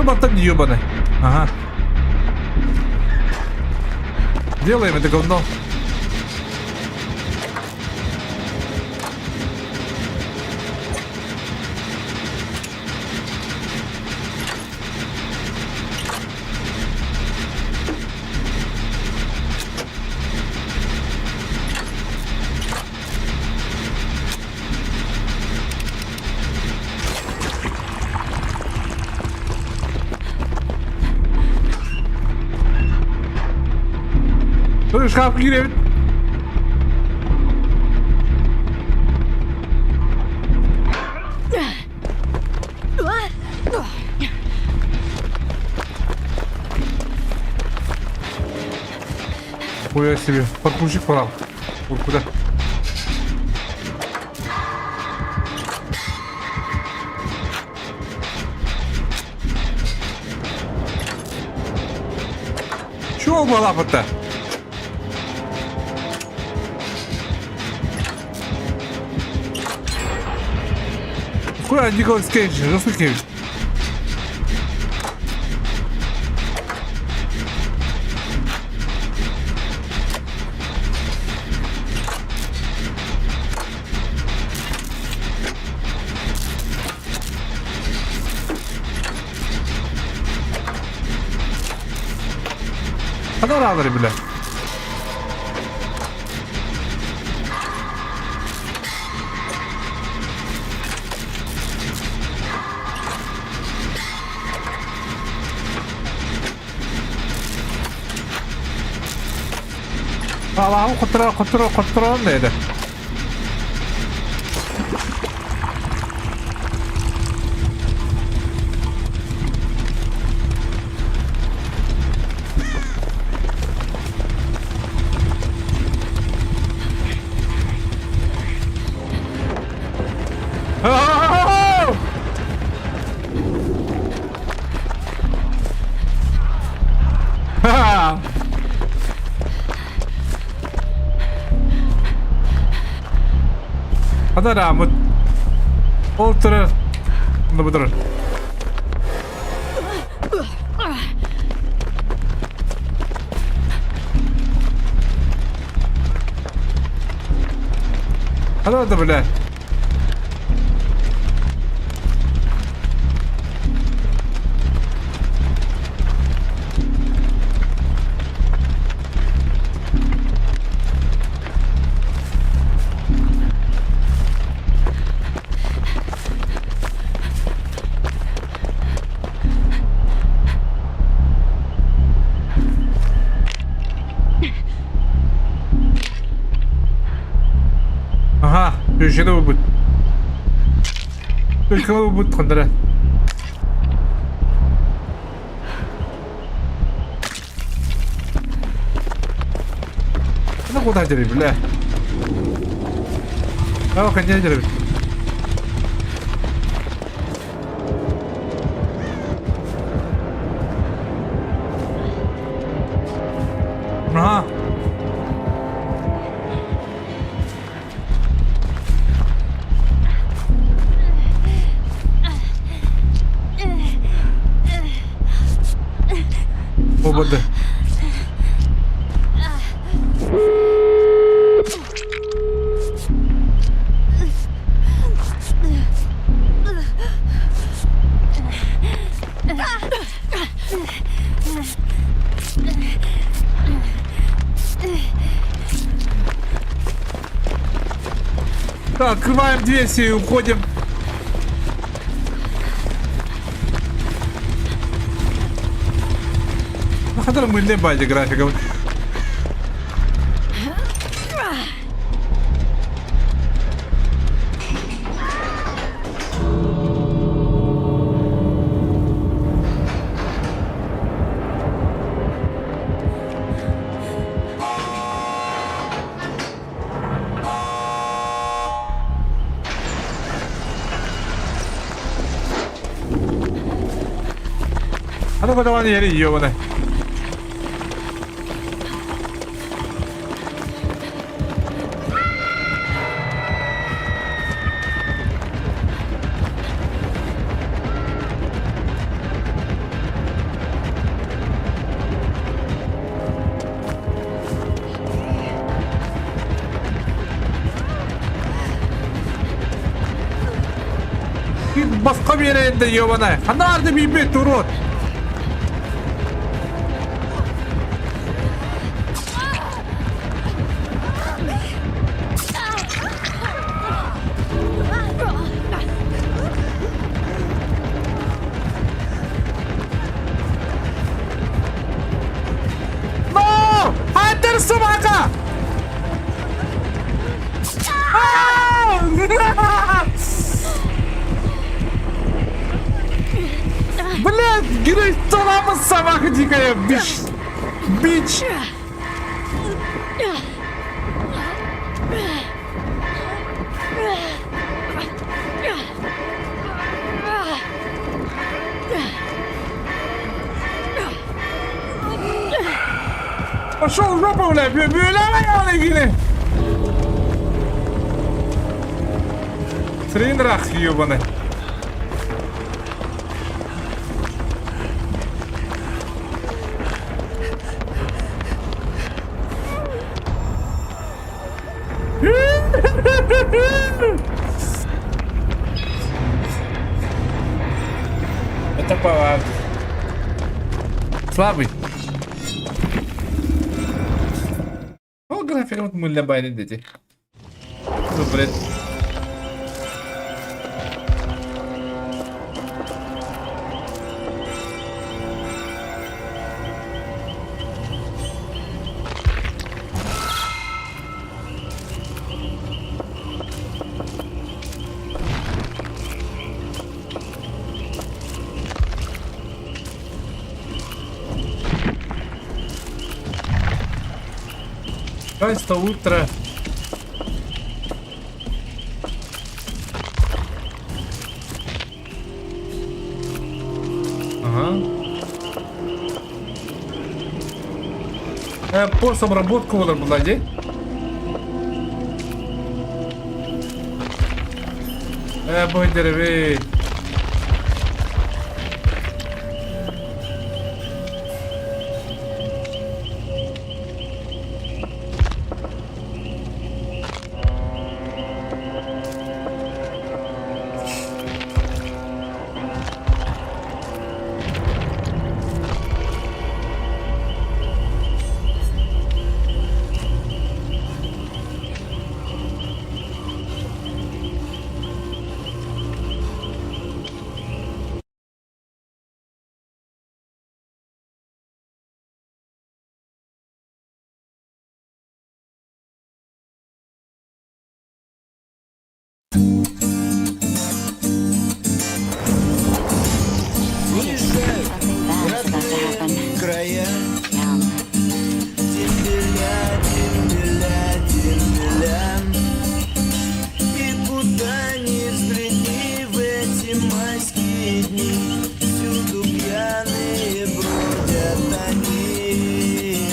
Барбаттан ебаный. Ага. Делаем это говно. Шкаф киирэбит. Хуя себе, паркурщик пора. Куда? Чего лапа-то? Хуя Николас Кейдж, жестокий. Ханаралары бля. Аллахым құтыра, құтыра, құтыра деді. Ха! Хадарамыт. Ол турар. Онно бу турар. Хада бля. Аха, köşede bu. Köşede bu kandara. Ana куда дери бля. Аа, ханья дери. Ага. Ободы. Так, открываем дверь все и уходим. На котором мы не базе графиков. Аны кодаван ери ёбаный. Босхо биэрэн да ёбана. Ханаар да биирбит урут. No! Хантер собака! Блядь, герой Талама собака дикая, бич! Бич! Пошел в жопу, бля, бля, бля, бля, Тринрах, ебаный. Это пора. Слабый. Ол графикабыт мылля байны дети. Ну, блядь. Наконец-то утро. Ага. Пост обработку олар була дии. Бу деревей. Уезжаю Something bad is about to happen. края. Yum. Дембеля, дембеля, дембеля. И куда ни взгляни в эти майские дни, всюду пьяные бродят они.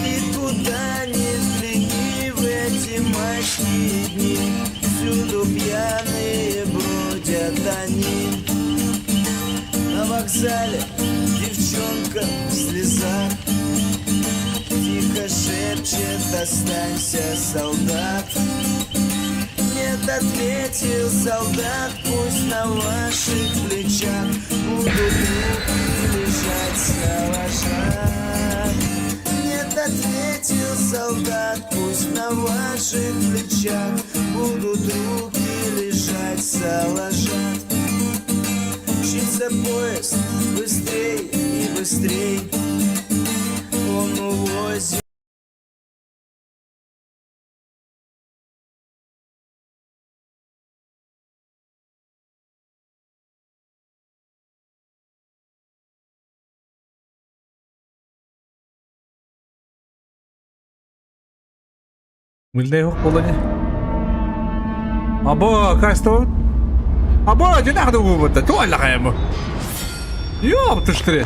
И куда ни взгляни в эти майские дни, всюду пьяные бродят они. На вокзале девчонка в слезах Тихо шепчет, останься, солдат. Нет, ответил солдат, пусть на ваших плечах будут руки лежать салажат. Нет, ответил солдат, пусть на ваших плечах будут руки лежать салажат. Мчится поезд быстрей и быстрей, он увозит. Мыльный буолла дии. Або, кастовут. Або, дьэ буолбута. Туох хайа Ёптуштры.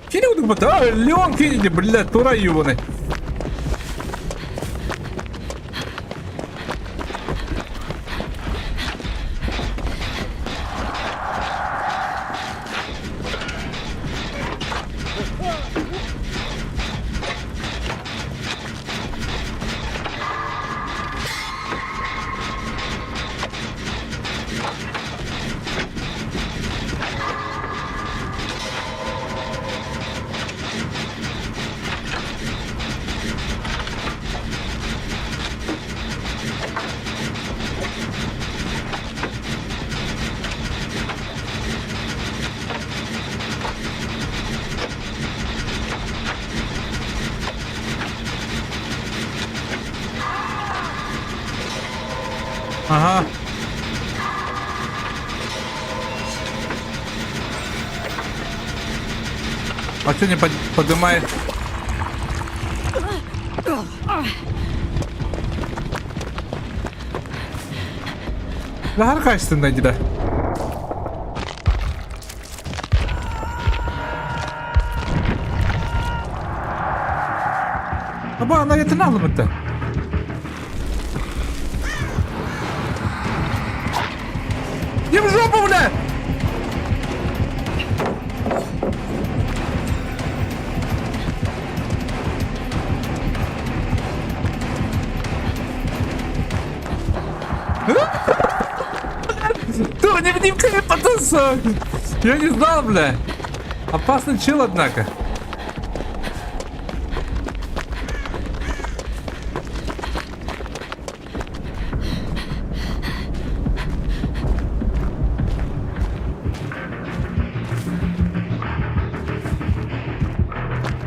Кини удукпата. Леон Кеннеди, блядь, тура ебаный. А что не поднимает? Лаһар хаачыстынна дьида. Аба, ана ятын алымытта. Не в жопу, бля! Тур, невидимка потасок! Я не знал, бля! Опасный чел, однако.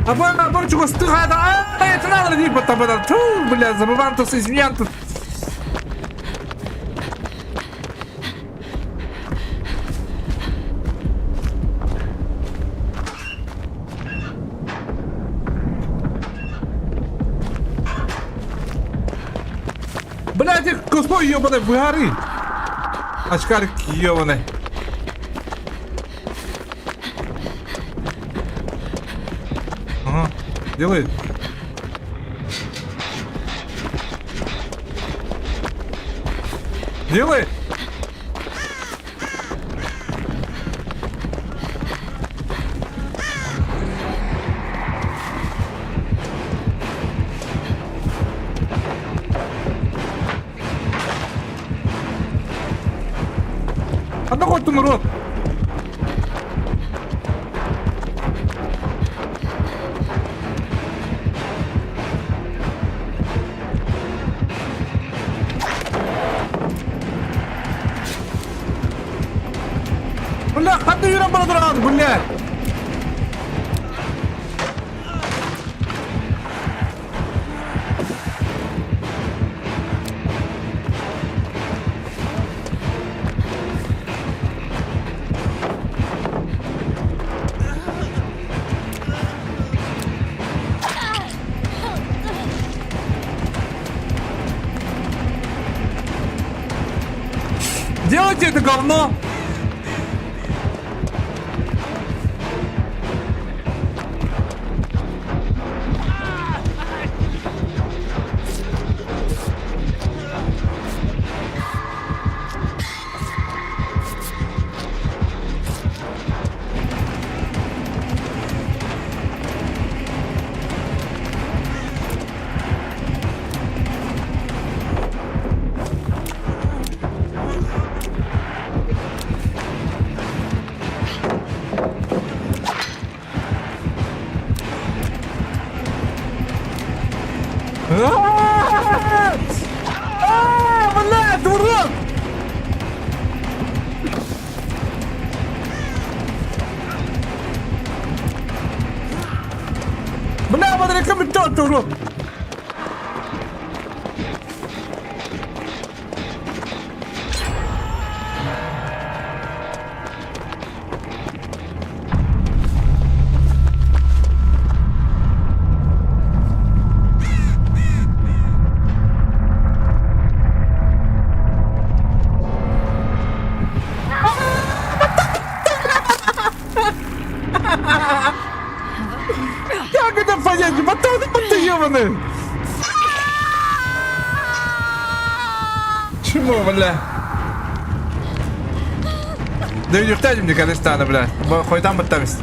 Аба, наоборот, чугас тыга, а, это надо не потом это, ту, бля, забывантус, изменянтус. Блядь, космо ебаный, выгоры! Очкарик ебаный. Ага, делай. Делай! А нахуй ты народ? Бля, ханна юран бара бля! Делайте это говно! А, бля, дурак! Бля, смотри, как урод! Как это понять? Потом ты ебаный! Чему, бля? Да не мне конечно, бля. Хоть там баттамис.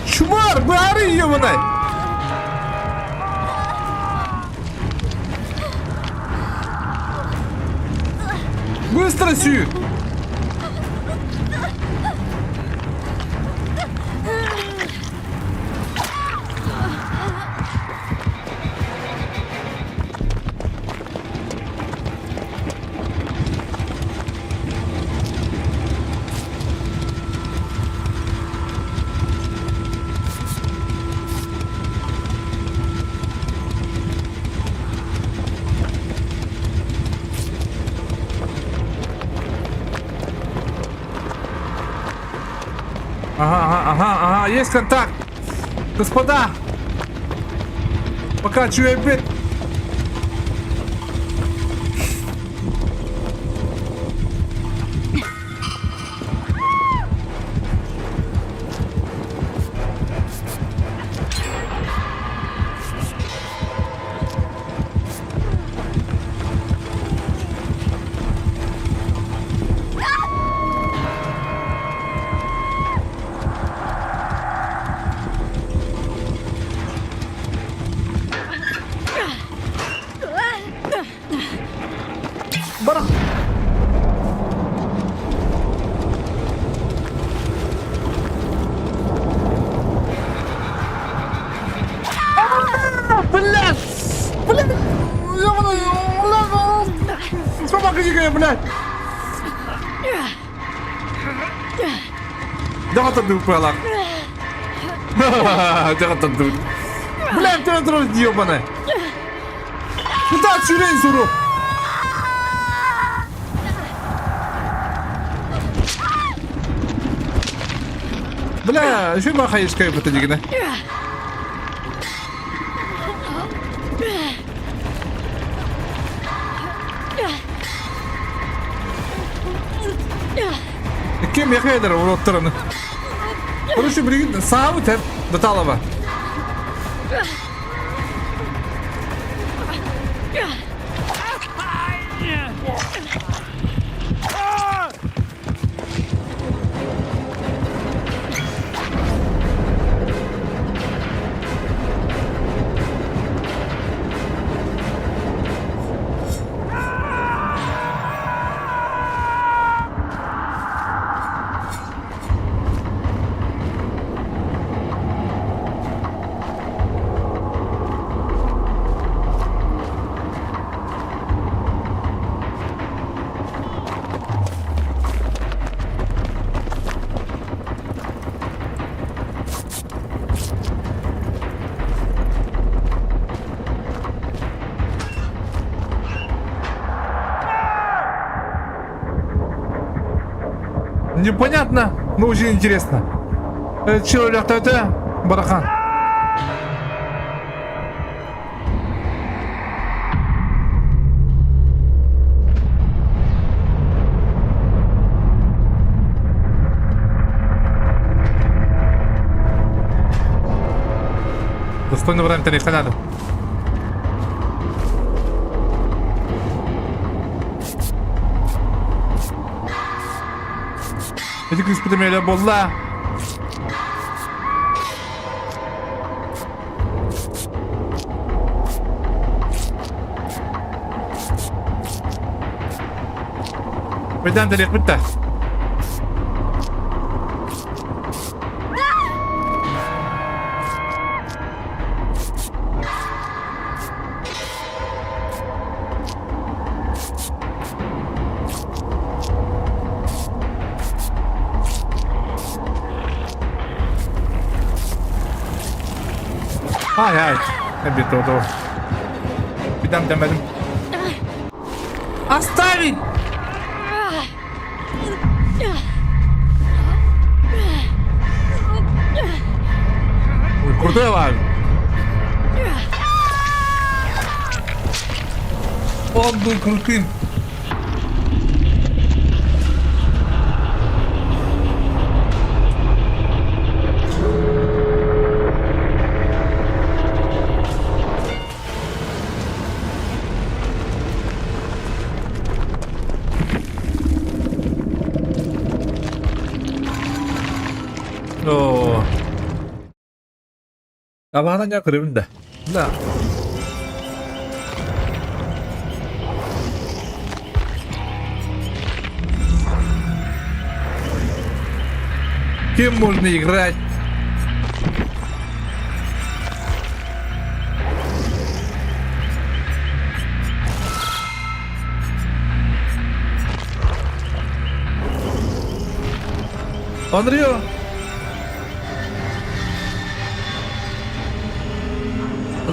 Чумар, бары ебаный! Быстро сю! Ага, ага, ага, ага, есть контакт! Господа! Пока чуйбит! Бар. Блядь! Блядь! Собака дикая, блядь! Дьаҕатан дуппалаах. Дьаҕатан дуп. Блядь, ты трос ебаная. Куда сюрень суру? Бля, еще махаешка это дигина. Ким яхайдар уроттараны. Короче, билигин саабы тэп Баталова. Непонятно, но очень интересно. Чего Барахан. Достойно время не надо. Эти күспүтүм буолла. Бэдэн дэлиэхпит да. Ай ай. Эбит doğru. Bir demedim. Оставить! Ой, крутой лавин. Он был крутым. Оо. Абаһанан дьэ көрөбүн да. Да. Кем можно играть? Андрей!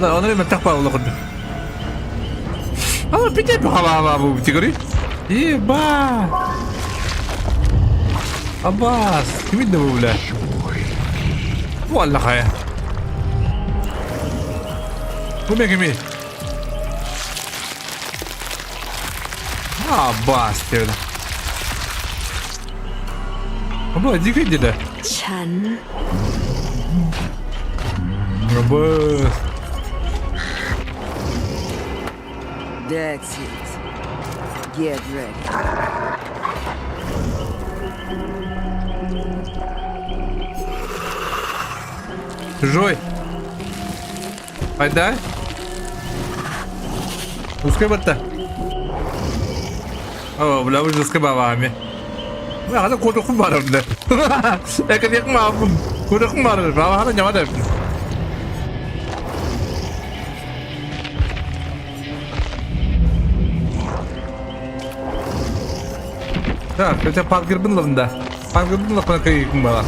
Андрей мэлтэх баалла курдук. А, пите баба бу тигри. Еба! Абас, ким да бу бля? Буоллахайа. Бу мекими? А, бас диэбитэ. Бу дикий диде. ฉัน Бу That's it. Get ready. Чужой. Айда. Ускай батта. О, бля, уже ускай бабами. Бля, кодукум бар бля. Экадекум абым. Кодукум бар. Баба хана нямада. Так, это паргырбын лында. Паргырбын лапына кайыкын бала.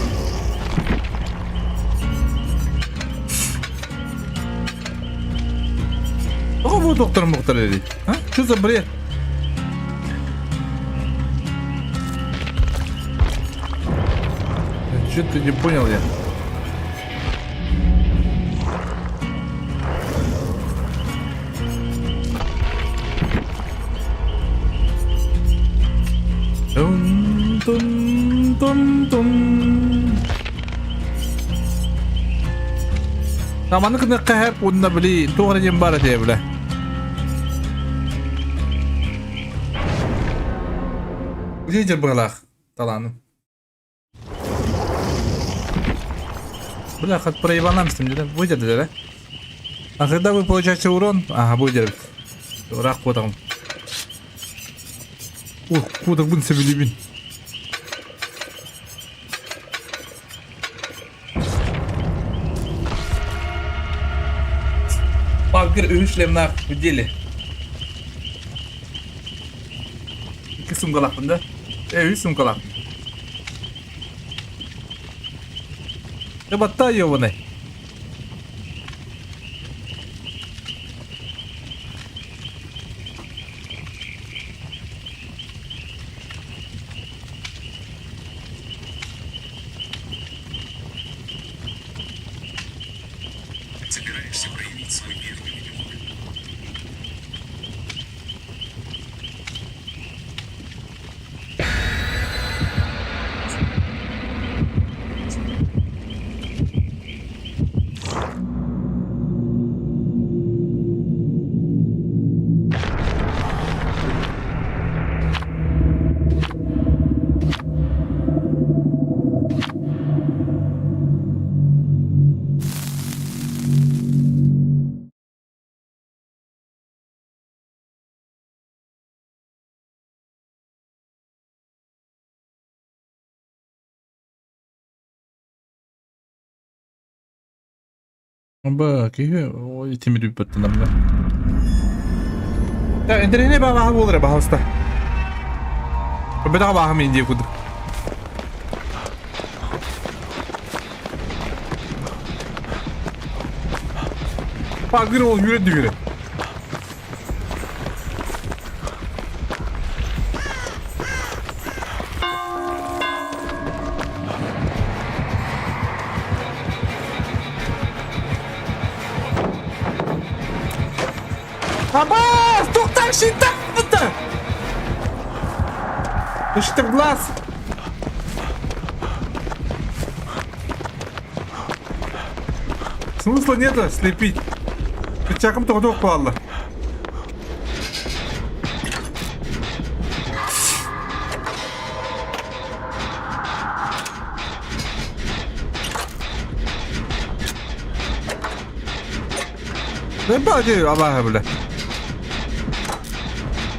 Тоҕо бу доктор мухтар эри? А? Что за бред? Что-то не понял я. Тун тун тун тун. Таманы кына кәһәп онна били туғыр дем бар дия биле. Где быгалах таланым? Бля, хоть проебанамся, выдержали, да? А когда вы получаете урон? Ага, выдержит. Рах потом. Ух, куда бун себе любин. Палкер үһүс шлемнаах в деле. Икки сумкалаахпын да? Э, үс сумкалаах. Батта ёбаный. Собираешься проявить свой первый миллион? Ба, киһи тимир үппэттэн амна. Да, интернет баҕа буолар баһалыста. Бэтэҕэ бааһым индия кудук. Пагыр ол yürü düğürü. Абас! Тоқтар щитапты! Защита в глаз! Смысла нету слепить. Чакым тоғдоқ қалды. Ne bağırıyor Allah'a böyle.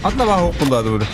Atla bak okullarda böyle.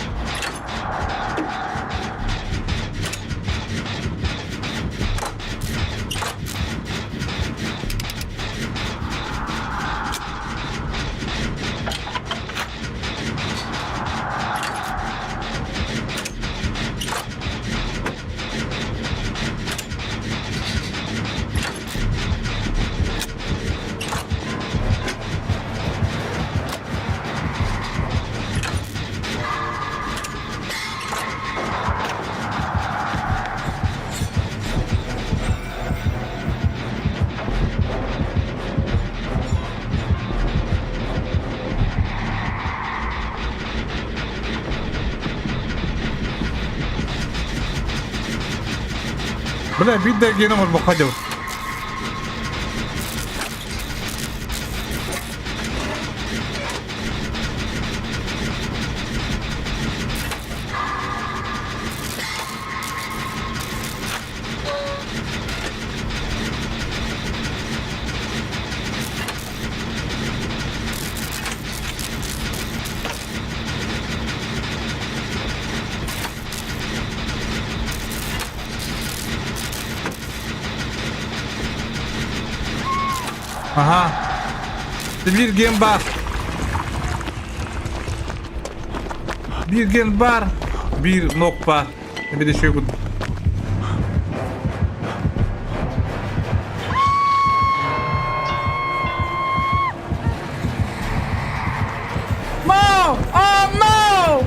Бля, биир да гена оҥорбокко дьыл. Ага. Биир ген бар. Биир ген бар. Биир нок бар. Эбит еще No! Oh no!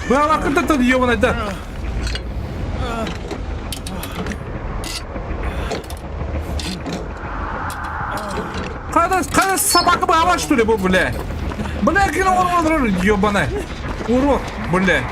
Быһалаккын ёбаный да. Қайда, қайда собака баба что ли бұл, бля? Бля, кино олар, ёбаный. Урод, бля.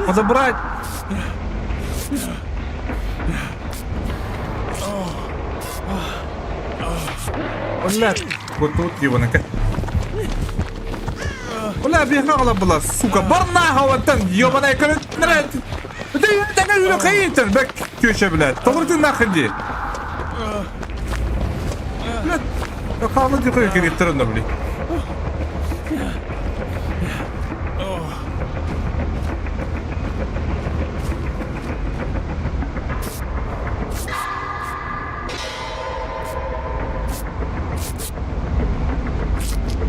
Подобрать! Блядь, вот тут его на Бля, бегала была, сука, барнахова там, ебаная, Ты такая хайытын, бэк, теща, блядь. Толыр ты нахрен ди. Блядь, қалды дихой керектер блядь.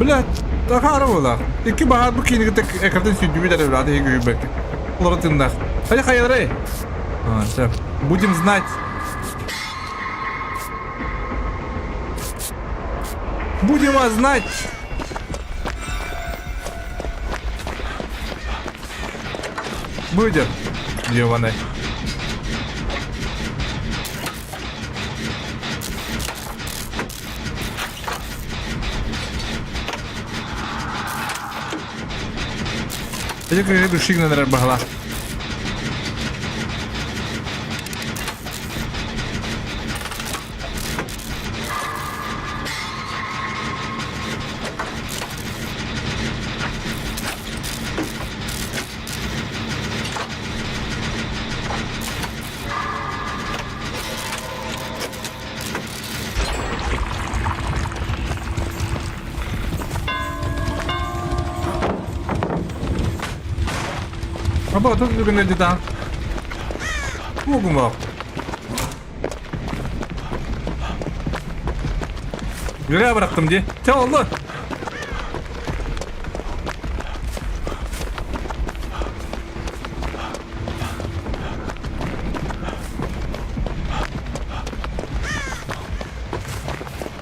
Блядь, тахара була. Икки баһаар бу киини кытта экртен сүүрдүбүт эрэ браат иһи күйбэккэ. Олоро тыннах. Хайа хайаларай? А, всё. Будем знать. Будем вас знать. Будем. Ёбаный. Ити кыыһы душигынан эрэр баһылаах. Аба, тут бүгүн да. Бугума. Nereye bıraktım diye. Te oldu.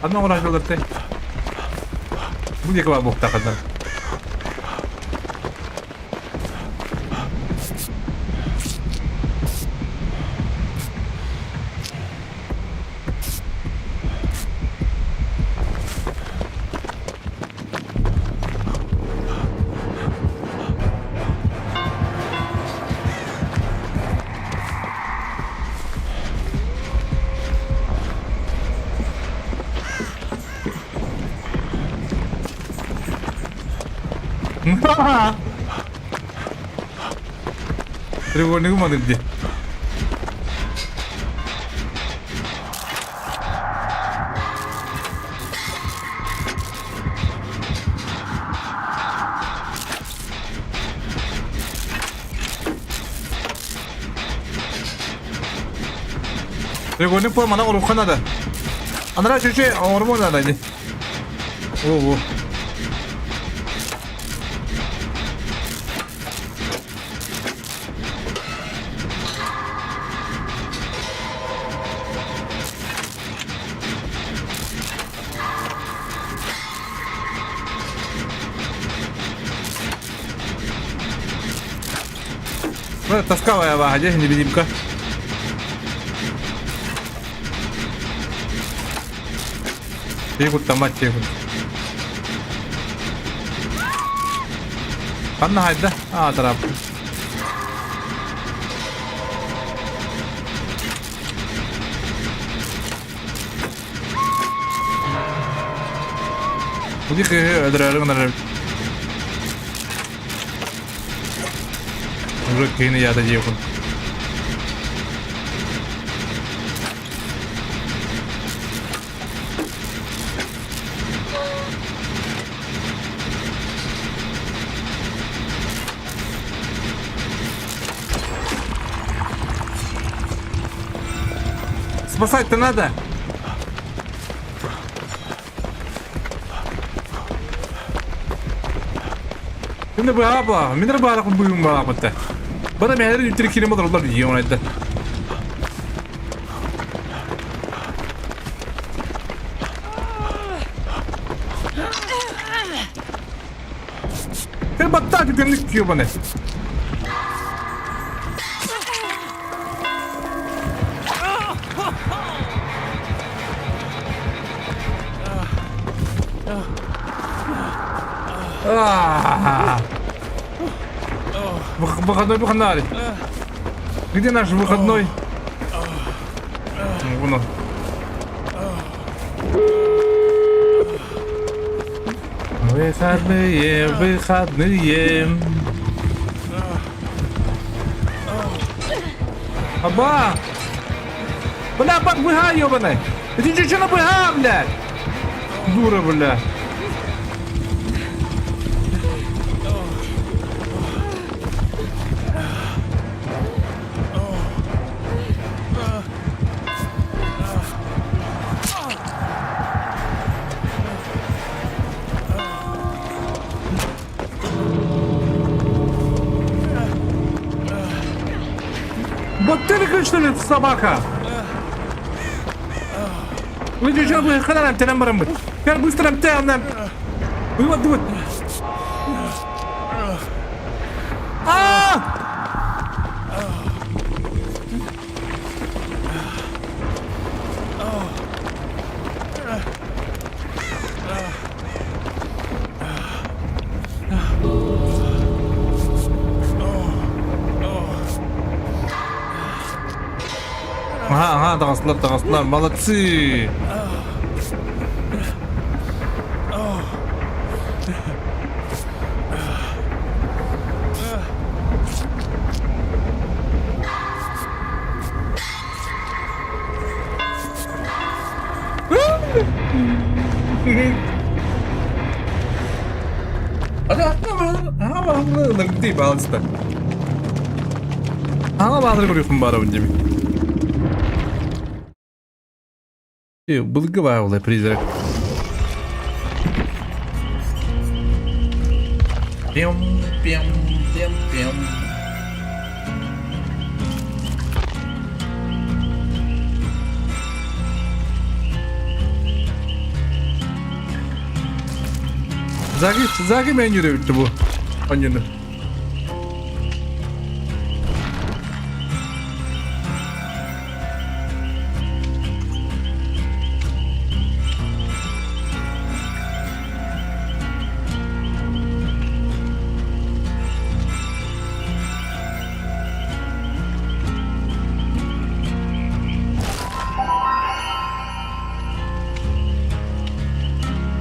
Ханна оҥороочулар тэ? Бу диэки баар буохтааххытына. Треугольник маннык дии. Треугольник по мана оруха надо. Анара чүчү оҥоруму надо ини. О, о. Тасковая вага, где невидимка. Тегут мать тегут. Ханна хайда? А, тарап. Бу киһи өлөрөөрү гынар Уже киһини яда диэхун. Спасать-то надо! Şimdi bu abla, minir bağla bugün bağla bitti. Bana meğer yutiri kilim olurlar diye ona etti. Sen batta tükenlik diyor bana. А! Выходной выходной. Где наш выходной? Вон он. Выходные, выходные. Аба! Бля, быга, ёбаный! Ты че набыга, блядь? Дура, бля. Баттырка, что ли, собака? Вы что, вы хана нам барамбыт. Теперь быстро нам. Вот, вот. А! Ага, ага, таҕыстылар, таҕыстылар, молодцы! Аҕа баатыры көрүөхпүн баарабын дьэми. Былыргы баҕалай призрак. Пем, пем, пем, пем. Заги, Заги мен yürüyüptü bu. Anjunu.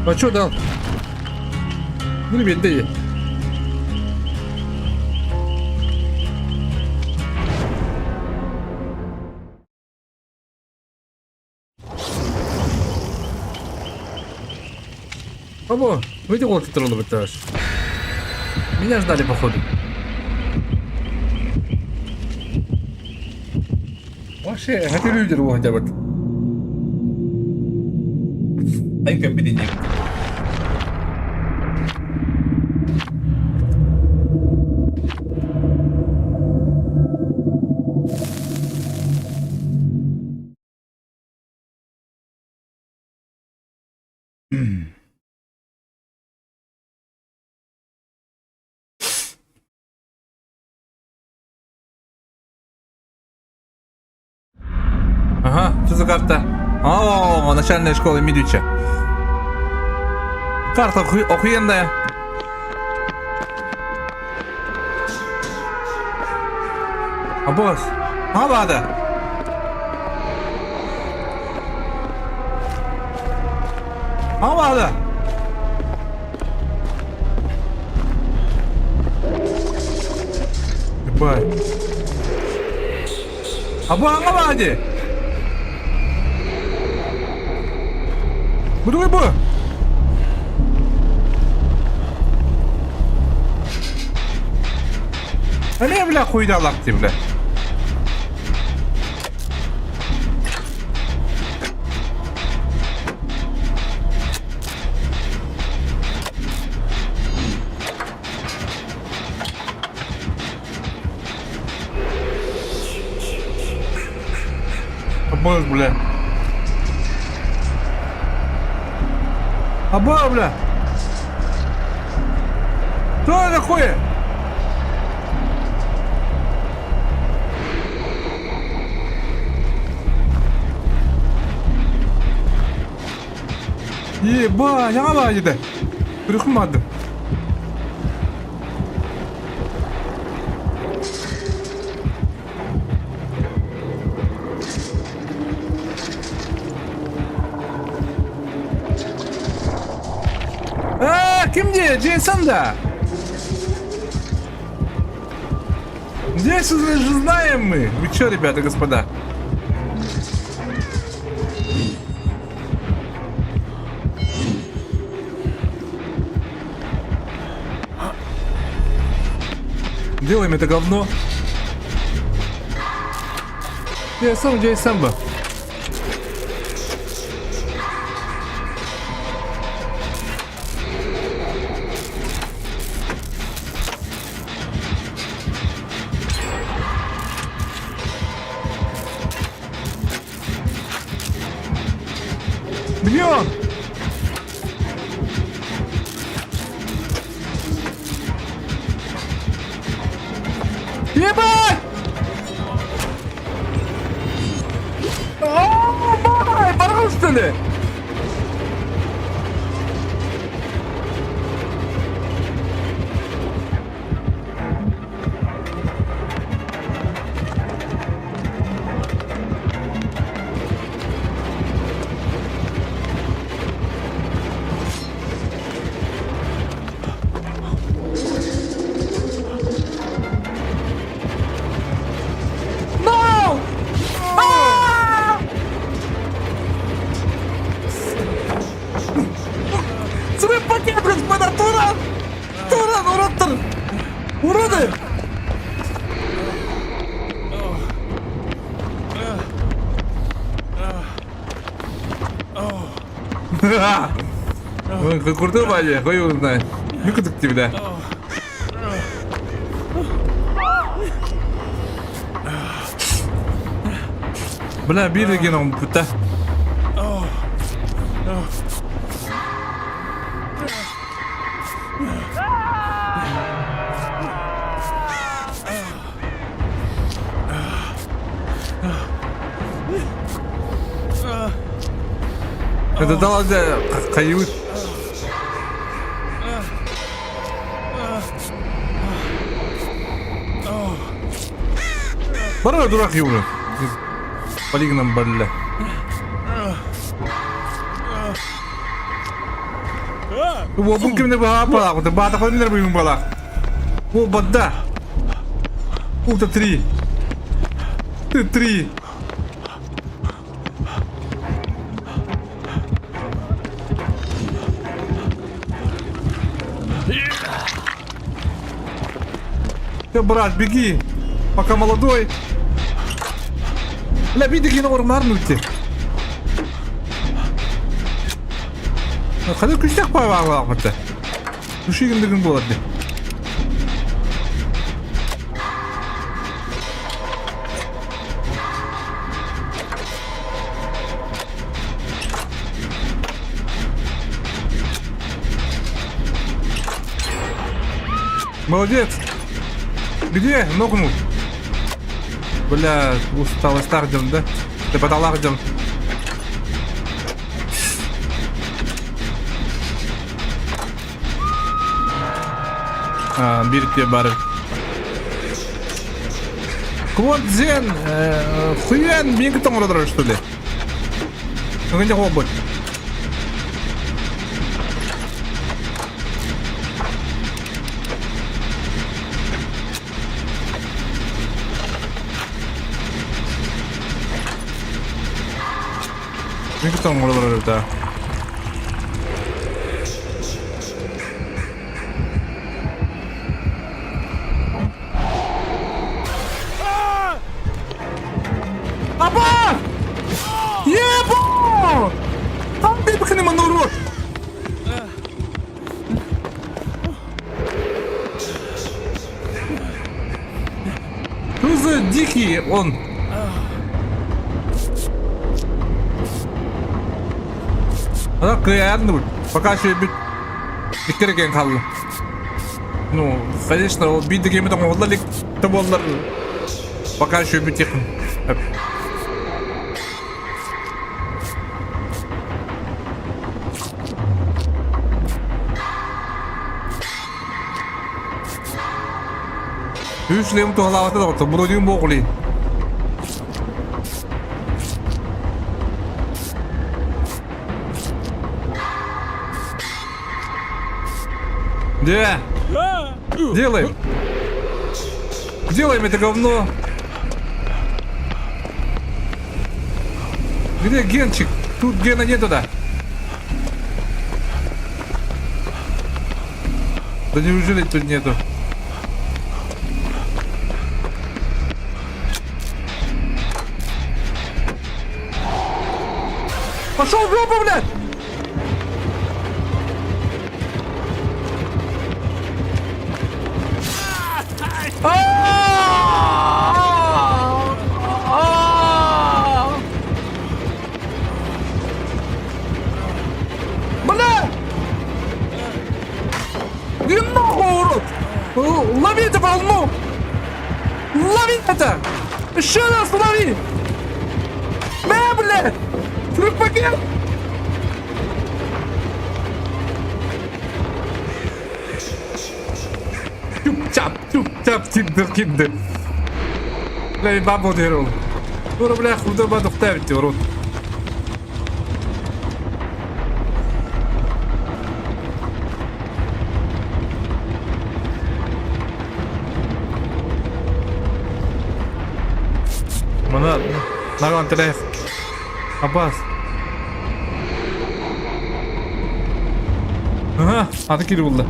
А что дал? Ну, ребят, Оба, выйди вот этаж. Меня ждали, походу. Ой. Вообще, это люди хотя бы. Ай, компетентник. Ага, что за карта? О, начальная школа Мидюча. Карта охуенная. А босс? А, бада. А, бада. Ебать. Абаҥа баа дии. Бу бу. Эмиэ бля хуйдалах дии бля. Абы, бля. Абы, бля. Что такое? Еба, яңа деді. Үріқмадым. А, ким дии? Джейсон да? Здесь уже знаем мы. Вы чё, ребята, господа? Делаем это говно. Я сам, я сам бы. Где он? Ебать! О, май, баран, что ли? No! Ah! Взрыв пакет, господа, Туран! Туран, уродтар! Уроды! Ой, Крутой Ваня, хуй его знает. Ну-ка так тебя. Бля, биир деген оҥпута. Это дал хайыбыт. Бара дурак уже. Полигоном бля. Уобун кимне баа балак, баата кимнер буюн балак. О, бадда. Улта три. Ты три. Ты, брат, беги, пока молодой. Бля, биир да оҥорумаар мүлтү. Хада күстээх баалаах Үшүйгін бүгін болады. Молодец! Где? Ногнул. Бля, усталостар дем, да? Ты подалар дем. Биир бар. Квон Цзен, Хуян, мин тоҥородор что ли? Где хобот? Мин тоҥородор да. Апа! Ебо! Там ты бхни манурот! Что за дикий он? Ана кыайан пока еще бит иккереген қалды. Ну, конечно, ол биир кеми тоҥоһуллар илик да буоллар пока еще бүтүөх. Үс лем туһалаабата доҕотто, бронюм буоҕулин. Да. Делаем. Делаем это говно. Где Генчик? Тут Гена нету, да? Да неужели тут нету? Пошел в жопу, блядь! Бля! Иди нахуй, урод! Лови эту волну! Лови это! Еще раз лови! На, блядь! Трупакет! Чуп-чап, чуп-чап, тиндер, Бля, бабу дерул. Дура, бля, худоба духтавить, урод. Мана, наган тэлэх. Аббас. Ага, аты кири булла.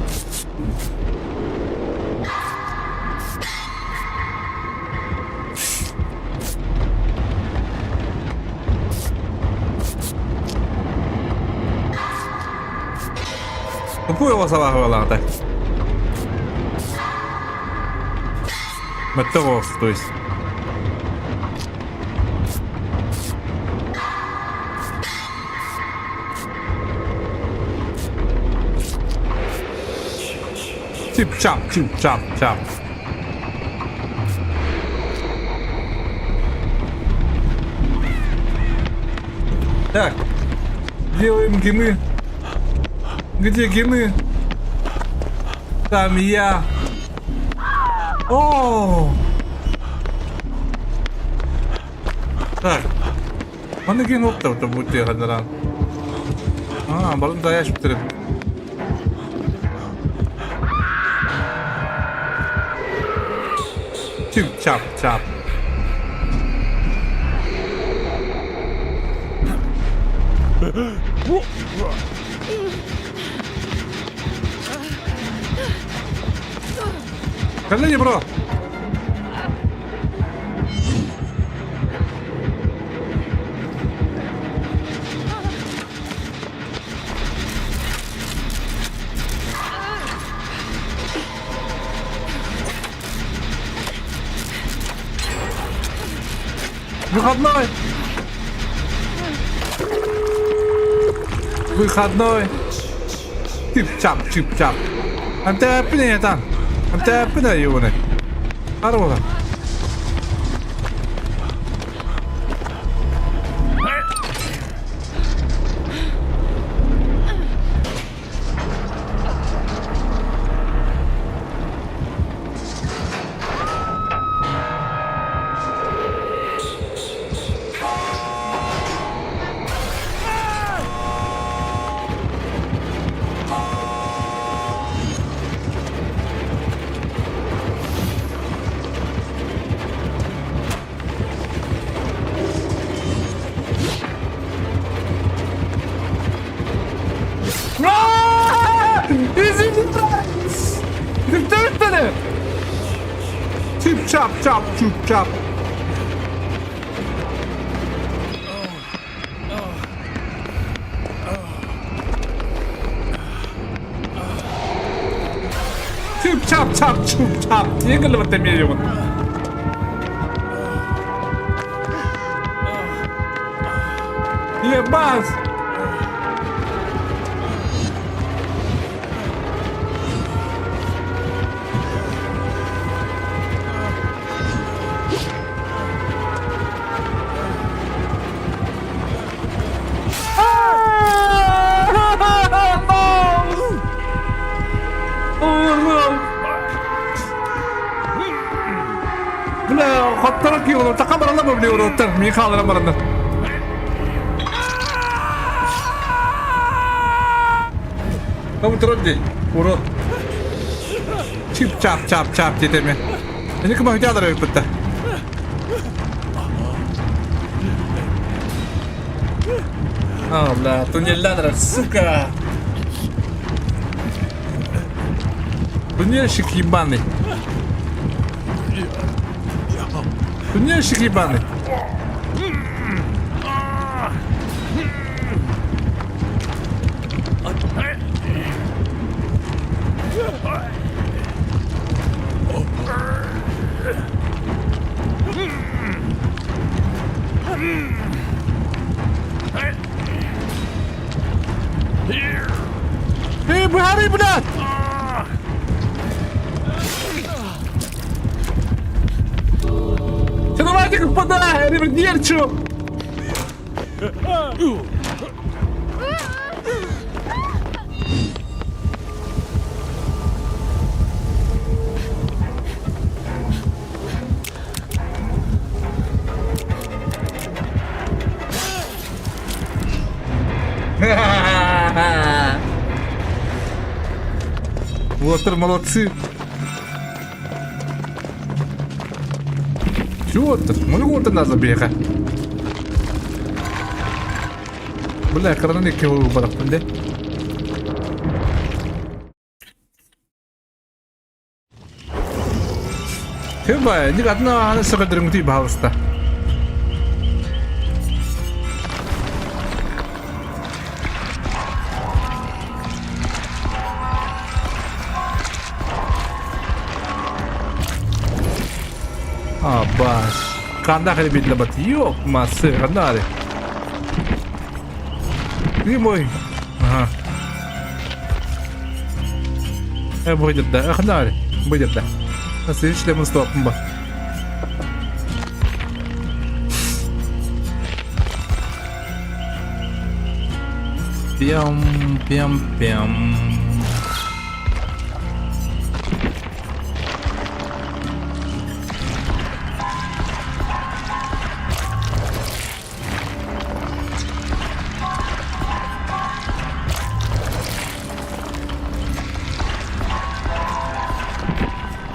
Тупой его салаҕа Мөттөҕө то есть. Чип-чап, чип-чап, чап. Так, делаем гемы. Где гемы? Там я. О! Так. Манна ген опта бутте хадаран. А, балым даяш битиреп. Чип чап чап. Колени, бро! Выходной! Выходной! Чип-чап, чип-чап. Антеппине там. Антеппине юуны. Арула. Извини, Чип-чап, чап, чуп-чап. Чип-чап, чап, чуп-чап. Ең кылыбыт эмиэ Ебать! Бля, хотторон киһи такка баралла бу били уруттар мин хааларан бараннар. Кому дии, урут. Чип-чап, чап-чап диэтэ Эни кыма хүтэ өлбүттэ. А, бля, туннелләдер, сука! Туннельщик ебаный. Туннельщик ебаный. Эй, быһарый, блядь! Все, давайте подай, нерчу! Уолаттар молодцы. Чего-то? Мы вот надо бега. Бля, кыраны кеу бараппын де. Хеба, не одна аны сыгыдырың баһалыста. А, баш. Канда хали бат. Ёп, масы, кандари. Ты мой. Ага. Будет да. Кандари. Будет да. Следующий мы стопом ба. Пям, пям, пям.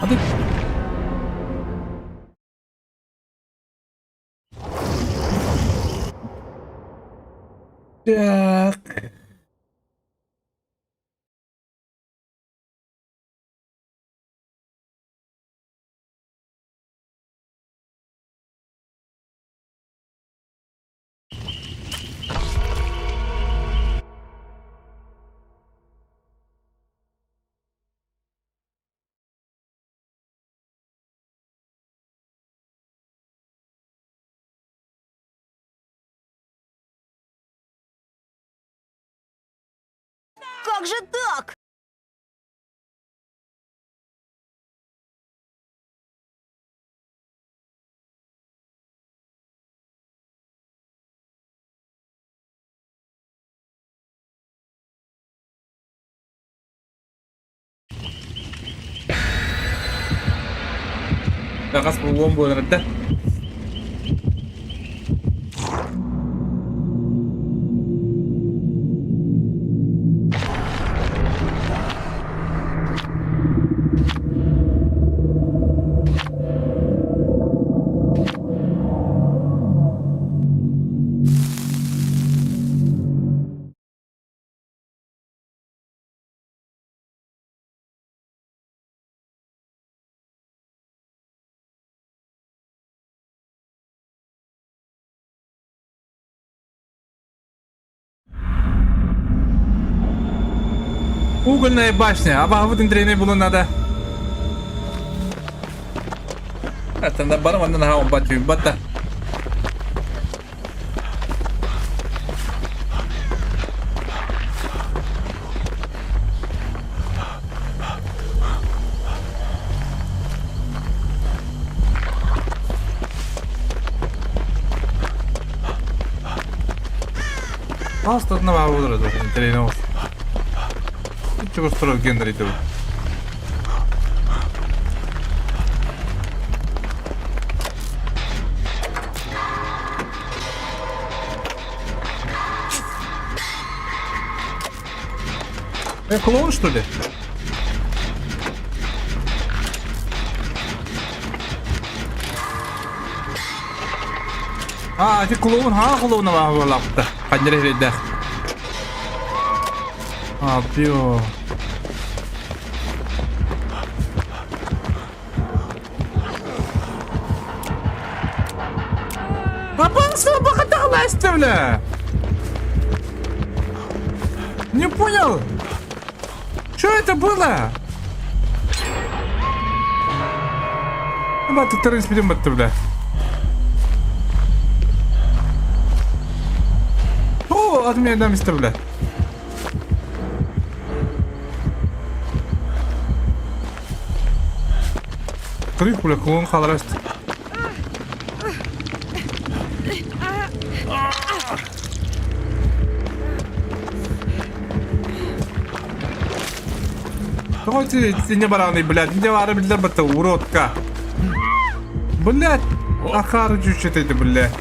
Hadi. Так. Как же так? Хас буолуон буолар да. Угольная башня. Абаһабыт интриэнэй булун надо. Аттанда барым андан наһаа умбат түйбат да. Пастатына баа болар еді интриэнэй олус. Чугас турар геннер Я клоун, что ли? А, ты клоун, ха, клоун, лапта. Ханнер А, пио. Бабанство бля! Не понял! Что это было? Батты, бля. О, от меня дам бля. Крых, бля, клон халараст. Давайте не бараны, блядь, не бары, блядь, бата, уродка. Блядь, ахары чуть это, блядь.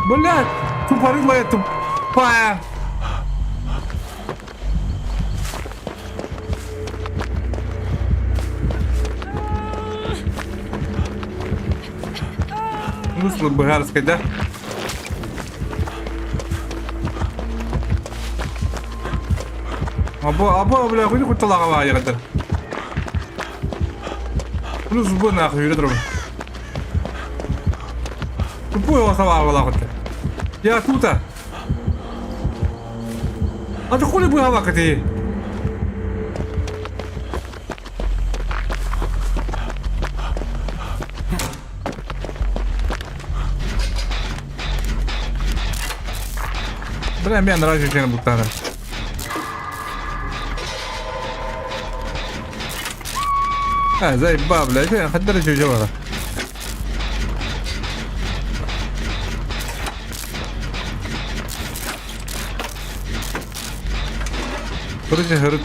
Блядь, тупорылая тупая. Русло Быгарской, да? Або, або, бля, хуй хоть талаға яратар. Плюс зубы нахуй, юрі Тупой осава Я тут. А ты хули быгалака ты? Бля, мен нравится чем бутана. А, заебал, блядь, хаддар еще жевала. Короче, говорит.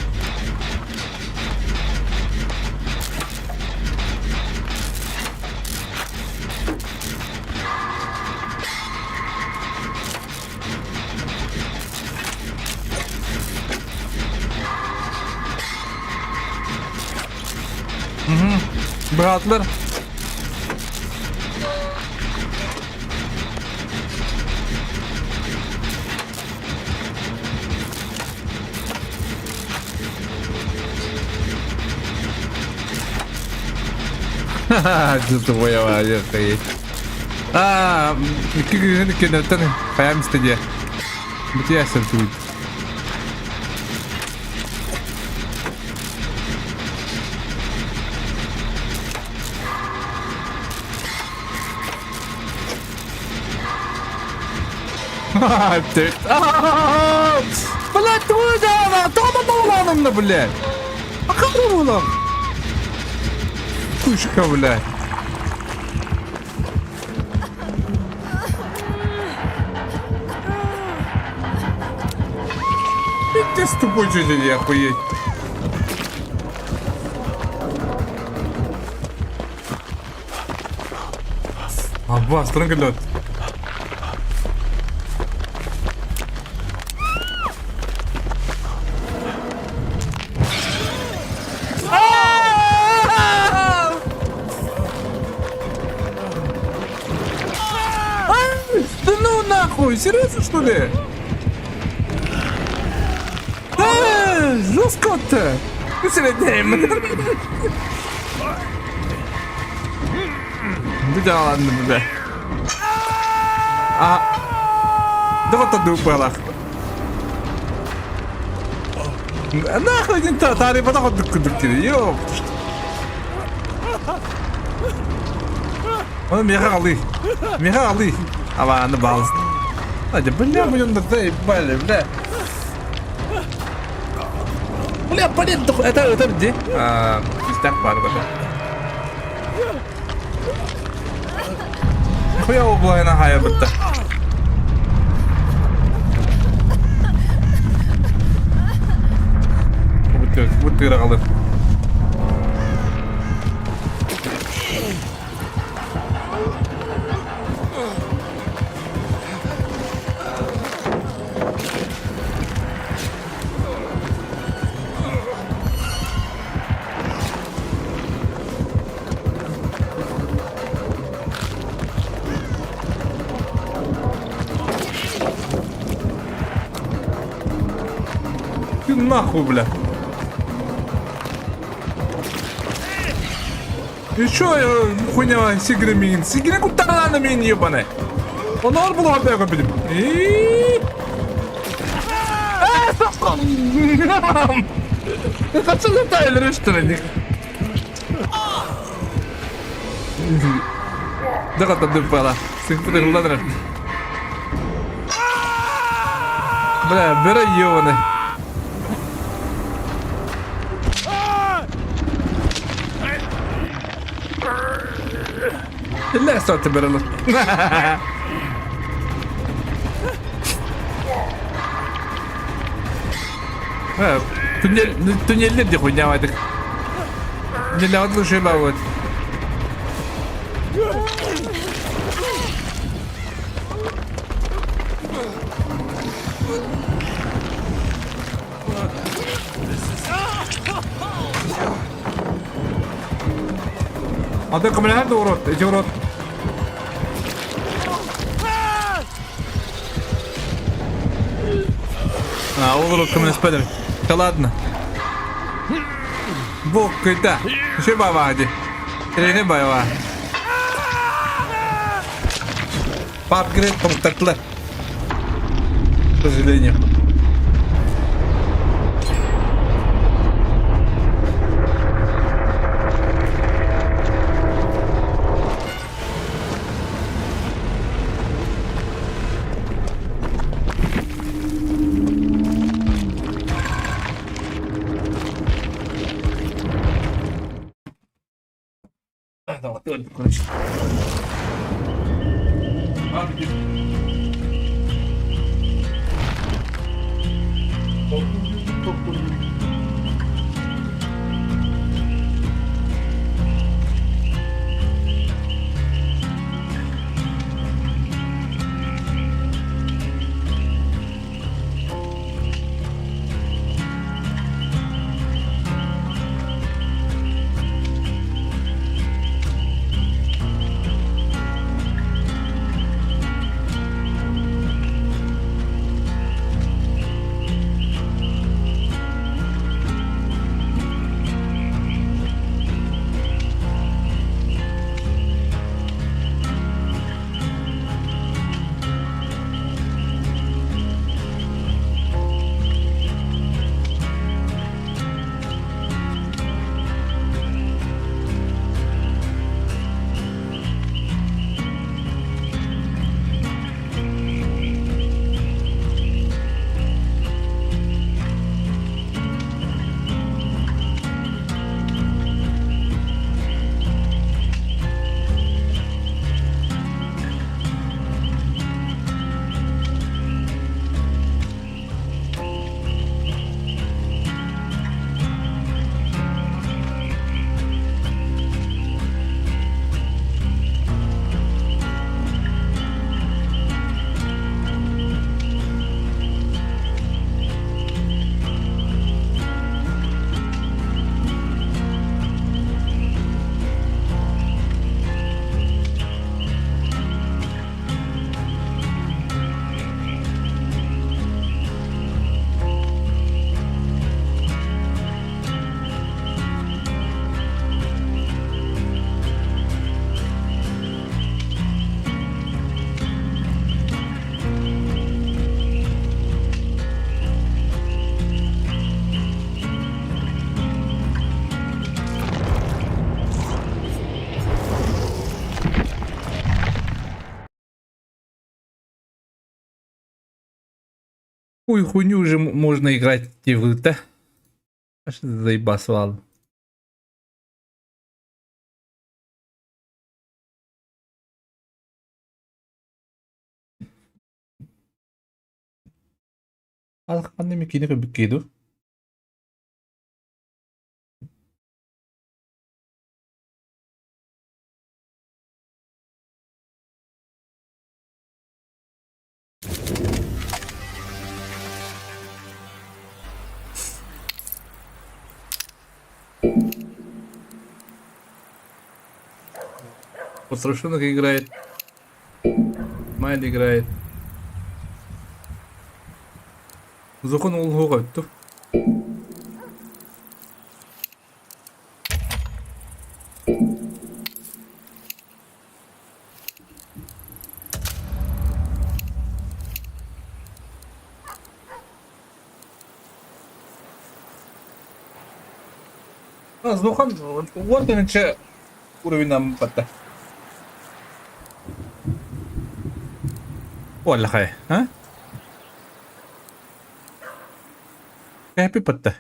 Угу. Братлер. Ха-ха, твоя А, кенеттен хаям стадия. Бутия сертуит. Блядь, твою дала! Тома буолаанымна, блядь! Акары буолан! Кушка, блядь! Пиздец тупой чуть охуеть. Аббас, туран кэллэт. Да ну нахуй, серьезно что ли? Э, жестко-то! Среднем. Да ладно, бля. А. Да вот дупалах. Нахуй не та, та рыба нахуй дуккудук ёп. Оны меха алы. Меха алы. Ава, аны балыс. Надя, бля, мы на заебали, бля. Бля, блин, это где? А, пиздак бар, бля. Хуя облайна хая бітті. Бутты қалды. Ты нахуй, бля. И чё, хуйня, сигры мин? Сигры кутарана мин, ебаный. Он ор был опять купить. И... Хочу за что ли? Дагата дупала. Сыпты Бля, бери ёбаный. لا تعتبر الله. Туннель де хуйня вадик. Не лучше вот. А ты коммунальный урод, иди урод. А, ол урод коммунист Да ладно. Бог, кайта. Еще баба, Трени баба. Апгрейд помогтартылар. К сожалению. Короче. Хуй хуйню уже можно играть да? Аж заебасывал. Ханна эмэ киинэ көрбүккэ дуу? Потрошенок играет. Майл играет. Зохон ол хоға өттү. Зохан уон тыһыынча уровеньнан батта. Уоллахай, а? Кэпи батта.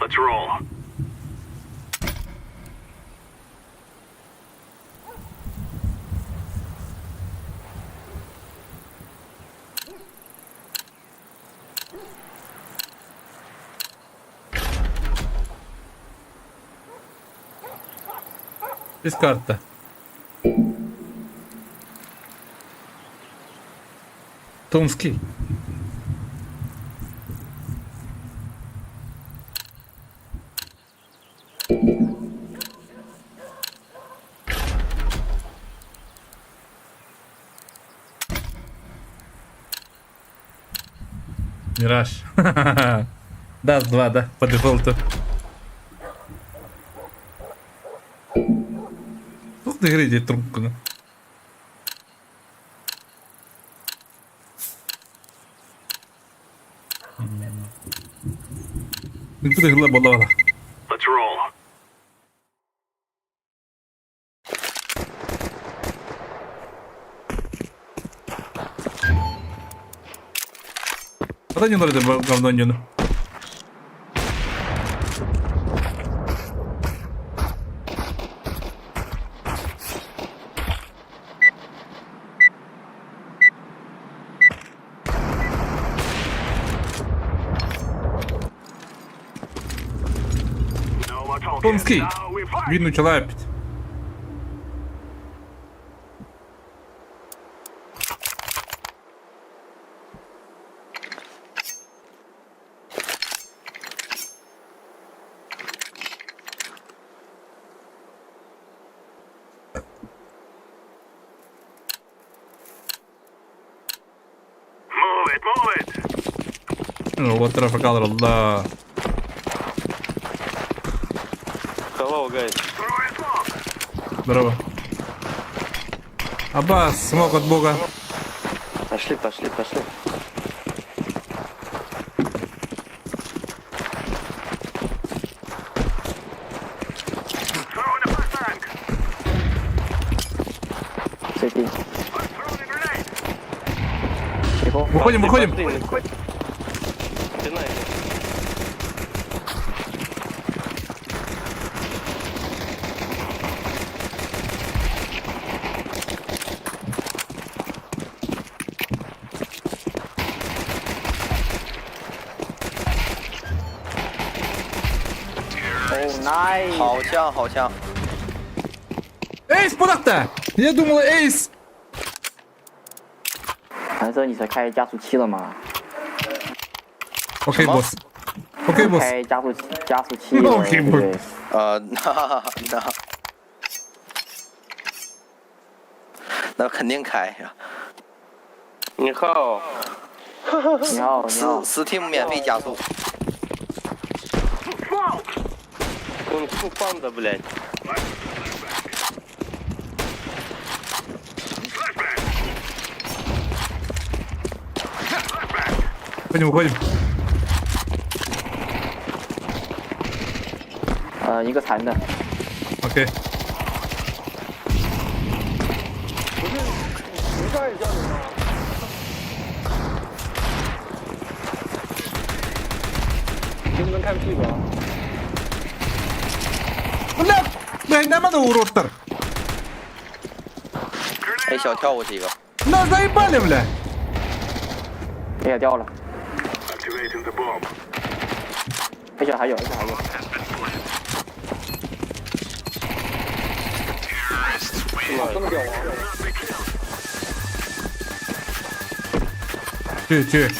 Let's roll. Без карта. Томский. Мираж. Да, два, да, по дефолту. Ух ты, грейди трубку. Let's roll. Ата не говно не Томский. Видно человек. Move it, move it. Вот трафикалар Allah. Hello, guys. Здорово. Аббас, смог от бога. Пошли, пошли, пошли. Выходим, выходим. 好枪，好枪！ Эйс, пудахта! Я думал, эйс! 蓝色，你才开加速器了吗？OK, босс. Окей, босс. 开加速器，加速器。 Окей, 对 босс. 呃，那那那肯定开呀。你好，你好，你好。 Steam 免费加速。 Кунг-фу панда, блядь. Уходим, уходим. 呃，一个残的。 Окей. 不是，不是也叫你吗？你们能看屁股啊？ Бля, бля, нам надо уроттар. 哎，小跳过去一个。 Нас заебали, бля. 也掉了。而且还有，而且还有。这么屌吗？ 去去。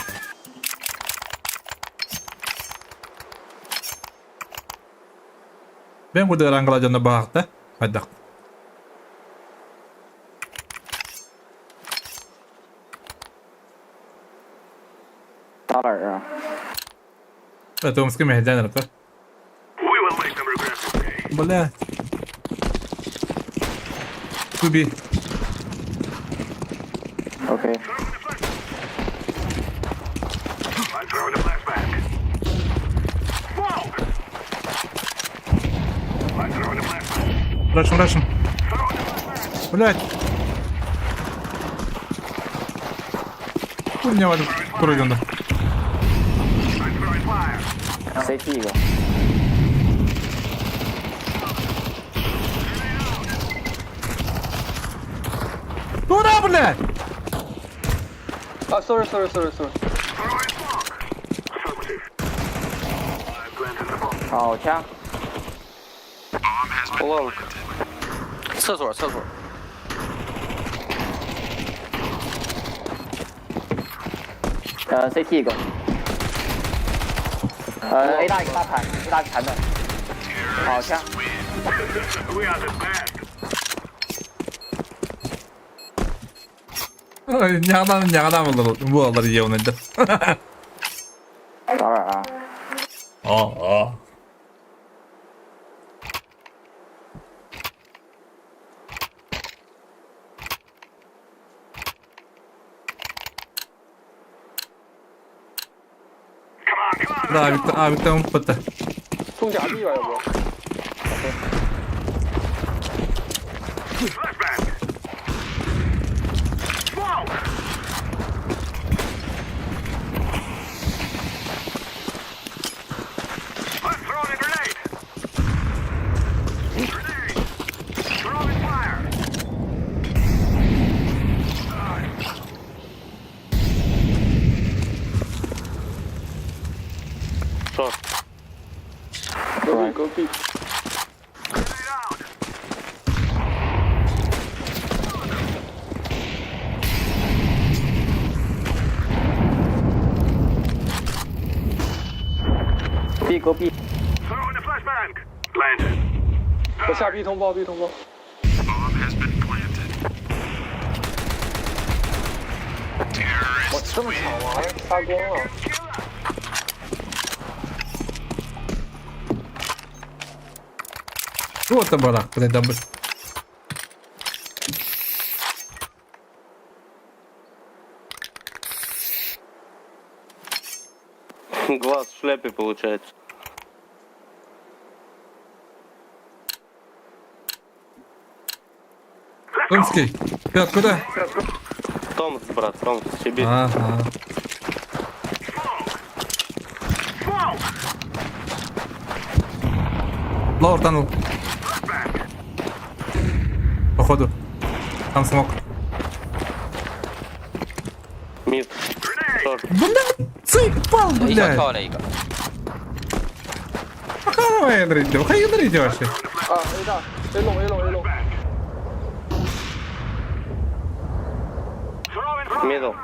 Ben burada rangala bağırdı. Hadi. 打哪儿啊？ Томский мehden рка. Бля. Куби. OK。 Рашим, рашим. Блять. У меня пройдено. CT 一个。 Куда, блядь? 啊，sorry sorry sorry sorry。 好枪。 Лонг. 厕所，厕所。呃，CT 一个。呃，A 大一个大残，A 大残的。好枪。 Ой, Нягдан, нягдан буолар явнайда. 打哪儿啊？ О, о. Да, Виктор, а, Виктор, он ПТ. 中甲 B 吧，要不？ Шорт. Go B go B。 B go B。我下 B 通报 B 通报。哇，这么巧吗？发光了。 Вот там барах, блин, там. Глаз в шляпе получается. Томский, ты откуда? Томск, брат, Томск, Сибирь. Ага. Лаур тонул. Походу. Там смог. Мид. Шорт. Бля, заебал, 一小 блядь. 跳了一个。 Хай хай вообще. 啊，A 大，A 龙 A 龙 A 龙。 Мидл.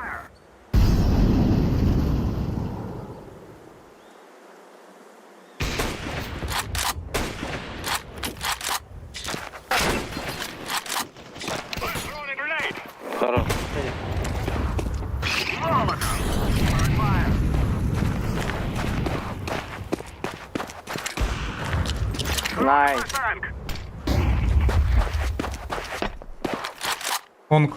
Nice. Long.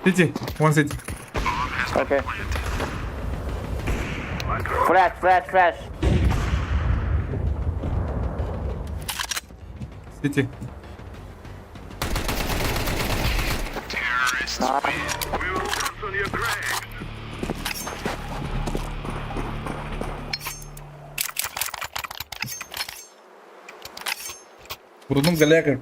City, one city. Okay. Flash, flash, flash. City. Nice. Бурунум галяга.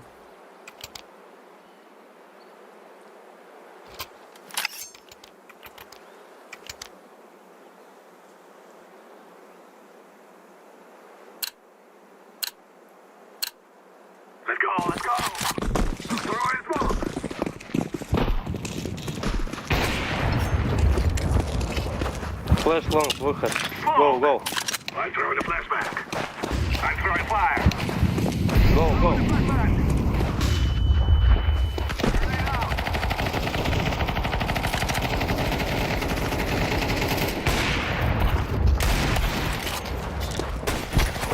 Flash long, выход. Go, go. Go, go.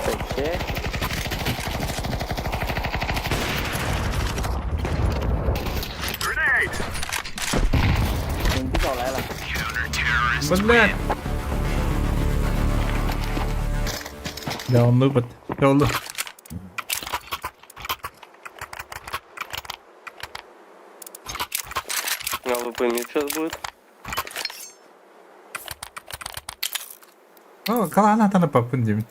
Окей. 你早来了。 Блядь. Да, он выпад. Олду. На ЛВП мид сейчас будет. О, калана тана папын деймін.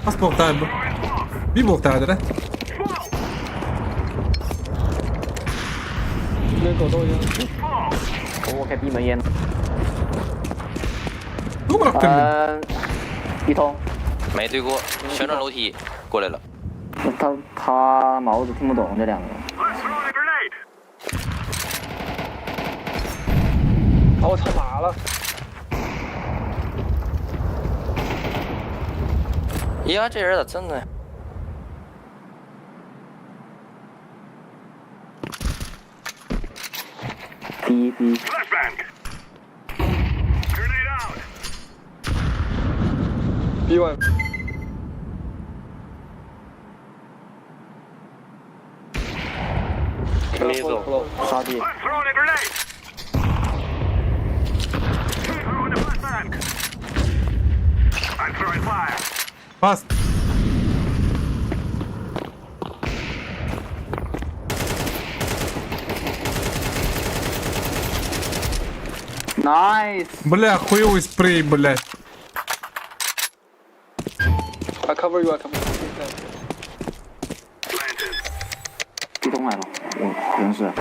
Хас болтар бу. Би болтар да. 连狗都一样。我开闭门烟。 Тугу бырахтым мин? 一通。没对过，旋转楼梯过来了。他毛子听不懂这两个。啊我操麻了！呀，这人咋真的？ B B。 B one。 Middle. 刷地。 Fast. Nice. Бля, хуёвый спрей, блядь. I cover you, I cover you. 壁通来了，我好像是。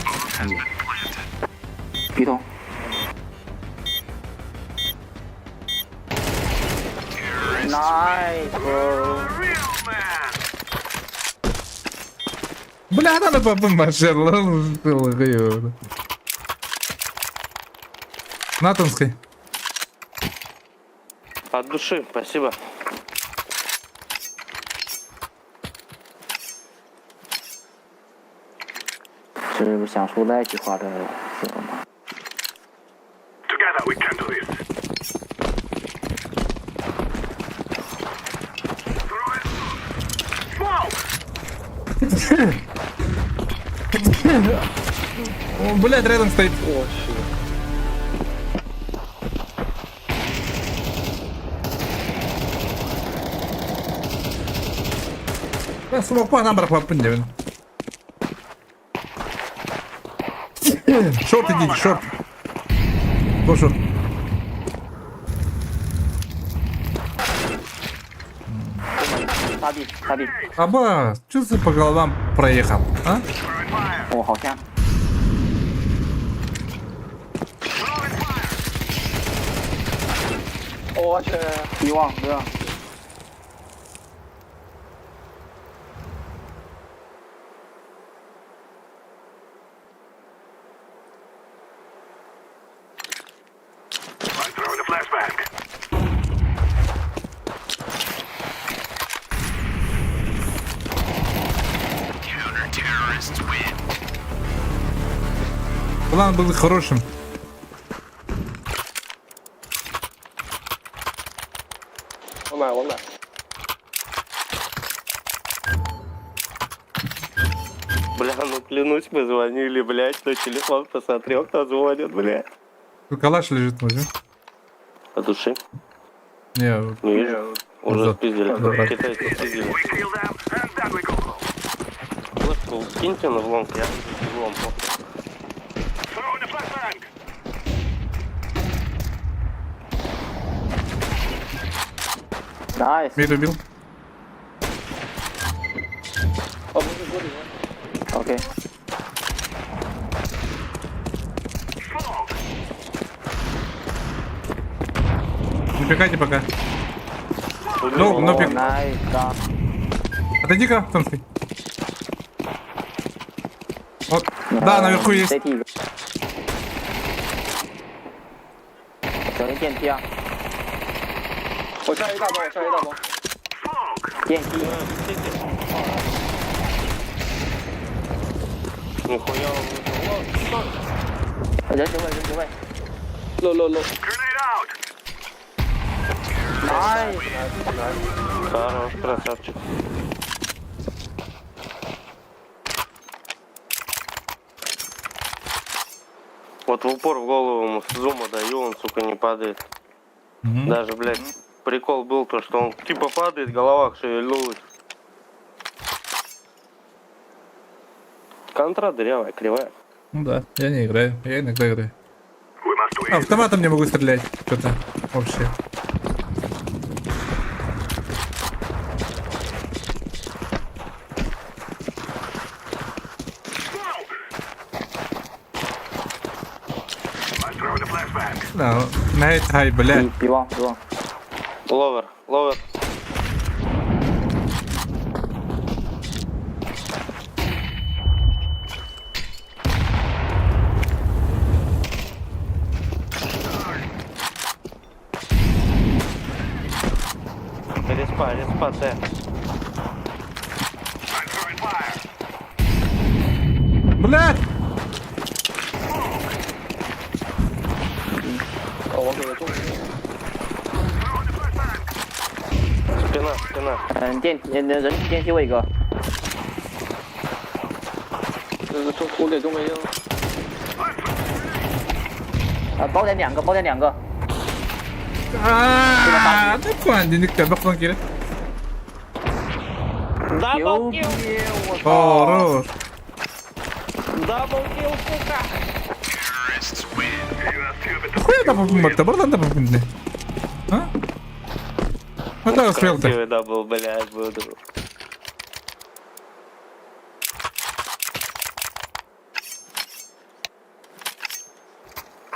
壁通。Nice, bro. Бля, надо папын машин. Натомской. От души, спасибо. 是想说那句话的时候吗？ О, блядь, рядом стоит. 我去。 Бля, смокпа нам папын деймін. Шорт идите, шорт. Go шорт. 杀地，杀地。 Аба, что ты по головам проехал, а? 哦，好香。我去。希望对吧？ План был хорошим. 我买我买。 Бля, ну клянусь, мы звонили, блядь, на телефон посмотрел, кто звонит, блядь. Тут калаш лежит, возьми. От души. Не, Не вижу. Уже спиздили. Забрать. Китайцы спиздили. Флешку киньте на вломку, я вломку. Nice. Мид убил. 哦，不是锅底吗？ OK。 Не пикайте пока. Ну, ну пик. Nice. Да. Отойди-ка, Томский. Вот. Да, наверху есть. CT 一个。小心电梯啊！我下一大包，我下一大包。电梯。 Нихуя он вышел. 人形位，人形位。漏漏漏。 Nice。 Хорош, красавчик. Вот в упор в голову ему с зума даю, он, сука, не падает. Даже, блядь, прикол был то, что он типа падает, голова шевельнулась. Контра дырявая, кривая. Ну да, я не играю. Я иногда играю. Автоматом не могу стрелять. Что-то вообще. Да, на это хай, бля. 别忘，别忘。 Ловер, ловер. Респа, респа, Т. Блядь! 哦，我给个中。 Спина, спина. 嗯，电人人电梯位一个。这个中，我给中没用。啊，包点两个，包点两个。 А, ты куан, не кабак кире. Дабл килл! Хорош. Дабл килл, сука! Хуя там попумбак-то, братан, там попумбак. А? Вот так успел-то. Красивый дабл, блядь, буду.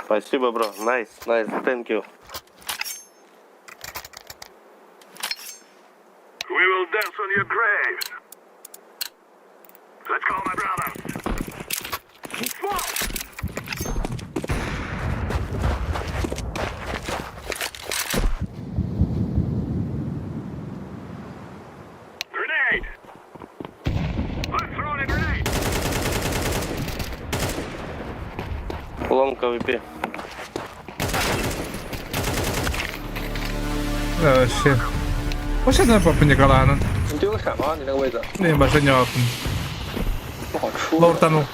Спасибо, бро. Nice, nice, thank you. We will dance on your graves. Let's go, my brothers. Smoke! Grenade! Let's throw a grenade! Long AWP. Да, вообще. Вообще на папу Николана. 你丢个闪吗？你那个位置 Блин, большой не опен. 不好出。 Лоур тонул.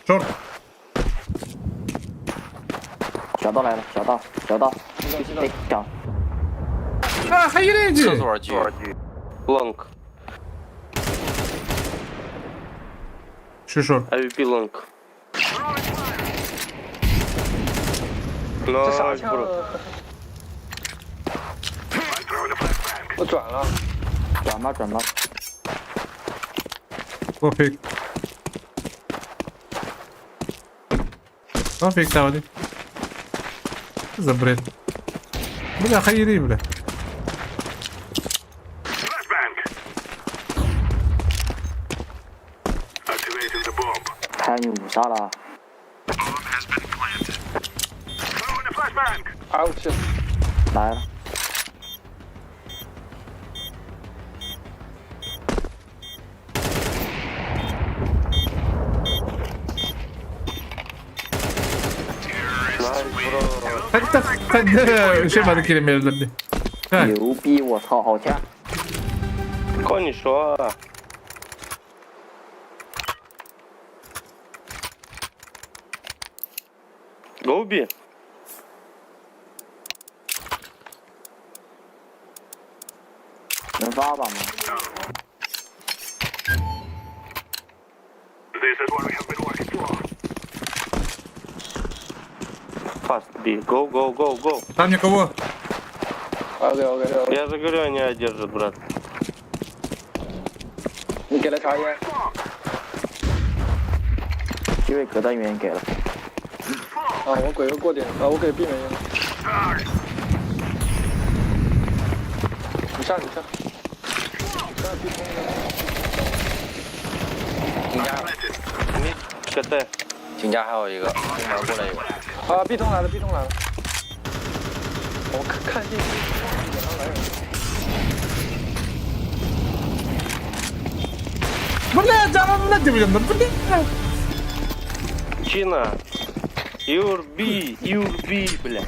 Шорт. 小道来了，小道，小道，哎，小。 А, хайреди! 厕所狙。 Long. Еще шорт. AWP long. 这啥 Nice, 枪 bro. 啊？我转了。转吧，转吧。 Пофиг. Пофиг, давай. Что за бред? Бля, хайри, бля. Flashbang! Activating the bomb. 开你五杀了。 Bomb has been planted. Throwing a flashbang! 啊，我去。来了。Еще бары киремелерди. 牛逼！我操，好强！ Конишуа. Go B. 能发把吗？ Fast B. Go, go, go, go. Там никого. OK OK OK。 Я же говорю, они одержат, брат. 你给他查烟。因为隔断远给了。啊，我给个过点，啊，我给避免烟。你上，你上。井架， КТ. 井架还有一个，东门过来一个。啊，B 通来了，B 通来了。我看看信息，远方来人。 Бля, жанымна деп жатыр. Бля. Чина. Юрби, Юрби, бля.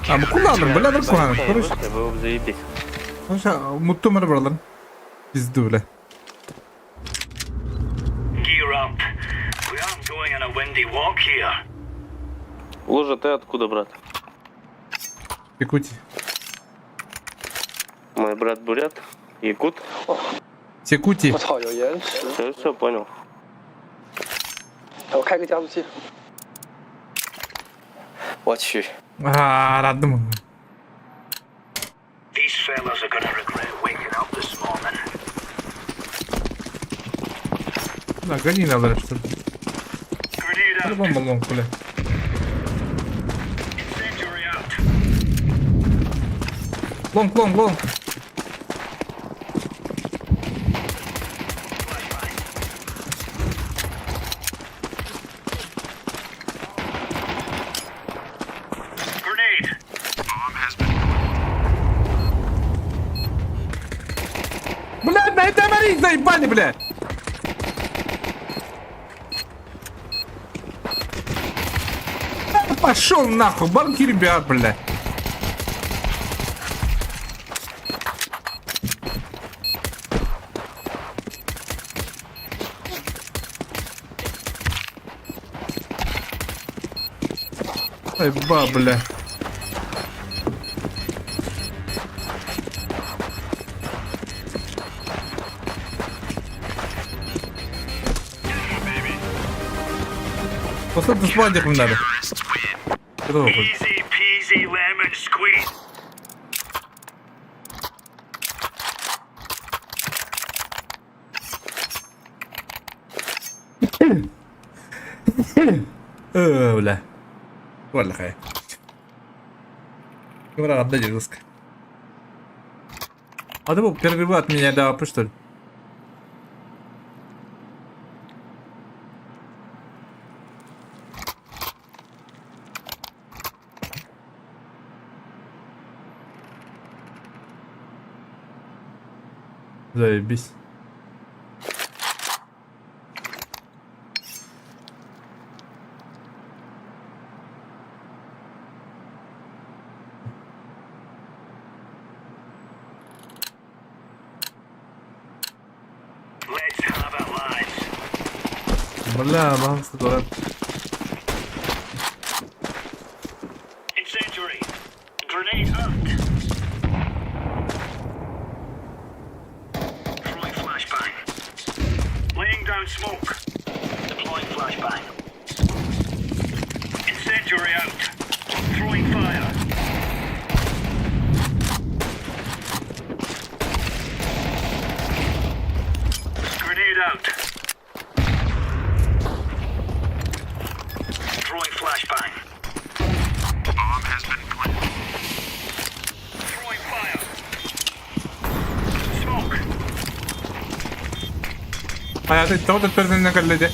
А, bu kullandım. Бля, dur kullandım. Konuş. Было бы заебись. Konuş. Mutlu mu buraların? Biz de bile. Gear up. We aren't going on a windy walk here. Лужа, ты откуда, брат? Якутия. Мой брат Бурят. Якут. Якутия. 我操，有延迟。 Все, все, понял. 我开个加速器。我去。 А, радым. These fellas are gonna regret waking up this morning. Да, гони надо, что ли. Grenade out. По-любому лонг, бля. Incendiary out. Лонг, лонг, лонг. Grenade. Бля, на это Марик заебали, бля. Пошел нахуй, банки ребят, бля. Ай, ба, бля. После этого спать не надо. Это выходит. Easy peasy lemon squeeze. Бля. Валля хай. Говорю, отдай жестко. А ты был перерыва от меня, да, что ли? Заебись. Let's have it, lads. Бля, мам, что Incendiary. Grenade out. Throwing flashbang. Laying down smoke. Deploying flashbang. Incendiary out. Throwing fire. Grenade out. Throwing flashbang. Bomb has been planted. Throwing fire. Smoke. А я тут тоже на колледе.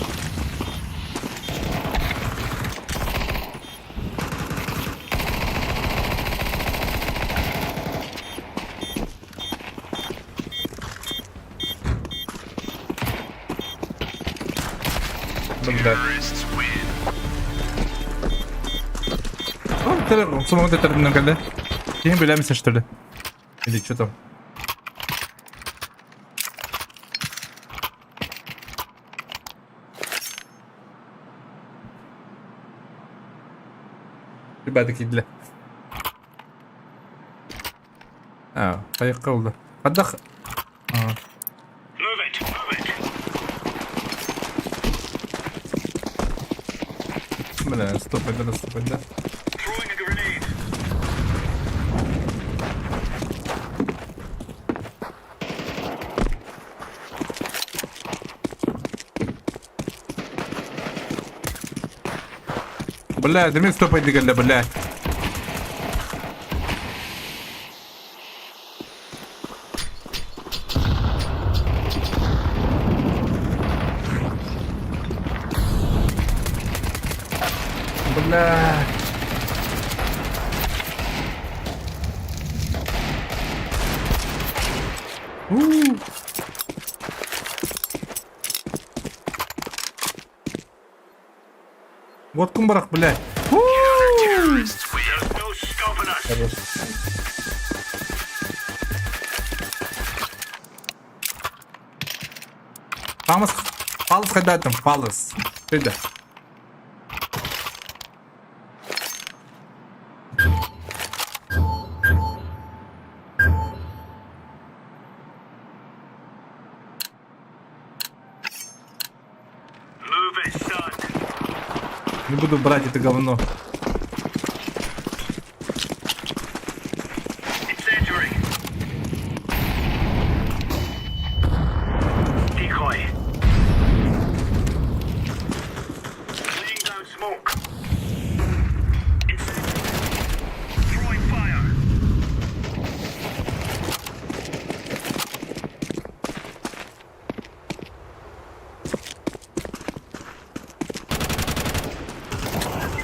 Бля. Төттөрү сумаҥ төттөрүнэн кэллэ. Киһи билэмсэ что ли? Или что там? Ребята киирдилэр. А, хайыкка булда. Хаддах. Бля, стоп, это, стоп, это. Бля, это стоп кэллэ, бля. Бля. У. Вот кумбарах, бля. Хорош. Фамас, фалос хайдатым, фалос. Ты Не буду брать это говно.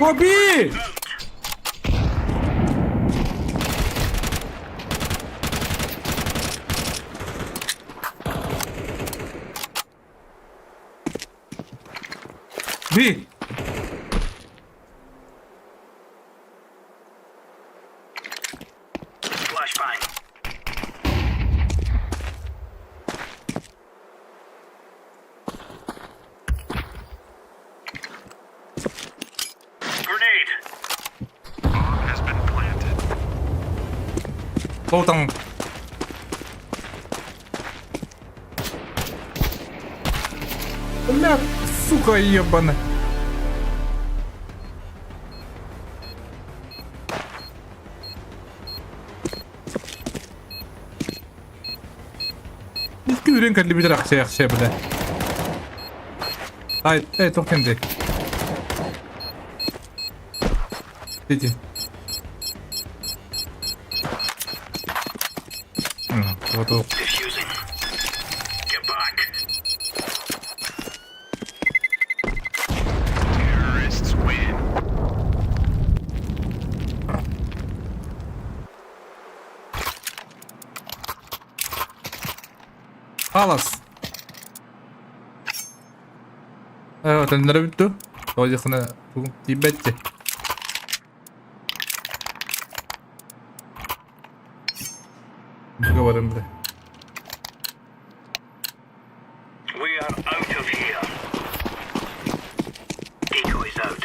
Побей! Би! Кто там? Бля, сука ебаная. Икки үрүҥ кэллибит ахсыахсыа бile. Ай, эй, туох кэнди. Иди. Вот ол. Халас. Төннөрө бүттү. Тоҕо тиийбэт Говорим, бля. We are out of here. Decoys out.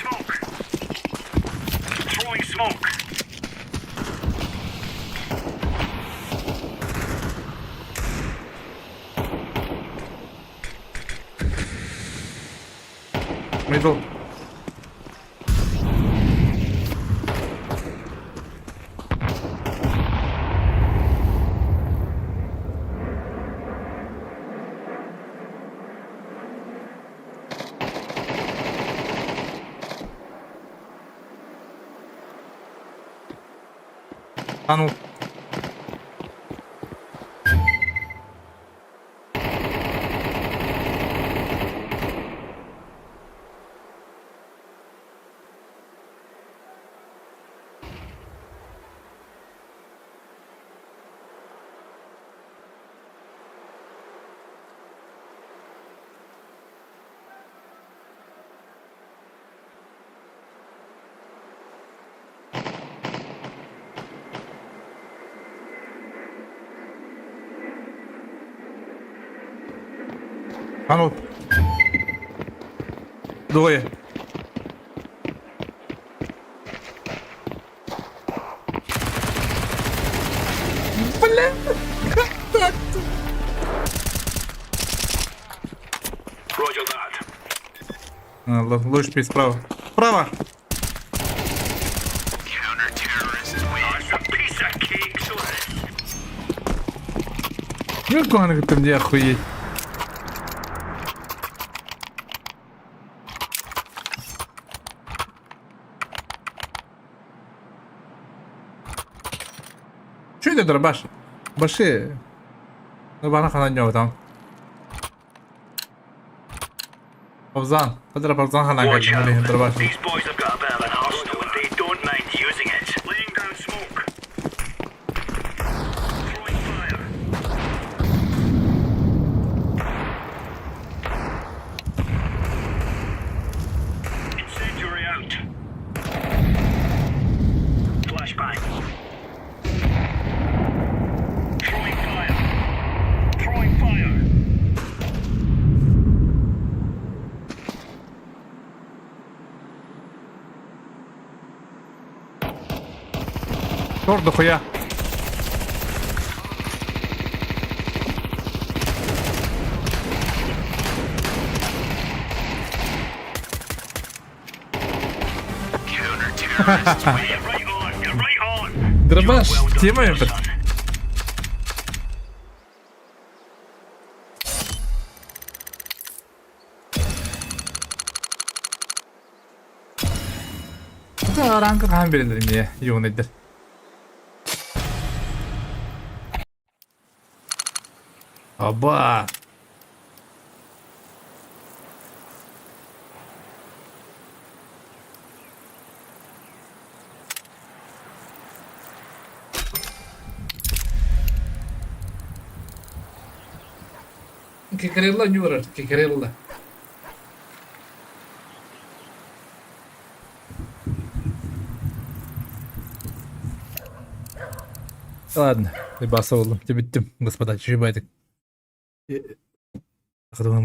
Smoke. Throwing smoke. Middle. Tunnel. А ну. Двое. Бля, как так-то? А, Лучше справа. Справа! Ну, ты мне охуеть. Че это, дробаш? Баши. Бана хана там. Павзан. Хадра Павзан хана дробаш. Тор дохуя. Дробаш, тема этот. Ранка хаан берилер эмиэ юунайдар. Аба! Кикарелла не барар, кикарелла. Ладно, баса болдум. Бүттүм, господа, чүбайдык.